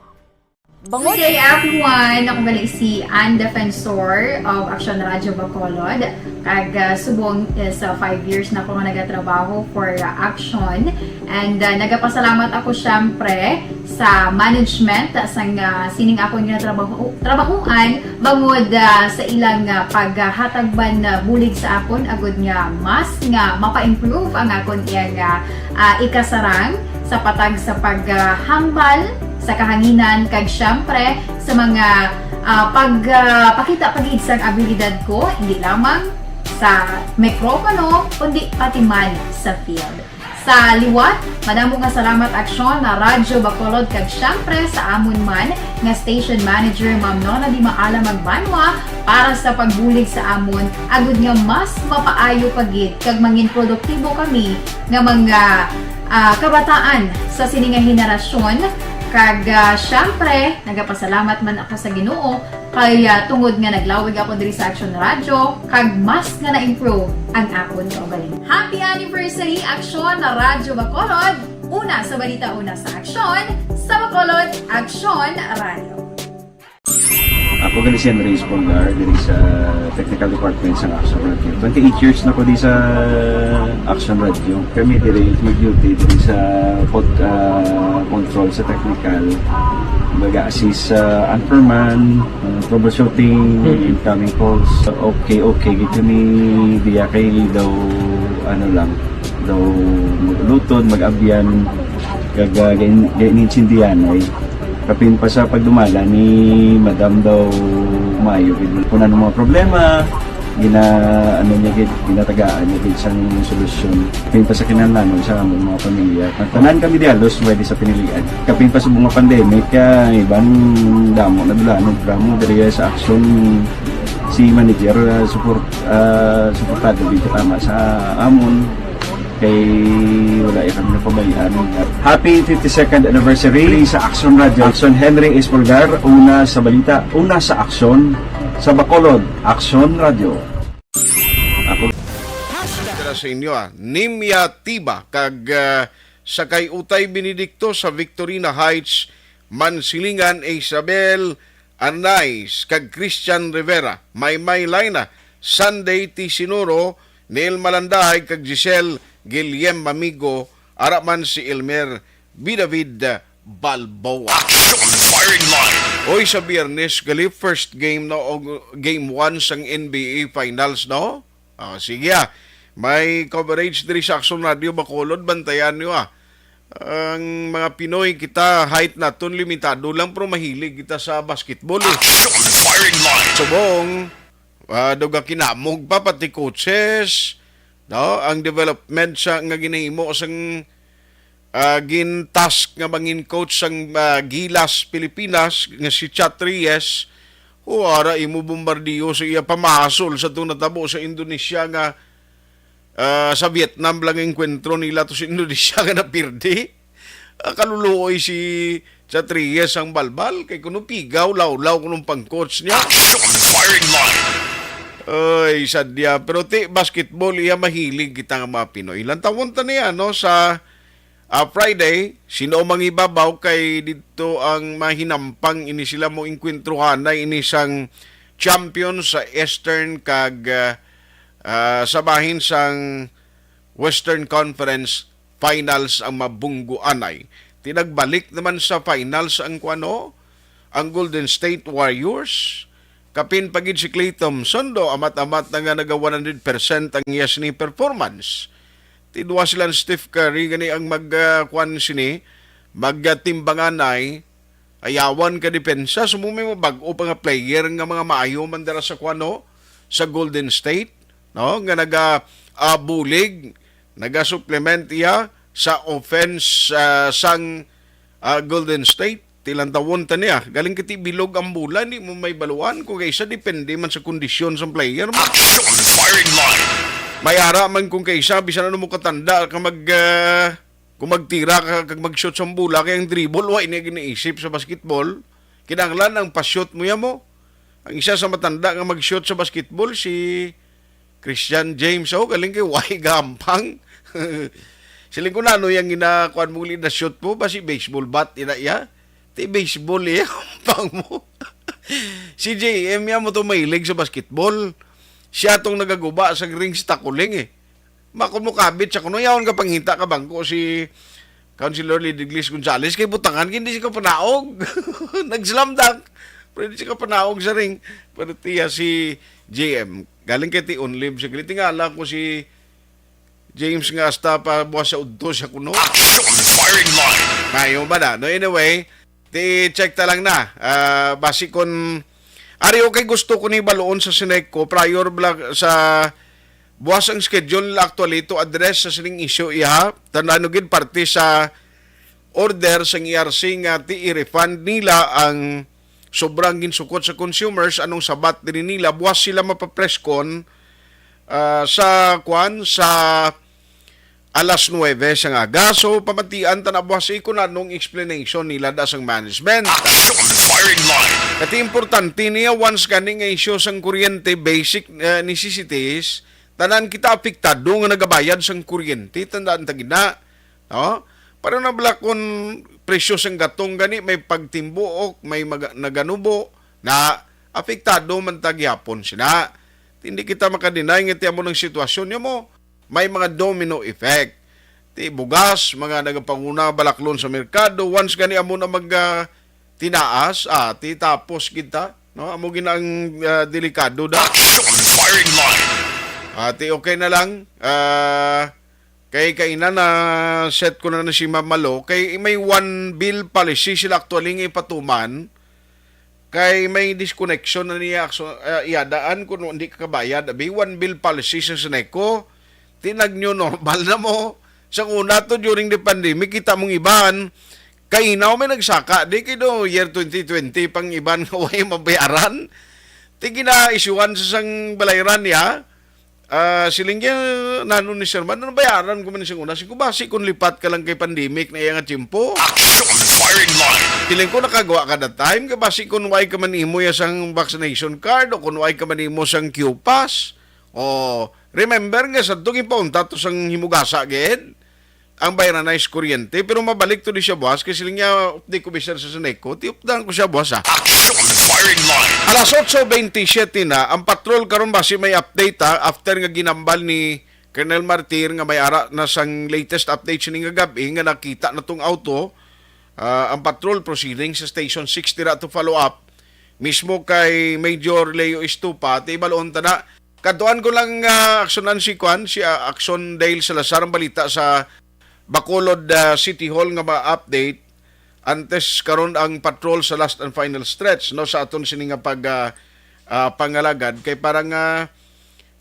Bangod Good day, everyone. Ako gali si Ann Defensor of Action Radio Bacolod. Kag, ah, subong is, ah, five years na ako nga nagatrabaho for, ah, Action. And, ah, nagapasalamat ako, syempre, sa management, ah, sang, ah, sining akon nga trabaho, trabahoan, bangod, ah, sa ilang, ah, paghatag man, ah, bulig sa akon, agud nga mas nga mapa-improve ang akon iyang, ah, ah, ikasarang sa patag sa paghambal sa kahanginan, kag syempre sa mga, ah, pag, ah, pakita pa gid sang abilidad ko, hindi lamang sa mikropono, kundi pati man sa field. Sa liwat, madamo nga salamat, Aksyon na Radyo Bacolod, kag syempre sa amon man nga station manager, Ma'am Nona Di Maala Magbanwa, para sa pagbulig sa amon, agud nga mas mapaayo pa gid kag mangin produktibo kami nga mga, ah, kabataan sa sini nga henerasyon. Kag, ah, syempre, nagapasalamat man ako sa Ginoo kay, ah, tungod nga naglawig ako diri sa Action Radio, kag mas nga na-improve ang akon kaugalingon. Happy anniversary, Action na Radyo Bacolod! Una sa balita, una sa aksyon, sa Bacolod, Action Radio. Ako gali si Henry Espolgar, diri sa technical department sa Action Radio. Twenty-eight years na ko di sa Action Radio. Kami diri mag-duty diri sa pod-, ah, control sa technical. Mag-assist sa anchorman, ah, troubleshooting, incoming calls. Okay, okay, gid kami diya kay daw, ano lang, daw mag-ulutod, mag-abyan, kag, ah, gain-, gain-, intindihan ay. Kapin pa sa pagdumala ni Madam daw maayo gid. Kung ano mga problema, gina-, ano niya gid, ginatagaan niya gid sang solusyon. Kapin pa sa kinahanglanon sa among mga pamilya. Tanan kami dialos, pwede sa pinilian. Kapin pa sa mga pandemic, kaya iban damo na dula, no, drama diri sa aksyon si manager, ah, support, ah, suportado gid tama sa amon. Kay wala ya kami napabayaan. Happy fifty-second anniversary sa Action Radio. Action Henry Espolgar, una sa balita, una sa aksyon, sa Bacolod, Action Radio. Ako. Hashtag sa inyo, ah. Nimia Tiba kag, ah, Sakay Utay Benedicto sa Victorina Heights, Mansilingan, Isabel Arnaiz kag Christian Rivera, Maymay Laina, Sunday T. Sinuro, Neil Malandahay kag Giselle Guillem Mamigo, ara man si Elmer B. David Balboa. Action firing line. Oy, sa Biyernes gali, first game, no, o game one sang N B A Finals, no? Ah, sige, ah. May coverage diri sa Action Radio Bacolod, bantayan niyo, ah. Ang mga Pinoy, kita, height naton limitado lang, pero mahilig kita sa basketball, eh. Action firing line. Subong, ah, duga kinamog pa, pati coaches, no? Ang development sa, nga ginahimo sang, ah, gin-task nga mangin coach sang, ah, Gilas Pilipinas nga si Chat Reyes, o ara, imo bombardiyo sa iya pamahasol sa itong natabo sa Indonesia nga, ah, sa Vietnam lang ang enkwentro nila to sa Indonesia nga napirdi. Ah, kaluluoy si Chat Reyes ang balbal kay kuno pigaw, lawlaw kuno ang pang-coach niya. Action firing line. Ay, sadya. Pero ti, basketball, iya mahilig kita nga mga Pinoy. Lantawon ta niya, no, sa, ah, Friday, sino ang mangibabaw kay dito ang mahinampang ini sila mo inkwentruhanay ini sang champion sa Eastern kag, ah, ah, sa bahin sang Western Conference Finals ang mabungguanay. Tinagbalik naman sa finals ang kuano, ang Golden State Warriors. Kapin pa gid si Klay Thompson, do, amat-amat na nga naga one hundred percent ang iya sini performance. Tidwa sila ni Steph Curry gani ang mag, ah, kuan sini, magtimbanganay, ayawan ka depensa, sumumi mo bag-o pa nga player nga mga maayo man dira sa kuano, sa Golden State, no? Nga naga, ah, bulig, naga-supplement iya sa offense, ah, sang, ah, Golden State. Tilantawon ta niya. Galing kiti bilog ang bola, di mo may baluan. Kung kaysa, depende man sa kondisyon sang player mo. Action firing line. May ara man kung kaysa, bisan ano mo katanda ka mag, ah, kung magtira ka kag mag-shoot sang bola, kay ang dribble, wa ini ginaisip sa basketball. Kinahanglan ang pa-shoot mo ya mo. Ang isa sa matanda nga mag-shoot sa basketball, si Christian James, oh, galing kay way gampang. Siling ko na, ano yung ginakuan mo, uli na shoot mo, ba si baseball bat, ina iya? Ti baseball, eh, gampang mo. Si J M, yan mo to mahilig sa basketball. Siya tong nagaguba sa ring sa takuling, eh. Makon mo kabit sa kuno, yaon ka pangita ka bangko si Councilor Lidiglis Gonzales kay butangan, hindi siya kapanaog. Nag-slam dunk. Pero hindi siya kapanaog sa ring. Pero tiya si J M. Galing kay ti only siya. Tingala ko si James nga hasta pa buwas sa udto siya kuno. Action firing line. Mayo ba na? No, anyway, ti check ta lang na. Ah, basi kon ari, okay, gusto ko ni baluon sa Sineco prior bla-, sa buwas ang schedule nila actually to address sa sining issue, iha. Tandaan nyo gid, parte sa order sang E R C nga ti i-refund nila ang sobrang ginsukot sa consumers. Anong sabat diri nila? Buwas sila mapapreskon, ah, sa kwan, sa alas nuwebe sang aga. So, pamatian ta na buwas si kun anong explanation nila da sang management. Action firing line. Kati importante niya, once gani nga issue sang kuryente, basic, eh, necessities, tanan kita apektado nga nagabayad sang kuryente, tandaan ta gina, no? Para na bala kun presyo sang gatong gani, may pagtimbuok, may maga-, naganubo, na apektado man ta gihapon sina. Hindi kita makadinay nga ti amo ng sitwasyon niya mo. May mga domino effect. Ti bugas, mga nagapanguna balaklon sa merkado, once gani amo na mag, ah, tinaas, ah, ti tapos kita, no? Amo gina ang, ah, delikado da. Action firing line. Ah, ti okay na lang. Ah, kay kaina na set ko na na si Mamalo, kay may one bill policy sila actually nga ipatuman. Kay may disconnection na niya, akso-, ah, iyadaan kung hindi ka kabayad. Abi, one bill policy sa Sineco. Tinag nyo normal na mo. Sa una to, during the pandemic, kita mong iban, kainaw may nagsaka, di kay do year twenty twenty pang iban nga way mabayaran. Ti gina-issuean sa sang balayran niya, ah, siling niya, nano ni Sir Man, ano bayaran ko man sa una? Siling ko, basi kung lipat ka lang kay pandemic na iya nga tiyempo. Action firing line. Siling ko, nakagawa ka that time, kay basi kung way ka man imo ya sang vaccination card o kung way ka man imo sang Q pass, o Remember nga sa tong ipaunta to sang Himugasa gid ang bayranay sa kuryente, pero mabalik to di siya buwas kay siling niya di ko bisan sa Seneco, tiupdan ko siya buwas, ah. Action Firing Line. Alas otso bentisiete na ang patrol karon, basi may update, ha, after nga ginambal ni Colonel Martir nga may ara na sang latest update sini nga gab-i nga nakita na tong auto, ah, ang patrol proceeding sa Station six dira to follow up mismo kay Major Leo Estupa. Ti balon ta na. Kadtuan ko lang, ah, aksyonan si kwan, si, ah, Action Dale Salazar ang balita sa Bacolod, ah, City Hall nga ma-update antes karon ang patrol sa last and final stretch, no, sa aton sini nga pag, ah, ah, pangalagad kay para nga,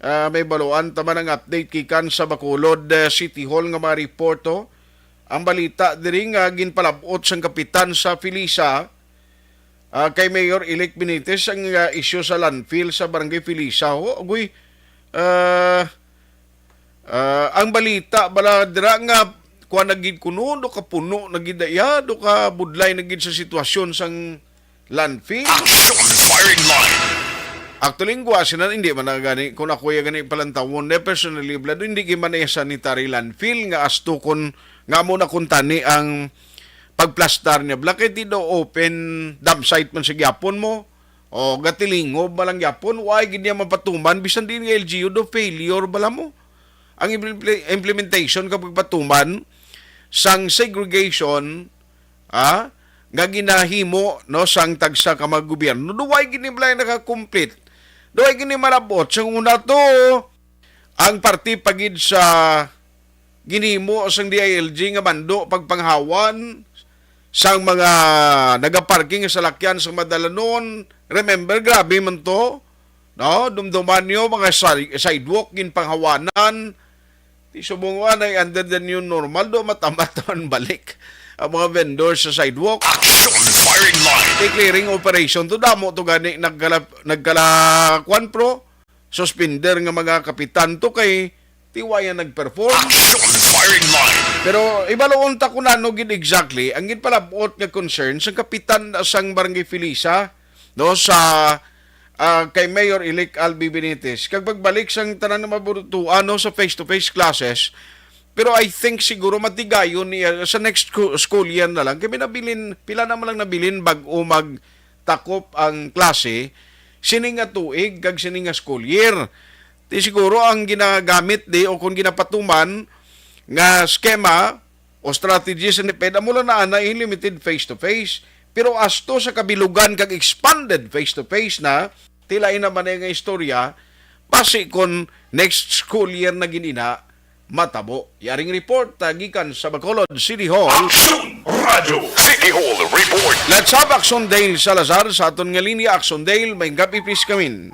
ah, may baluan ta man ang update gikan sa Bacolod, ah, City Hall nga mga reporto. Ang balita diri nga ginpalab-ot sang kapitan sa Felisa, ah, kay Mayor-elect Benitez ang, ah, isyu sa landfill sa Barangay Felisa. Ho, agoy, ah, ah, ang balita bala dira nga kuan na gid kuno, do ka puno na gid iya, do ka budlay na gid sa sitwasyon sang landfill. Action Firing Line. Actually, ang guwa sina, hindi man na gani, kung ako ya gani palantawon, ne, personally, blado, hindi gid man iya sanitary landfill nga asto kon nga mo na kuntani ang pagplastar niya. Bala kay di daw open dump site man sa gyapon mo. O, gatilingob man lang gyapon, why gid niya mapatuman, bisan din nga L G U do failure bala mo. Ang impl-, implementation kag pagpatuman sang segregation, ah, nga ginahimo, no, sang tagsa ka mga gobyerno, do why gid ni bala naka-complete? Do why gid ni malabot? Sang una to, ang parte pa gid sa ginhimo sang D I L G nga mando pagpanghawan sang mga nagaparking nga salakyan sa madalanon. Remember, grabe man to, no? Dumduman niyo, mga sari-, sidewalk ginpanghawanan. Ti subong wa na under the new normal, do matamat man balik ang mga vendors sa sidewalk. Action Firing Line. Ti clearing operation to, damo to gani nagkala, nagkala, kwan, pro, suspender nga mga kapitan to kay ti wa ya nag-perform. Action Firing Line. Pero ibaluon ta kung ano gid exactly ang ginpalabot nga concern sang kapitan sang Barangay Felisa, no, sa, ah, kay Mayor-elect Albi Benitez. Kag pagbalik sang tanan nga maburutuan, no, sa face-to-face classes, pero I think siguro matigayon niya sa next scho-, school year na lang. Kay may nabilin, pila naman lang nabilin bag-o magtakop ang klase sini nga tuig kag sini nga school year. Ti siguro ang ginagamit di o kung ginapatuman nga eskema o strategy sa NEPED, amo lang na ana, eh, limited face-to-face. Pero asto sa kabilugan kag expanded face-to-face na, ti lain naman na nga istorya, basi kon next school year na gid ina matabo. Yaring report, ah, gikan sa Bacolod City Hall. Action Radio City Hall Report. Let's have Action Dale Salazar sa aton nga linya. Action Dale, may gabi, please come in.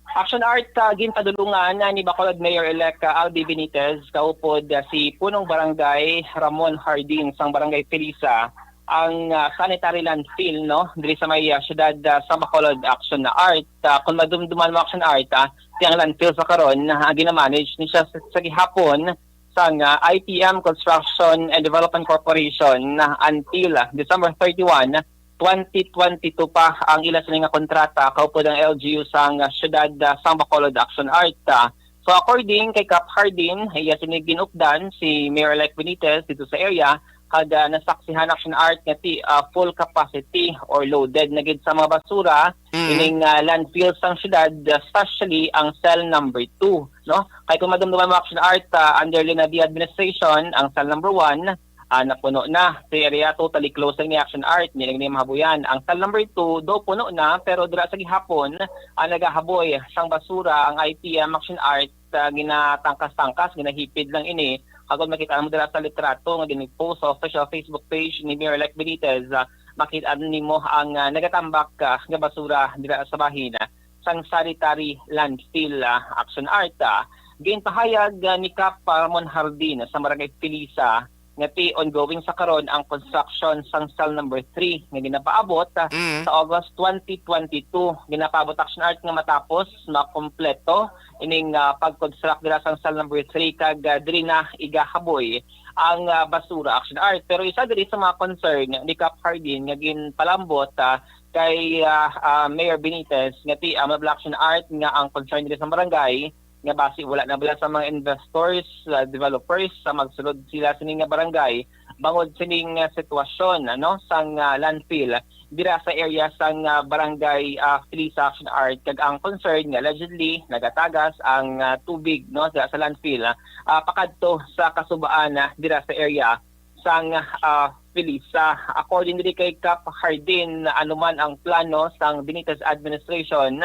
Action Art, ah, ginpadulungan, ah, ni Bacolod Mayor-elect, ah, Albi Benitez, kaupod, ah, si Punong Barangay Ramon Hardin sang Barangay Felisa ang, ah, sanitary landfill, no, diri sa may, ah, siyudad, ah, sa Bacolod. Action Art, ah, kung madumduman mo, Action Art, ah, ti ang landfill sa karon, ah, ginamanage ni siya sa, sa gihapon sang, ah, I T M Construction and Development Corporation, ah, until, ah, December thirty-one, twenty twenty-two pa ang ila sini nga kontrata kaupod ang L G U sang, ah, siyudad, ah, sang Bacolod. Action Art, ah. So, according kay Kap Hardin, iya sini ginupdan si Mayor-elect Benitez dito sa area, kag, ah, nasaksihan, Action Art, nga ti, ah, full capacity or loaded na gid sa mga basura Mm. ining, ah, landfill sang siyudad, especially ang cell number two, no? Kay kung madumduman mo, Action Art, ah, under Lenadia administration, ang cell number one, ah, napuno na. Sa area, totally closed ang ni Action Art, hindi lang ni mahabuyan. Ang cell number two, do puno na, pero dira sa gihapon, ah, nagahaboy sang basura ang I T M Action Art, ah, ginatangkas-tangkas, ginahipid lang ini. Kag kon makita mo dira sa litrato nga gini-post sa official Facebook page ni Mayor-elect Benitez, ah, makita nimo ang, ah, nagatambak, ah, nga basura dira sa bahin, ah, sang sanitary landfill, ah, Action Art, ah. Ginpahayag, ah, ni Kap Ramon Hardin sa Barangay Felisa nga ti ongoing sa karon ang construction sang cell number three nga ginapaabot, ah, Mm. sa August twenty twenty-two. Ginapaabot, Action Art, nga matapos makompleto ining, ah, pag-construct dira sang cell number three kag, ah, diri na igahaboy ang, ah, basura, Action Art. Pero isa diri sa mga concern ni Kap Hardin nga ginpalambot, ah, kay, ah, ah, Mayor Benitez nga ti, ah, Action Art, nga ang concern diri sa barangay nga basi wala na bala sa mga investors, ah, developers sa magsulod sila sini nga barangay bangod sining, ah, sitwasyon, ano, sang, ah, landfill dira sa area sang, ah, barangay, ah, Felisa, Action Art, kag ang concern nga allegedly nagatagas ang, ah, tubig, no, dira sa landfill, ah, pakadto sa kasubaan, ah, dira sa area sang, ah, Felisa. According diri kay Kap Hardin, ano man ang plano sang Benitez administration,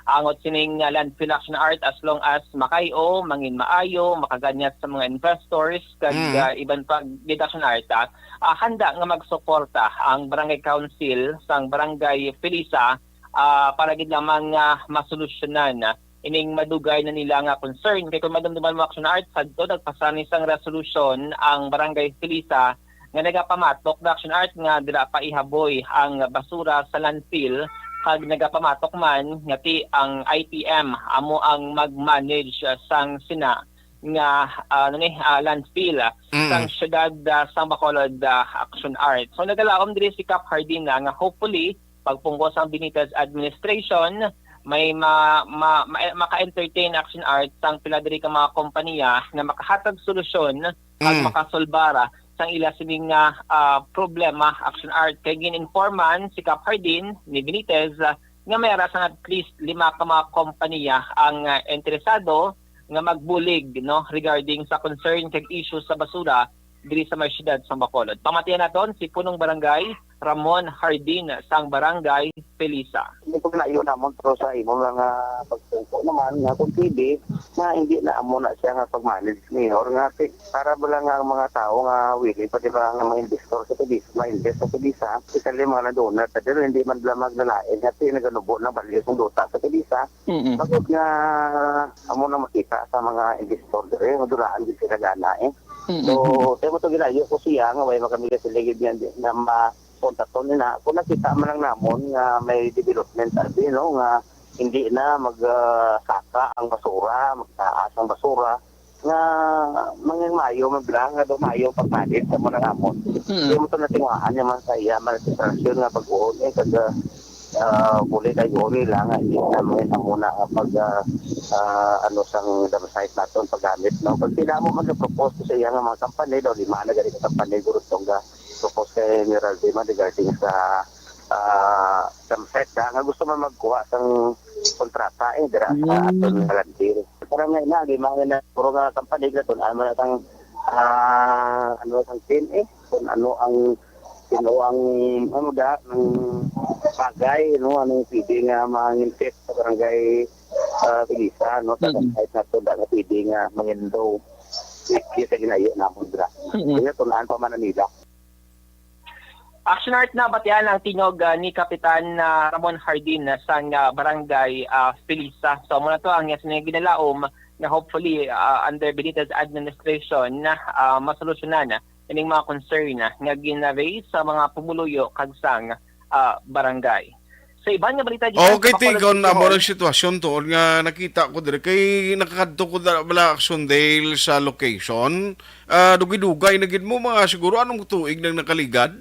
angot sining, ah, landfill, Action Art, as long as makayo, mangin maayo, makaganyat sa mga investors, kag, Mm. ah, iban pa gid, Action Art, ah, ah, handa nga magsuporta ang barangay council sang barangay Felisa, ah, para gid lamang nga masolusyonan ining madugay na nila nga concern. Kay kung madumduman mo, Action Art, sadto nagpasa ni sang resolusyon ang barangay Felisa nga nagapamatok na, Action Art, nga dira pa ihaboy ang basura sa landfill, kag nagapamatok man nga ti ang I P M amo ang mag-manage, ah, sang sina nga, ah, ano ni, ah, landfill, ah, Mm. sang siyudad, ah, sang Bacolod, ah, Action Art. So nagalaom diri si Kap Hardin na nga hopefully pagpungko sang Benitez administration, may ma, ma, ma, maka-entertain, Action Art, sang pila diri ka mga kompanya nga makahatag solusyon kag Mm. makasolbara sang ila sining nga, ah, problema, Action Art. Kay gin-informan si Kap Hardin ni Benitez, ah, nga may ara sang at least lima ka mga kompanya ang, ah, interesado nga magbulig, no, regarding sa concern kag issue sa basura diri sa may siyudad sa Bacolod. Pamatian naton si Punong Barangay Ramon Hardin sang Barangay Felisa. Hindi ko ginayo namon, pero sa imo nga pagtungko naman nga kung pwede, na hindi na amo na siya nga pag-manage ni, or nga ti-, para ba lang nga ang mga tao nga willing pa, di ba, nga mga investor sa Felisa, ma-invest sa Felisa, especially mga landowner, pero hindi man bala maglalain nga ti naganubo ng balyo kung duta sa Felisa. Mm-mm. Bakit nga amo na makita sa mga investor diri, madulaan gid sila gana, eh. Mm-mm. So, kaya mo to ginayo ko siya nga way makamiga sila gid nga, nga ma-, kontakton nila. Kung nakita man lang namon nga may development, abi, no, nga hindi na mag, ah, saka ang basura, magtaas ang basura, nga mangin mayo man bala nga daw mayo ang pagmanage sa muna namon. Mm. Kaya mo to natinguhaan niya man sa iya, man sa sitwasyon nga pag-uon, eh, kag, ah, ah, muli kay guni lang nga hindi naman amo na ang pag, ah, ah, ano, sang dump site naton paggamit, no? Pag sila mo mag-propose ko sa iya nga mga company daw, lima na gani ka company, Gurutong, ga propose kay Emerald Lima regarding sa, ah, dump site, ah, nga gusto man magkuha sang kontrata, eh, dira sa Mm. aton nga landfill. Para nga ina, lima nga na, puro nga company, gratun-an man ang, ah, ano, sang team, eh, kung ano ang sino ang, ano da, ang bagay, no, anong pwede nga mangintip sa barangay, ah, Felisa, no, sa Mm. Kahit na to, da, nga pwede nga mangindo. Kaya sa ginayo namon, bra. Mm. Kaya tunaan pa man nila. Action Art, nabatian ang tingog, ah, ni Kapitan, ah, Ramon Hardin, ah, sang, ah, barangay, ah, Felisa. So, muna to ang yes nga ginalaom na hopefully, ah, under Benitez administration, ah, masolusyonan ining mga concern nga gina-raise sa mga pumuluyo kag sang, ah, barangay. Sa iban nga balita gikan sa Okay, Bacolod Tigon, City amo Hall. Ang sitwasyon tuod nga nakita ko diri kay nakakadto ko dala bala Action Dale sa location. Ah, dugay-dugay na gid mo, mga siguro anong tuig nang nakaligad?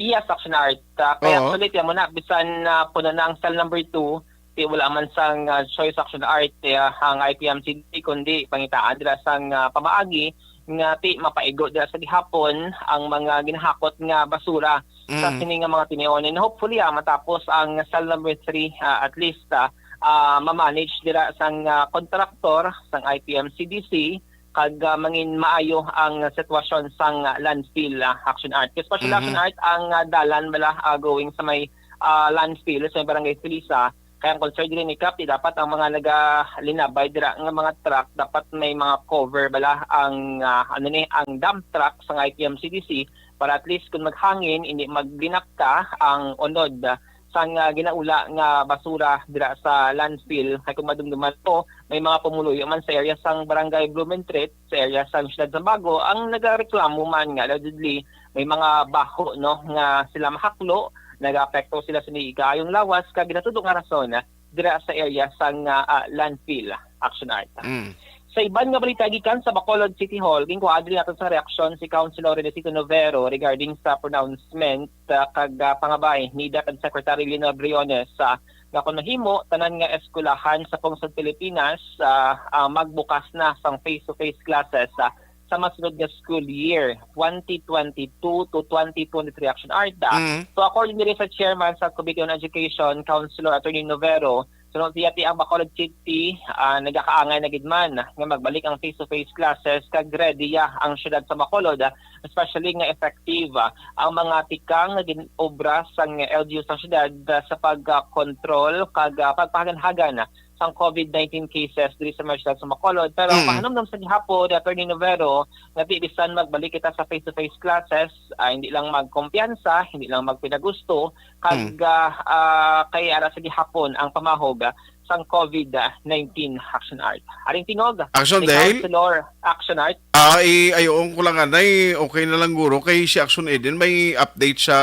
Yes, Action Art. Ah, kaya Oo. Actually, tiyan mo na, bisan, ah, puno na ang cell number two, ti wala man sang, ah, choice, Action Art, eh, ang I P M C D, kundi pangitaan dira sang, ah, pamaagi nga ti mapaigo dira sa gihapon ang mga ginahakot nga basura sa Mm. sini nga mga tinion. And hopefully, ah, matapos ang cell number three, ah, at least, ah, ah, ma-manage dira sang, ah, kontraktor sang I P M C D C, kag, ah, mangin maayo ang sitwasyon sang, ah, landfill, ah, Action Art. Especially Mhm. Action Art ang, ah, dalan bala, ah, going sa may, ah, landfill sa may barangay Felisa. Kaya ang concern diri ni Kap, di dapat ang mga nagalinabay dira nga mga truck, dapat may mga cover bala ang, ah, ano ni, ang dump truck sa I P M C D C para at least kung maghangin, hindi magbinakta ang unod sang, ah, ginaula nga basura dira sa landfill. Kay kung madumduman mo, may mga pumuluyo man sa area sang Barangay Blumentritt, sa area sang Siyudad Zumbago, ang nagareklamo man nga allegedly may mga baho, no, nga sila mahaklo, nagaapekto sila sa kaayong lawas, kag ginatudo nga rason, ah, dira sa area sang, ah, ah, landfill, Action Art. Mm. Sa iban nga balita gikan sa Bacolod City Hall, ginkuha diri naton sa reaksyon si Councilor Renesito Novero regarding sa pronouncement, ah, kag, ah, pangabay ni Deputy Secretary Leonor Briones, ah, nga kung mahimo, tanan nga eskwelahan sa pungsod Pilipinas, ah, ah, magbukas na sang face-to-face classes, ah, sa masunod nga school year, twenty twenty-two to twenty twenty-three, Action Art, ah. Mm. So, according diri sa chairman sa Committee on Education, Councilor Attorney Novero, suno siya ti ang Bacolod City, ah, nagakaangay na gid man nga magbalik ang face-to-face classes, kag ready ya ang syudad sa Bacolod, ah, especially nga effective, ah, ang mga tikang nga gin-obra sang L G U sang syudad, ah, sa pagkontrol kag, ah, pagpahaganhagan sang COVID nineteen cases diri sa mga syudad sa Bacolod. Pero ang Mm. pahanumdom sa gihapon ni Attorney Novero nga di bisan magbalik kita sa face-to-face classes, ah, hindi lang magkumpiyansa, hindi lang magpinagusto, kag, Mm. ah, ah, kay ara sa gihapon ang pamahog, ah, sang COVID nineteen, Action Art. Aring tingog, Action ni Dale? Councilor Action Art. Ah, i-, ayoon ko lang, anay, okay na lang guro kay si Action Eden may update sa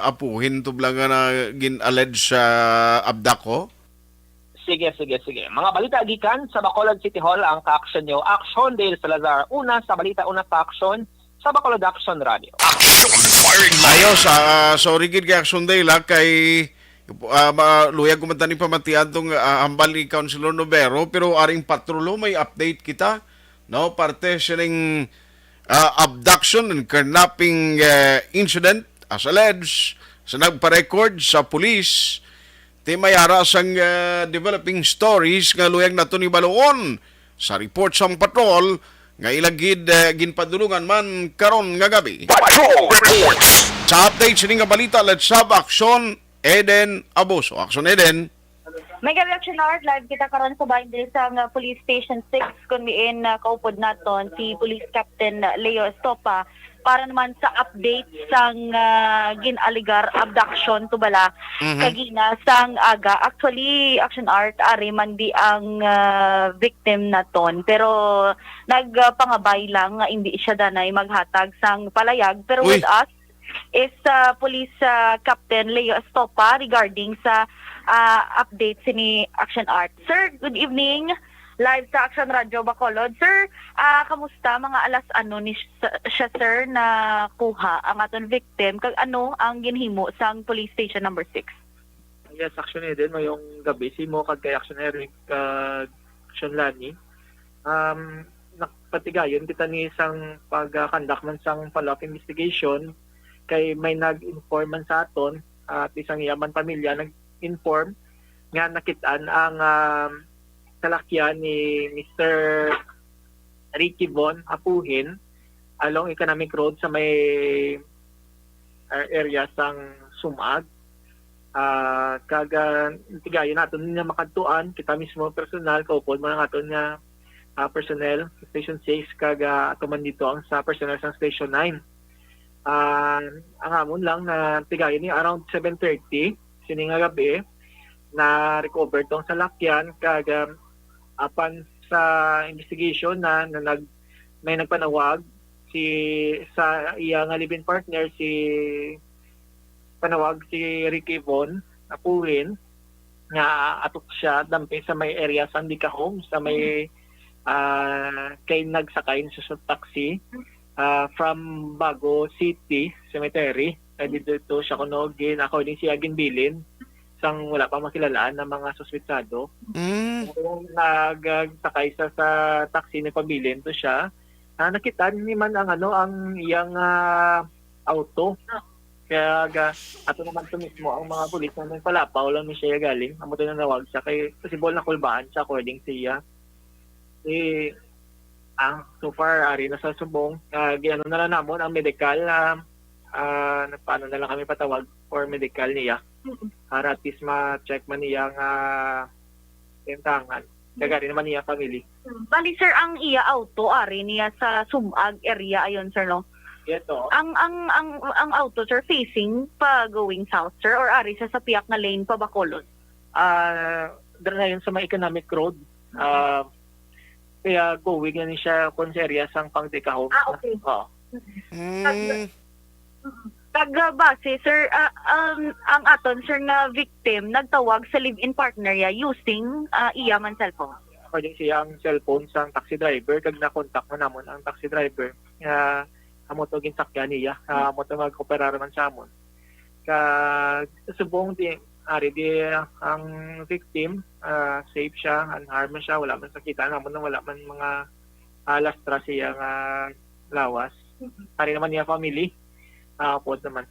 apuhin tubla nga na gin-allege sa abdak ko. Sige, sige, sige. Mga balita gikan sa Bacolod City Hall ang ka-action nyo, Action Dale Salazar. Una sa balita, una sa action, sa Bacolod Action Radio. Action Firing Line. Ayos, ah, sorry gid kay Action Dale, ha, kay, ah, ma-, luyag ko man tani pamatian tong, ah, hambal ni Councilor Novero, pero aring patrolo, may update kita, no? Parte sining, ah, abduction and kidnapping, eh, incident, as alleged, sa nagpa-record sa police, ti may ara sang, eh, developing stories nga luyag naton ibaluon sa report sang patrol nga ila gid, eh, ginpadulungan man karon nga gabi. Patrol Reports. Sa update sini nga balita, let's have Action Eden Abuso. Action Eden. May gabi, Action Art. Live kita karon sa bahin diri sa nga Police Station six, kun diin, ah, kaupod naton si Police Captain Leo Estopa para naman sa update sang, ah, gin-alegar abduction to bala Mhm. kagina sang aga. Actually, Action Art, ari man di ang, ah, victim naton, pero nagpangabay lang nga indi siya danay maghatag sang palayag. Pero Uy. With us is, ah, Police, ah, Captain Leo Estopa regarding sa, ah, update sini, Action Art. Sir, good evening. Live sa Action Radio Bacolod. Sir, ah, kamusta? Mga alas ano ni siya, siya, sir, nakuha ang aton victim? Kag ano ang ginhimo sang Police Station Number Six? Yes, Action Eden, mayong gabi sa imo kag kay Action Eric kag Action Lani. Um, nagpatigayon kita ni sang pag-conduct man sang follow-up investigation kay may nag-inform man sa aton, ah, at isang iya man pamilya nag-inform nga nakit-an ang, um, salakyan ni Mister Ricky Von Apuhin along Economic Road sa may, ah, area sang Sumag. Ah, kag, ah, tigayon naton nga makadtuan, kita mismo personal, kaupod man ang aton nga, ah, personnel sa Station Six, kag, ah, ato man dito ang sa personnel sa Station Nine. Ah, ang amon lang na tigayon ni around seven thirty sini nga gabi, na-recover tong salakyan, kag, ah, apan sa investigation na, na nag-, may nagpanawag si, sa iya nga live-in partner, si, panawag si Ricky Von Apuhin, nga ato siya dampi sa may area sa Antica Homes, sa may, ah, kay nagsakay siya sa taxi, ah, from Bago City Cemetery. Kay dito siya kuno gin-, according siya ginbilin sang wala pa makilalaan na mga suspetsado. Mm. Kung nag-, nagsakay siya sa taxi, nagpabilin to siya. Ah, nakita ni man ang, ano, ang iyang, ah, auto. Kaya ga-, ato naman to mismo ang mga pulis na nagpalapaw lang ni siya galing. Amo to nanawag siya kay possible nakulbaan siya, according siya. Eh, ang so far, ari na sa subong, ah, giano na lang namon ang medical, ah, ah, nagpaano na lang kami patawag for medical niya. Mm. Para at least ma-check man niya nga bintangan. Kagari naman niya family. Mm. Bali, sir, ang iya auto, ari niya sa Sumag area ayon, sir, no? Yes, oo. Ang, ang, ang, ang auto, sir, facing pa going south, sir, or ari siya sa piyak nga lane pa Bacolod? Ah, dira na yun sa may Economic Road. Ah, kaya going na ni siya kung sa area sang Pangdeka Homes. Ah, okay. Oo. Mm. Kag, ah, base, sir, ah, um, ang aton, sir, nga victim nagtawag sa live-in partner niya using, ah, iya man cellphone. According siya ang cellphone sang taxi driver, kag na-contact man namon ang taxi driver nga amo to ginsakyan niya, ah, amo to mag-operar man sa amon. Kag subong di, ari di ang victim, ah, safe siya, unharmed siya, wala man sa kita namon na wala man mga, ah, lastra siya nga lawas. Ari naman niya family, ah, upod naman.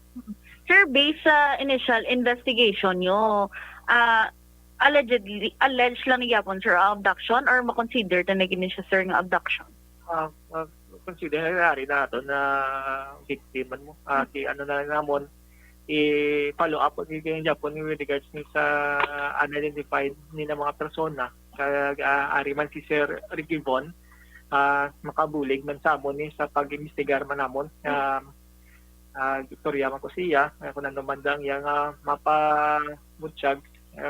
Sir, based sa initial investigation nyo, ah, allegedly, alleged lang ni gyapon, sir, ang abduction or makonsider na gini siya, sir, nga abduction? Ah, ah, consider na ari na ato na victim man mo. Ah, si ano na lang namon, i-follow up ang gyud gyapon with regards ni sa unidentified ni na mga persona. Kag, ah, ari man si Sir Ricky Von, ah, makabulig man sa amon ni sa pag-imbestigar man namon. Ah, ah, istorya man ko siya, ah, kung ano man dang iya nga mapabutyag, eh,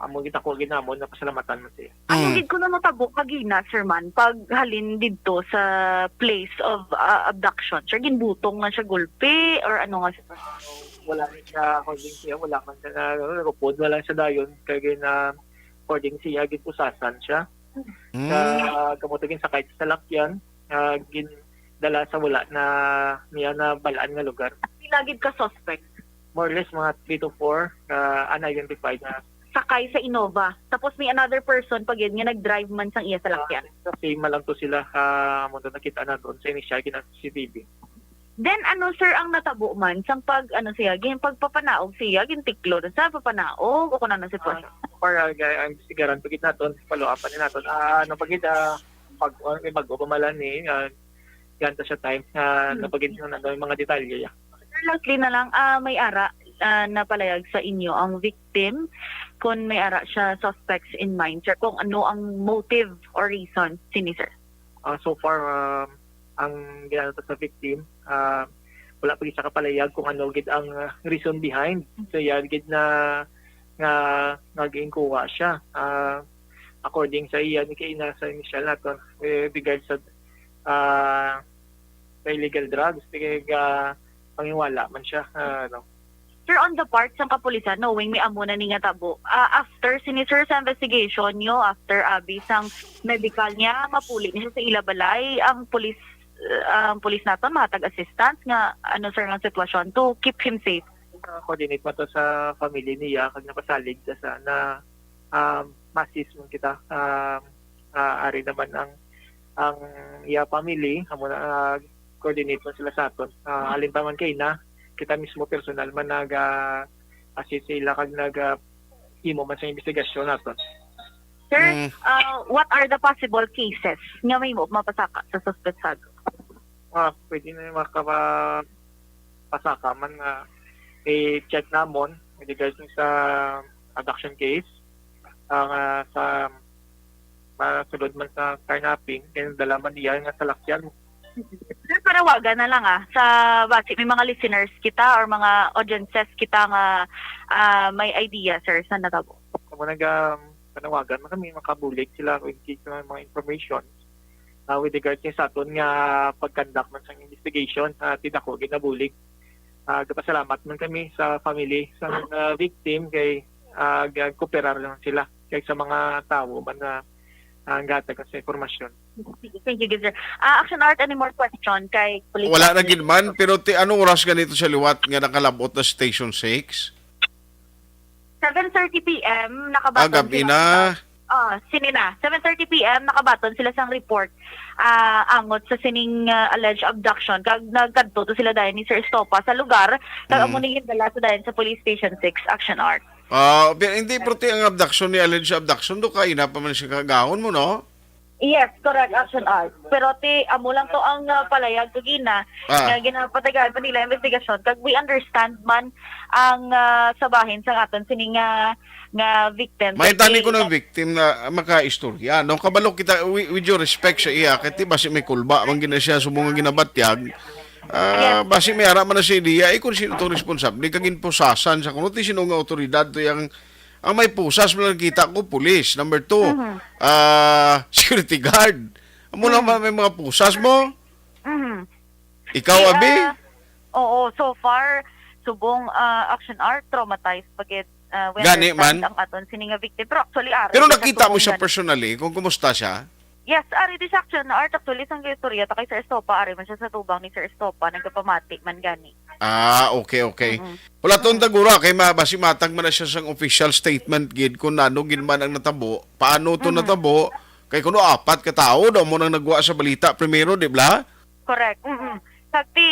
amo gid ako gid namon, napasalamatan man siya. Ano Mm. gid ko na natabo kagina, sir, man, pag halin didto sa place of, ah, abduction? Sir, ginbutong na siya gulpi or ano nga sitwasyon? Wala na siya, according siya, wala man siya na, ano, upod, wala siya dayon, kay gina, according siya, ginpusasan siya. Mm. Sa kamutugin sa kahit sa salakyan, ah, gindala sa wala na niya na balaan nga lugar. Pila gid ka suspect? More or less mga three to four, ah, unidentified na. Sakay sa Innova. Tapos may another person pa gid nga nag-drive man sang iya salakyan. Sa same lang to sila, ah, mo to nakita naton sa initial gina C C T V. Then ano, sir, ang natabo man sang pag, ano, siya, gin pagpapanaog siya, gintiklo na sa papanaog o kung ano sitwasyon? Ah, for, ah, ga- ang sigaran pa gid naton, follow up pa ni naton. Ah, ano pa gid, ah, pag, ah, may bago pa malan ni, ah, ganta siya time, ah, Hmm. napagid na may mga detalye ya. Sir, lastly na lang, ah, may ara ah, napalayag sa inyo ang victim, kung may ara siya suspects in mind, sir, kung ano ang motive or reason sini, sir? Ah, so far, um, ang ginano sa victim, ah, wala pa gid siya kapalayag kung ano gid ang, ah, reason behind sa iya gid na nga nga ginkuha siya. Ah, according sa iya ni kay na sa initial naton, eh, with regards sa, ah, sa illegal drugs, kay, ah, panginwala man siya, ah, ano. Sir, on the part sang kapulisan, knowing may amo na ni nga tabo, ah, after sini, sir, sa investigation nyo, after abi sang medical niya, mapuli niya sa ila balay, ang pulis, ah, ang pulis naton mahatag assistance nga ano, sir, ang sitwasyon to keep him safe? Ah, coordinate man to sa family niya kag napasalig ta sa na, um, ma-assist man kita. Um, ah, ari naman ang ang iya family, amo na, ah, coordinate man sila sa aton. Ah, halin pa man kay na, kita mismo personal man naga-assist sa ila kag naga himo man sa investigasyon naton. Sir, Mm. uh, what are the possible cases nga may mo mapasaka sa suspetsado? Ah, pwede na yung makapasaka man nga i-check namon with regards sa abduction case. Ang, ah, sa masulod man sa carnapping, kaya dala man niya nga salakyan. Sir, panawagan na lang, ah, sa basi may mga listeners kita or mga audiences kita nga, ah, may idea, sir, sa natabo. Kamo nag, um, panawagan man kami, makabulig sila kung in case may mga information, ah, with regard kay sa aton nga pag-conduct man sang investigation, ah, ti dako ginabulig. Ah, gapasalamat man kami sa family sa mga victim kay, ah, gakooperar lang sila kay sa mga tawo man nga, ah, gatag sa impormasyon. Sige, thank you, good sir. Ah, Action Art, any more question kay Police Wala na Captain gid man, Lito? Pero ti anong oras ganito sa liwat nga nakalabot na Station six? Seven thirty P M, nakabaton Ah, gabi sila na. sa, ah, sini na. Seven thirty P M, nakabaton sila sang report, ah, angot sa sining, ah, alleged abduction. Kag nagkadto to sila dayon ni Sir Estopa sa lugar, kag Mm. amo ni gindala sa dayon sa Police Station six, Action Art. Ah, pero hindi, pero ti ang abduction ni alleged abduction, do kaina pa man siya kagahon mo, no? Yes, correct, Action Art. Pero ti, amo lang to ang, ah, palayag kagina Ah. nga ginapatagaan pa nila investigasyon. Kag we understand man ang, ah, sa bahin sang aton sini nga, nga victim. May Kag tani ti- ko ng victim na makaistorya, no? Kabalo kita, wi-, with your respect sa iya, kay ti basi may kulba man gina siya subong nga ginabatyag. Ah, Yes. basi may ara man na sa ideya, eh, kung sino tong responsable, kag ginpusasan sa kuno, ti sino nga otoridad to yang Ang may pusas mo nakita ko, pulis. Number two, Mhm. ah, security guard. Amo lang Mhm. ba may mga pusas mo? Mhm. Ikaw, Ti, abi? ah, oo, so far, subong, ah, Action Art, traumatized pa gid, ah, we Gani understand man. ang aton sini nga victim. Pero actually, ari Pero siya nakita mo subong siya gani. personally kung kumusta siya? Yes, ari di sa Action Art, actually, sang istorya ta kay Sir Estopa, ari man siya sa tubang ni Sir Estopa, nagapamati man gani. Ah, okay, okay. Mm-mm. Wala to ang tagura kay ma-, basi matag man na siya sang official statement gid kung ano gid man ang natabo, paano to Mm-hmm. natabo, kay kuno apat ka tawo daw mo nang nagwa sa balita primero, di ba? Correct. Mm-mm. Kag ti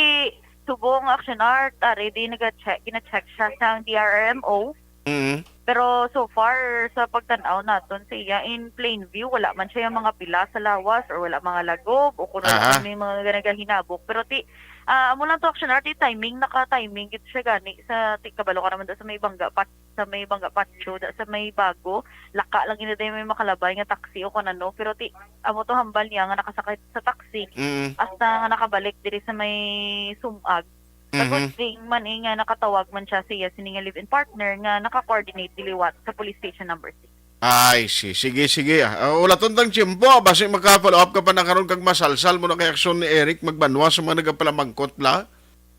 subong Action Art, ah, ready naga-check, gina-check siya sang D R R M O. Mm. Pero so far, sa pagtan-aw naton sa iya, in plain view, wala man siya yung mga pila sa lawas or wala mga lagob o kung wala Aha. man may mga nagahinabok. Pero ti, ah, amo lang to, Action Art, ti timing, naka-timing gid siya gani sa ti, kabalo ka naman daw sa may bangga pat-, sa may bangga patio, da, sa may bago, laka lang gid na may makalabay nga taxi o kung ano. Pero ti, amo to hambal niya nga nakasakay sa taxi, Mm. hasta nga nakabalik diri sa may sumag. Sa Mhm. good thing man, eh, nga nakatawag man siya sa iya sini nga live-in partner nga naka-coordinate diliwat sa police station number six. Ay, si-, sige, sige, ah. Ah, wala tong tang tiyempo, ah. Basi maka-follow up ka pa na karon kag masalsal mo na kay aksyon ni Eric Magbanwa sa mga nagapalamangkot, la?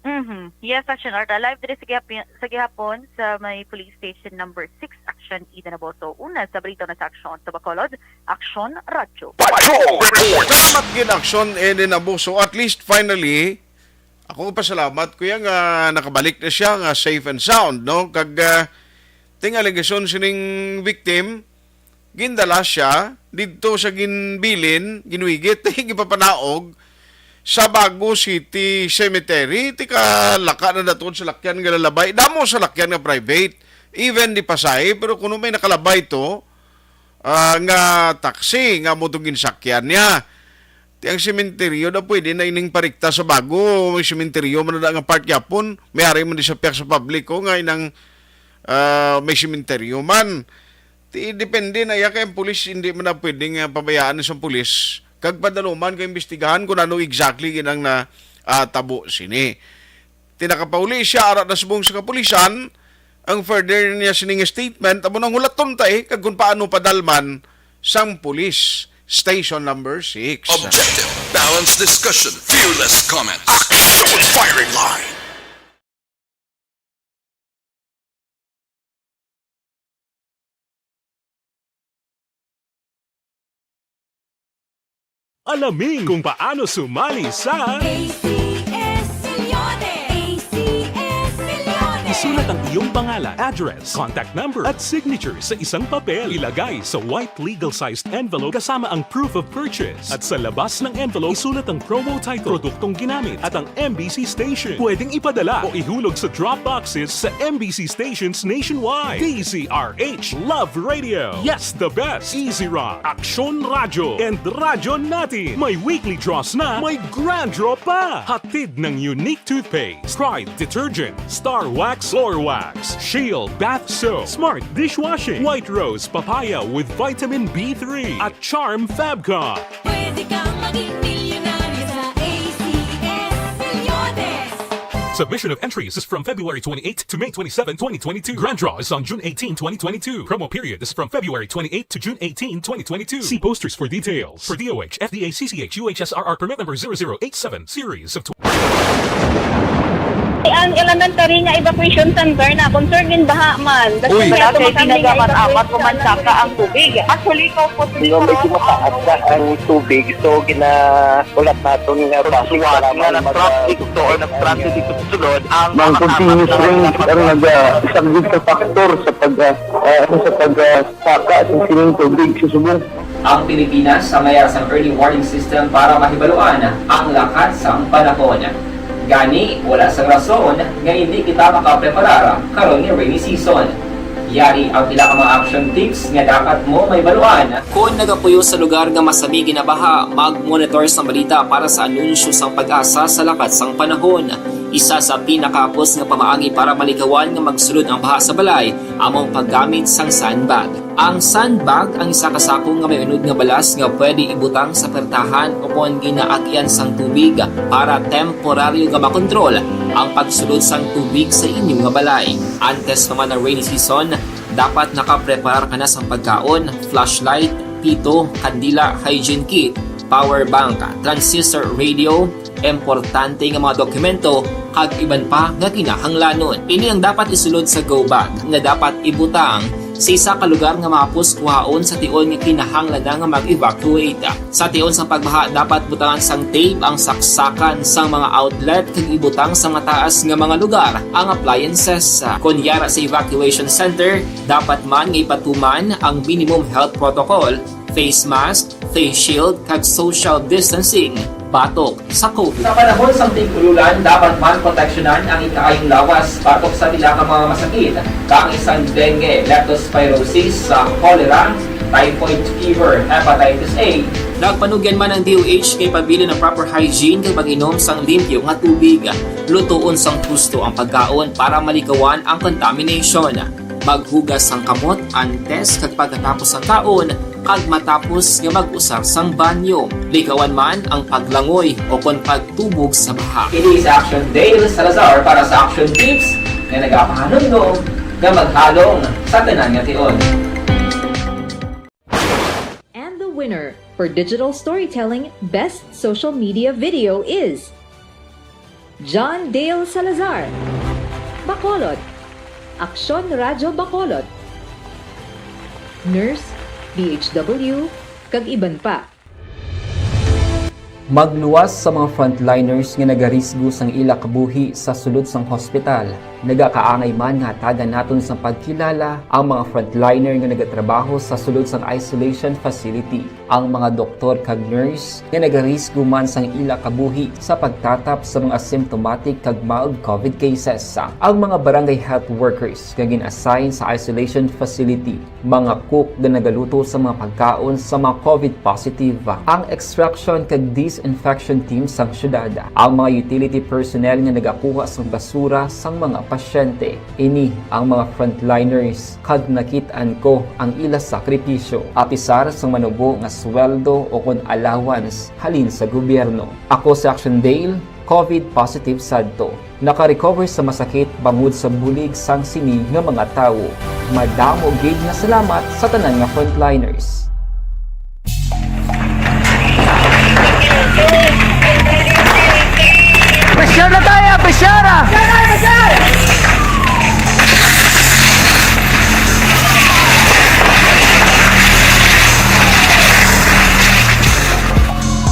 Mhm. Yes, Action Art. Ah, live diri sa gihap-, sa gihapon sa may police station number six, Action Ida Naboso. Una sa balita na sa aksyon sa Bacolod, Action Radyo. Patrol Report! Salamat gid, Action Eden Abuso. At least, finally, ako pasalamat, kuya, nga nakabalik na siya, nga safe and sound, no? Kag, ah, ting alegasyon sining victim, gindala siya didto sa ginbilin, ginwigit, gipapanaog sa Bago City Cemetery. Ti kalaka na daton sa lakyan nga lalabay. Damo sa lakyan nga private, even di pasahe, pero kuno may nakalabay to, ah, nga taxi nga mo to ginsakyan niya. Ti ang sementeryo daw pwede na ining parikta sa Bago, may sementeryo man na nga part yapon, may ari man di sa piyak sa publiko nga inang, ah, may sementeryo man. Ti depende na iya kay ang pulis hindi man na pwede nga pabayaan sa pulis kag padaluman kay imbestigahan kung ano exactly ginang na, ah, tabo sini. Ti nakapauli siya ara na subong sa kapulisan. Ang further niya sining statement, amo nang hulaton ta, eh, kag kung paano padalman sang police station number six. Objective, balanced discussion, fearless comment. Action firing line. Alamin kung paano sumali sa A C S Millones. A C S Millones. Isulat ang iyong pangalan, address, contact number, at signature sa isang papel. Ilagay sa white legal-sized envelope kasama ang proof of purchase. At sa labas ng envelope, isulat ang promo title, produktong ginamit, at ang M B C station. Pwedeng ipadala o ihulog sa drop boxes sa M B C stations nationwide. D Z R H Love Radio. Yes, the best. Easy Rock, Aksyon Radyo, and Radyo Natin. May weekly draws na, may grand draw pa. Hatid ng Unique Toothpaste, Pride Detergent, Star Wax Floor Wax, Shield Bath Soap, Smart Dishwashing, White Rose Papaya with Vitamin B three, at Charm Fabcon. Pwede kang maging milyonaryo sa A C S Millones. Submission of entries is from February twenty-eight to May twenty-seven, twenty twenty-two. Grand draw is on June eighteen, twenty twenty-two. Promo period is from February twenty-eight to June eighteen, twenty twenty-two. See posters for details. For D O H, F D A, C C H, U H S R R permit number zero zero eight seven, series of tw- Ang elementary nga evacuation center na concern gin baha man. Uy. Wala kay tinaga man amat ko man saka ang tubig. Actually, ko po. Di ba, medyo mataas na ang tubig, so ginaulat naton nga basi nga para nag-traffic to or nag-traffic dito sa sulod ang mga continuous rain ang nag-, ah, isang good factor sa pag, ah, ah, sa pag, ah, saka sa sining tubig sa subong. Ang Pilipinas ang may sang early warning system para mahibaluan ang lakat sang panahon. Gani, wala sang rason nga hindi kita makapreparar karon nga rainy season. Yari ang pila ka mga action tips nga dapat mo mahibaluan. Kon nagapuyo sa lugar nga masami ginabaha, mag-monitor sang balita para sa anunsyo sang PAGASA sa lakat sang panahon. Isa sa pinakahapos nga pamaagi para malikawan nga magsulod ang baha sa balay amo ang paggamit sang sandbag. Ang sandbag ang isa ka sako nga may unod nga balas nga pwede ibutang sa pertahan o kon ginaagian sang tubig para temporaryo nga makontrol ang pagsulod sang tubig sa inyo nga balay. Antes pa man ang rainy season, dapat nakapreparar ka na sang pagkaon, flashlight, pito, kandila, hygiene kit, power bank, transistor radio, importante nga mga dokumento, kag iban pa nga kinahanglanon. Ini ang dapat isulod sa go bag nga dapat ibutang Sa isa ka lugar nga mahapos kuhaon sa tion nga kinahanglan na nga mag-evacuate. Sa tion sang pagbaha, dapat butangan sang tape ang saksakan sang mga outlet kag ibutang sa mataas nga mga lugar ang appliances. Kon yara sa evacuation center, dapat man nga ipatuman ang minimum health protocol, face mask, face shield, kag social distancing batok sa COVID. Sa panahon sang tig-ululan, dapat man proteksyonan ang ikaayong lawas batok sa pila ka mga masakit, kang isang dengue, leptospirosis, sa cholera, typhoid fever, hepatitis A. Nagpanugyan man ang D O H kay pabilin ang proper hygiene kag pag-inom sang limpyo nga tubig. Lutoon sang husto ang pagkaon para malikawan ang contamination. Maghugas sang kamot antes kag pagkatapos sang kaon, kag matapos nga mag-usar sang banyo. Likawan man ang paglangoy o kon pagtubog sa baha. Ini si Action Dale Salazar para sa Action Tips nga nagapahanumdom nga maghalong sa tanan nga tion. And the winner for digital storytelling best social media video is John Dale Salazar, Bacolod, Aksyon Radyo Bacolod, Nurse, D H W, kag iban pa. Magluwas sa mga frontliners nga nagarisgo sang ila kabuhi sa sulod sang hospital. Nagakaangay man nga hatagan naton sang pagkilala ang mga frontliner nga nagatrabaho sa sulod sang isolation facility, ang mga doktor kag nurse nga nagarisgo man sang ila kabuhi sa pagtatap sa mga asymptomatic kag mild COVID cases, ang mga barangay health workers nga gin-assign sa isolation facility, mga cook nga nagaluto sa mga pagkaon sa mga COVID positive, ang extraction kag disinfection team sang syudad, ang mga utility personnel nga nagakuha sang basura sang mga pasyente. Ini ang mga frontliners kag nakit-an ko ang ila sakripisyo, apisar sang manubo nga sweldo o kon allowance halin sa gobyerno. Ako si Action Dale, COVID positive sadto. Naka-recover sa masakit bangod sa bulig sang sini nga mga tawo. Madamo gid nga salamat sa tanan nga frontliners. Pressure na tayo! Pressure!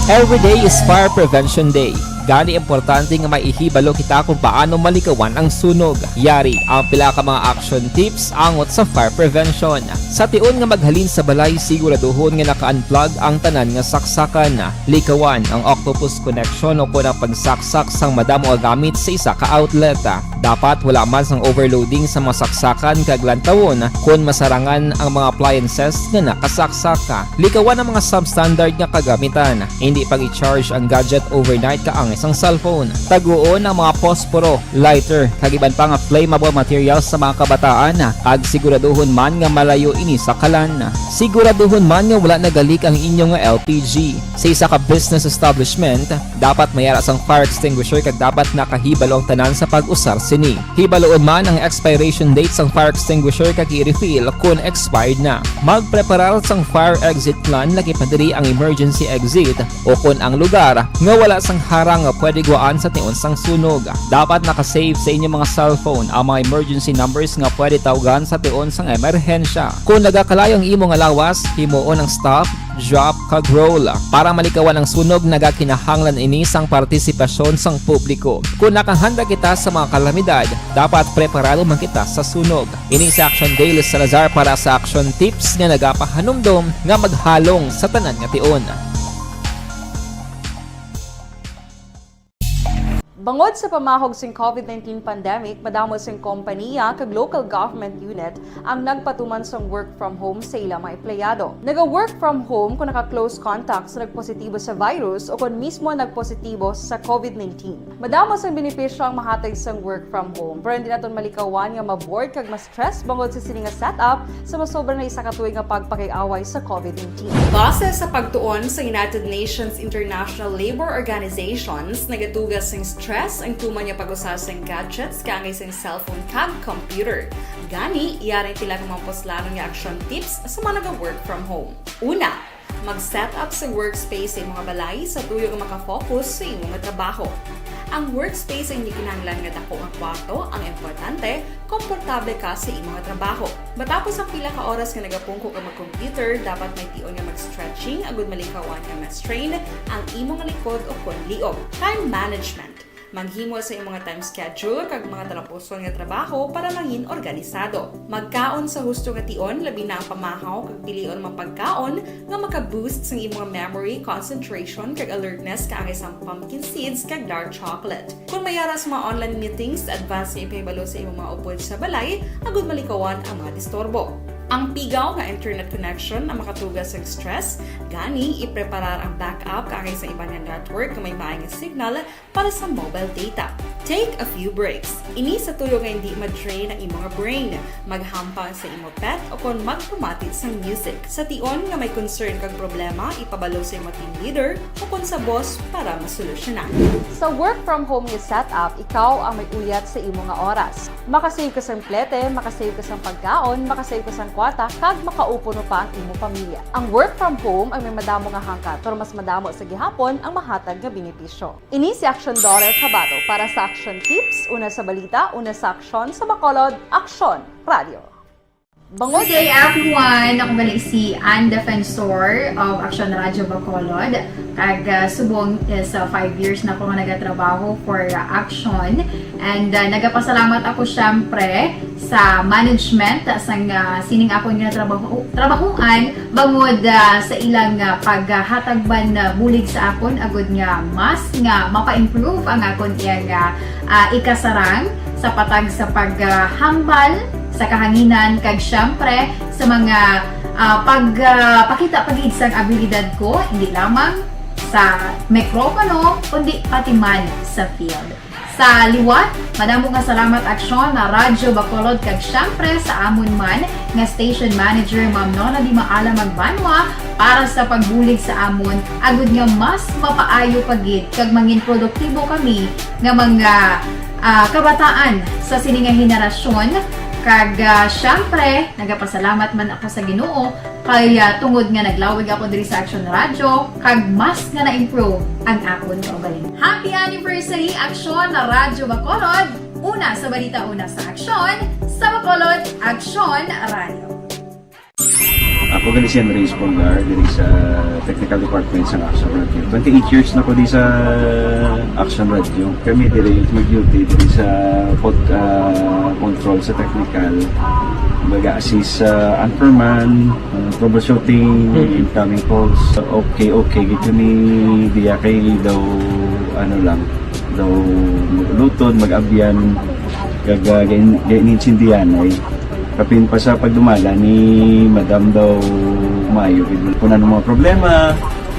Every day is Fire Prevention Day. Gani importante nga may ihibalo kita kung paano malikawan ang sunog. Yari ang pila ka mga action tips angot sa fire prevention. Sa tion nga maghalin sa balay, siguraduhon nga naka-unplug ang tanan nga saksakan. Likawan ang octopus connection o kon ang pagsaksak sang madamo nga gamit sa isa ka outlet. Dapat wala man sang overloading sa mga saksakan kag lantawon kon masarangan ang mga appliances nga nakasaksak. Likawan ang mga substandard nga kagamitan. Indi pag-i-charge ang gadget overnight kaangay sang cellphone. Taguon ang mga posporo, lighter, kag iban pa nga flammable materials sa mga kabataan, kag siguraduhon man nga malayo ini sa kalan. Siguraduhon man nga wala nagalik ang inyo nga L P G. Sa isa ka business establishment, dapat may ara sang fire extinguisher kag dapat nakahibalo ang tanan sa pag-usar sini. Hibaloon man ang expiration date sang fire extinguisher kag i-refill kon expired na. Magpreparar sang fire exit plan, lakip na diri ang emergency exit o kon ang lugar nga wala sang harang nga pwede guwaan sa tion sang sunog. Dapat naka-save sa inyo mga cellphone ang mga emergency numbers nga pwede tawgan sa tion sang emerhensya. Kon nagakalayo ang imo nga lawas, himuon ang stop, drop, kag roll para malikawan ang sunog. Nagakinahanglan ini sang partisipasyon sang publiko. Kon nakahanda kita sa mga kalamidad, dapat preparado man kita sa sunog. Ini si Action Dale Salazar para sa Action Tips nga nagapahanumdom nga maghalong sa tanan nga tion. Bangod sa pamahog sing COVID nineteen pandemic, madamo sing kompaniya kag local government unit ang nagpatuman sang work from home sa ila mga empleyado. Naga-work from home kon naka-close contact sa nagpositibo sa virus o kon mismo nagpositibo sa COVID nineteen. Madamo sang benepisyo ang mahatag sang work from home, pero hindi naton malikawan nga ma-bored kag ma-stress bangod sa sini nga setup sa masobra na isa ka tuig nga pagpakig-away sa COVID nineteen. Base sa pagtuon sa United Nations International Labour Organizations, nagaduga sing stress ang tuman nga pag-usa sing gadgets kaangay sing cellphone kag computer. Gani, yari ang pila ka mga puslanon nga action tips sa mga naga-work from home. Una, mag-set up sa workspace sa imong balay sa tuyo nga maka-focus sa imo nga trabaho. Ang workspace ay hindi kinahanglan nga dako nga kwarto, ang importante, komportable ka sa imo nga trabaho. Matapos ang pila ka oras nga nagapungko ka mag-computer, dapat may tion nga mag-stretching agud malikawan nga ma-strain ang imo nga likod o kon liog. Time management. Maghimo sa imo nga time schedule kag mga talapuson nga trabaho para mangin organisado. Magkaon sa husto nga tion, labi na ang pamahaw kag pilion mga pagkaon nga maka-boost sang imo nga memory, concentration, kag alertness, kaangay sang pumpkin seeds kag dark chocolate. Kon may ara sa mga online meetings, advance nga ipahibalo sa imo mga upod sa balay agud malikawan ang mga disturbo. Ang pigaw nga internet connection ang makatuga sang stress, gani ipreparar ang backup kaangay sa iban nga network nga may maay nga signal para sa mobile data. Take a few breaks. Ini sa tuyo nga hindi ma-drain ang imo nga brain. Maghampang sa imo pet o kon magpamati sang music. Sa tion nga may concern kag problema, ipabalo sa imo team leader o kon sa boss para masolusyonan. Sa work from home nga setup, ikaw ang may uyat sa imo nga oras. Makasave ka sang plete, makasave ka sang pagkaon, makasave ka sang kwarta, kag makaupo pa ang imo pamilya. Ang work from home ang may madamo nga hangkat, pero mas madamo sa gihapon ang mahatag nga benepisyo. Ini si Aksyon Daughter Kabato para sa Aksyon Tips, una sa balita, una sa aksyon, sa Bacolod, Aksyon Radio. Bangod Good day, everyone! Ako gali si Ann Defensor of Aksyon Radyo Bacolod. Kag, ah, subong is, ah, five years na ako nga nagatrabaho for, ah, Aksyon. And, ah, nagapasalamat ako, syempre, sa management, ah, sang, ah, sining akon nga trabaho, trabahuan, bangod, ah, sa ilang, ah, paghatag man, ah, bulig sa akon, agud nga mas nga mapa-improve ang akon iyang, ah, ah, ikasarang sa patag sa paghambal sa kahanginan, kag siyempre sa mga, ah, pag, ah, pakita pa gid sang abilidad ko, hindi lamang sa mikropono, kundi pati man sa field. Sa liwat, madamo nga salamat, Aksyon, na Radyo Bacolod, kag siyempre sa amon man nga station manager, Ma'am Nona Di Maala Magbanwa, para sa pagbulig sa amon, agud nga mas mapaayo pa gid kag mangin produktibo kami nga mga, ah, kabataan sa sini nga henerasyon. Kag, ah, siyempre, nagapasalamat man ako sa Ginoo kay, ah, tungod nga naglawig ako diri sa Aksyon Radyo, kag mas nga na-improve ang akon kaugalingon. Happy anniversary, Aksyon Radyo Bacolod! Una sa balita, una sa aksyon, sa Bacolod, Aksyon Radyo. Ako gali si Henry Espolgar, diri sa technical department sa Aksyon Radyo. Twenty-eight years na ko di sa Aksyon Radyo. Kami diri mag-duty diri sa pod-, ah, control sa technical. Mag-assist sa anchorman, ah, troubleshooting, Mm. incoming calls. Okay, okay. Gito ni diya kay daw, ano lang, daw lutod, mag-abyan, kag, ah, gain-, gain-, gain-, intindihan ay. Kapin pa sa pagdumala ni Madam daw maayo gid. Kung ano mga problema,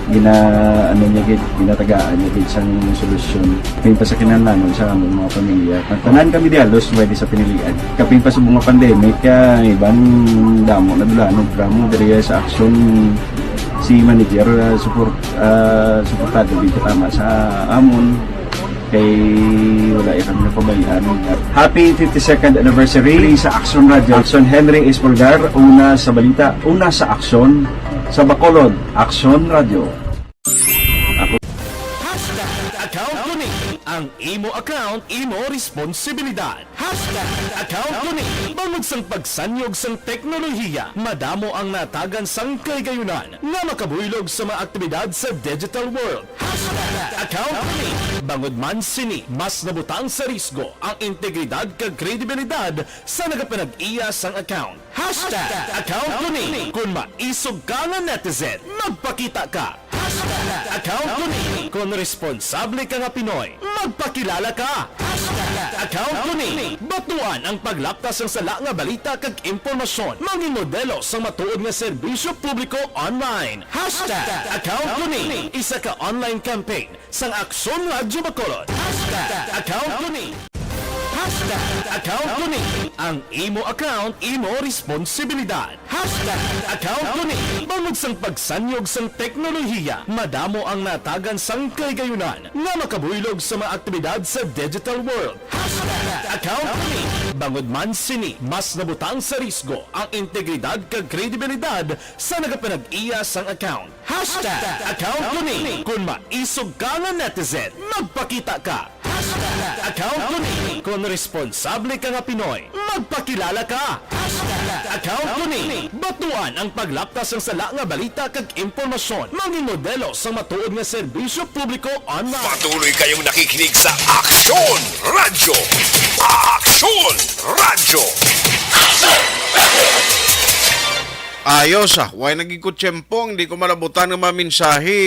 gina-, ano niya gid, ginatagaan niya gid sang solusyon. Kapin pa sa kinahanglanon sa among mga pamilya. Tanan kami di halos pwede sa pinilian. Kapin pa sa mga pandemic, kaya iban damo na dula, ano, drama diri sa aksyon si manager, ah, support, ah, suportado gid tama sa amon. Kay wala ya kami napabayaan. Happy fifty-second anniversary sa Aksyon Radio. Aksyon Henry Espolgar, una sa balita, una sa aksyon, sa Bacolod, Aksyon Radio. Ako Hashtag account ko ni. Ang imo account, imo responsibilidad. Hashtag account ko ni. Bangod sang pagsanyog sang teknolohiya, madamo ang natagan sang kahigayonan nga makabuylog sa mga aktibidad sa digital world. Hashtag account ko ni. Bangod man sini, mas nabutang sa risgo ang integridad kag kredibilidad sa nagapanag-iya sang account. Hashtag account ko ni. Kon maisog ka nga netizen, magpakita ka. Hashtag account ko ni. Kon responsable ka nga Pinoy, magpakilala ka. Hashtag account ko ni. Batuan ang paglapta sang sala nga balita kag impormasyon. Mangin modelo sang matuod nga serbisyo publiko online. Hashtag account ko ni. Isa ka online campaign sang Aksyon Radyo Bacolod. Hashtag account ko ni. Hashtag account ko ni. Ang imo account, imo responsibilidad. Hashtag account ko ni. Bangod sang pagsanyog sang teknolohiya, madamo ang natagan sang kahigayonan nga makabuylog sa mga aktibidad sa digital world. Hashtag account ko ni. Bangod man sini, mas nabutang sa risgo ang integridad kag kredibilidad sa nagapanag-iya sang account. Hashtag account ko ni. Kon maisog ka nga netizen, magpakita ka. Account ko ni. Kon responsable ka nga Pinoy, magpakilala ka. Account ko ni. Batuan ang paglaptas sang sala nga balita kag impormasyon. Mangin modelo sa matuod nga serbisyo publiko online. Patuloy kayong nakikinig sa Aksyon Radyo. Aksyon Radyo. Ayos, ah. Way naging kutsempong, di ko malabutan ng mga mensahe.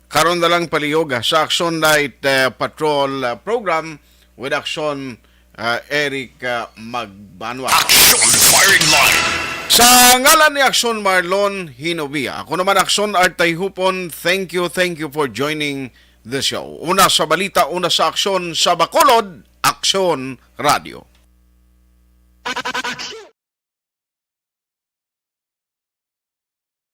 Karon na lang palihog, ah, sa Action Night, eh, Patrol, ah, Program with Action, ah, Eric, ah, Magbanwa. Action Firing Line. Sa ngalan ni Action Marlon Hinovia, ako naman Action Artay Hupon, thank you, thank you for joining the show. Una sa balita, una sa aksyon, sa Bacolod, Action Radio.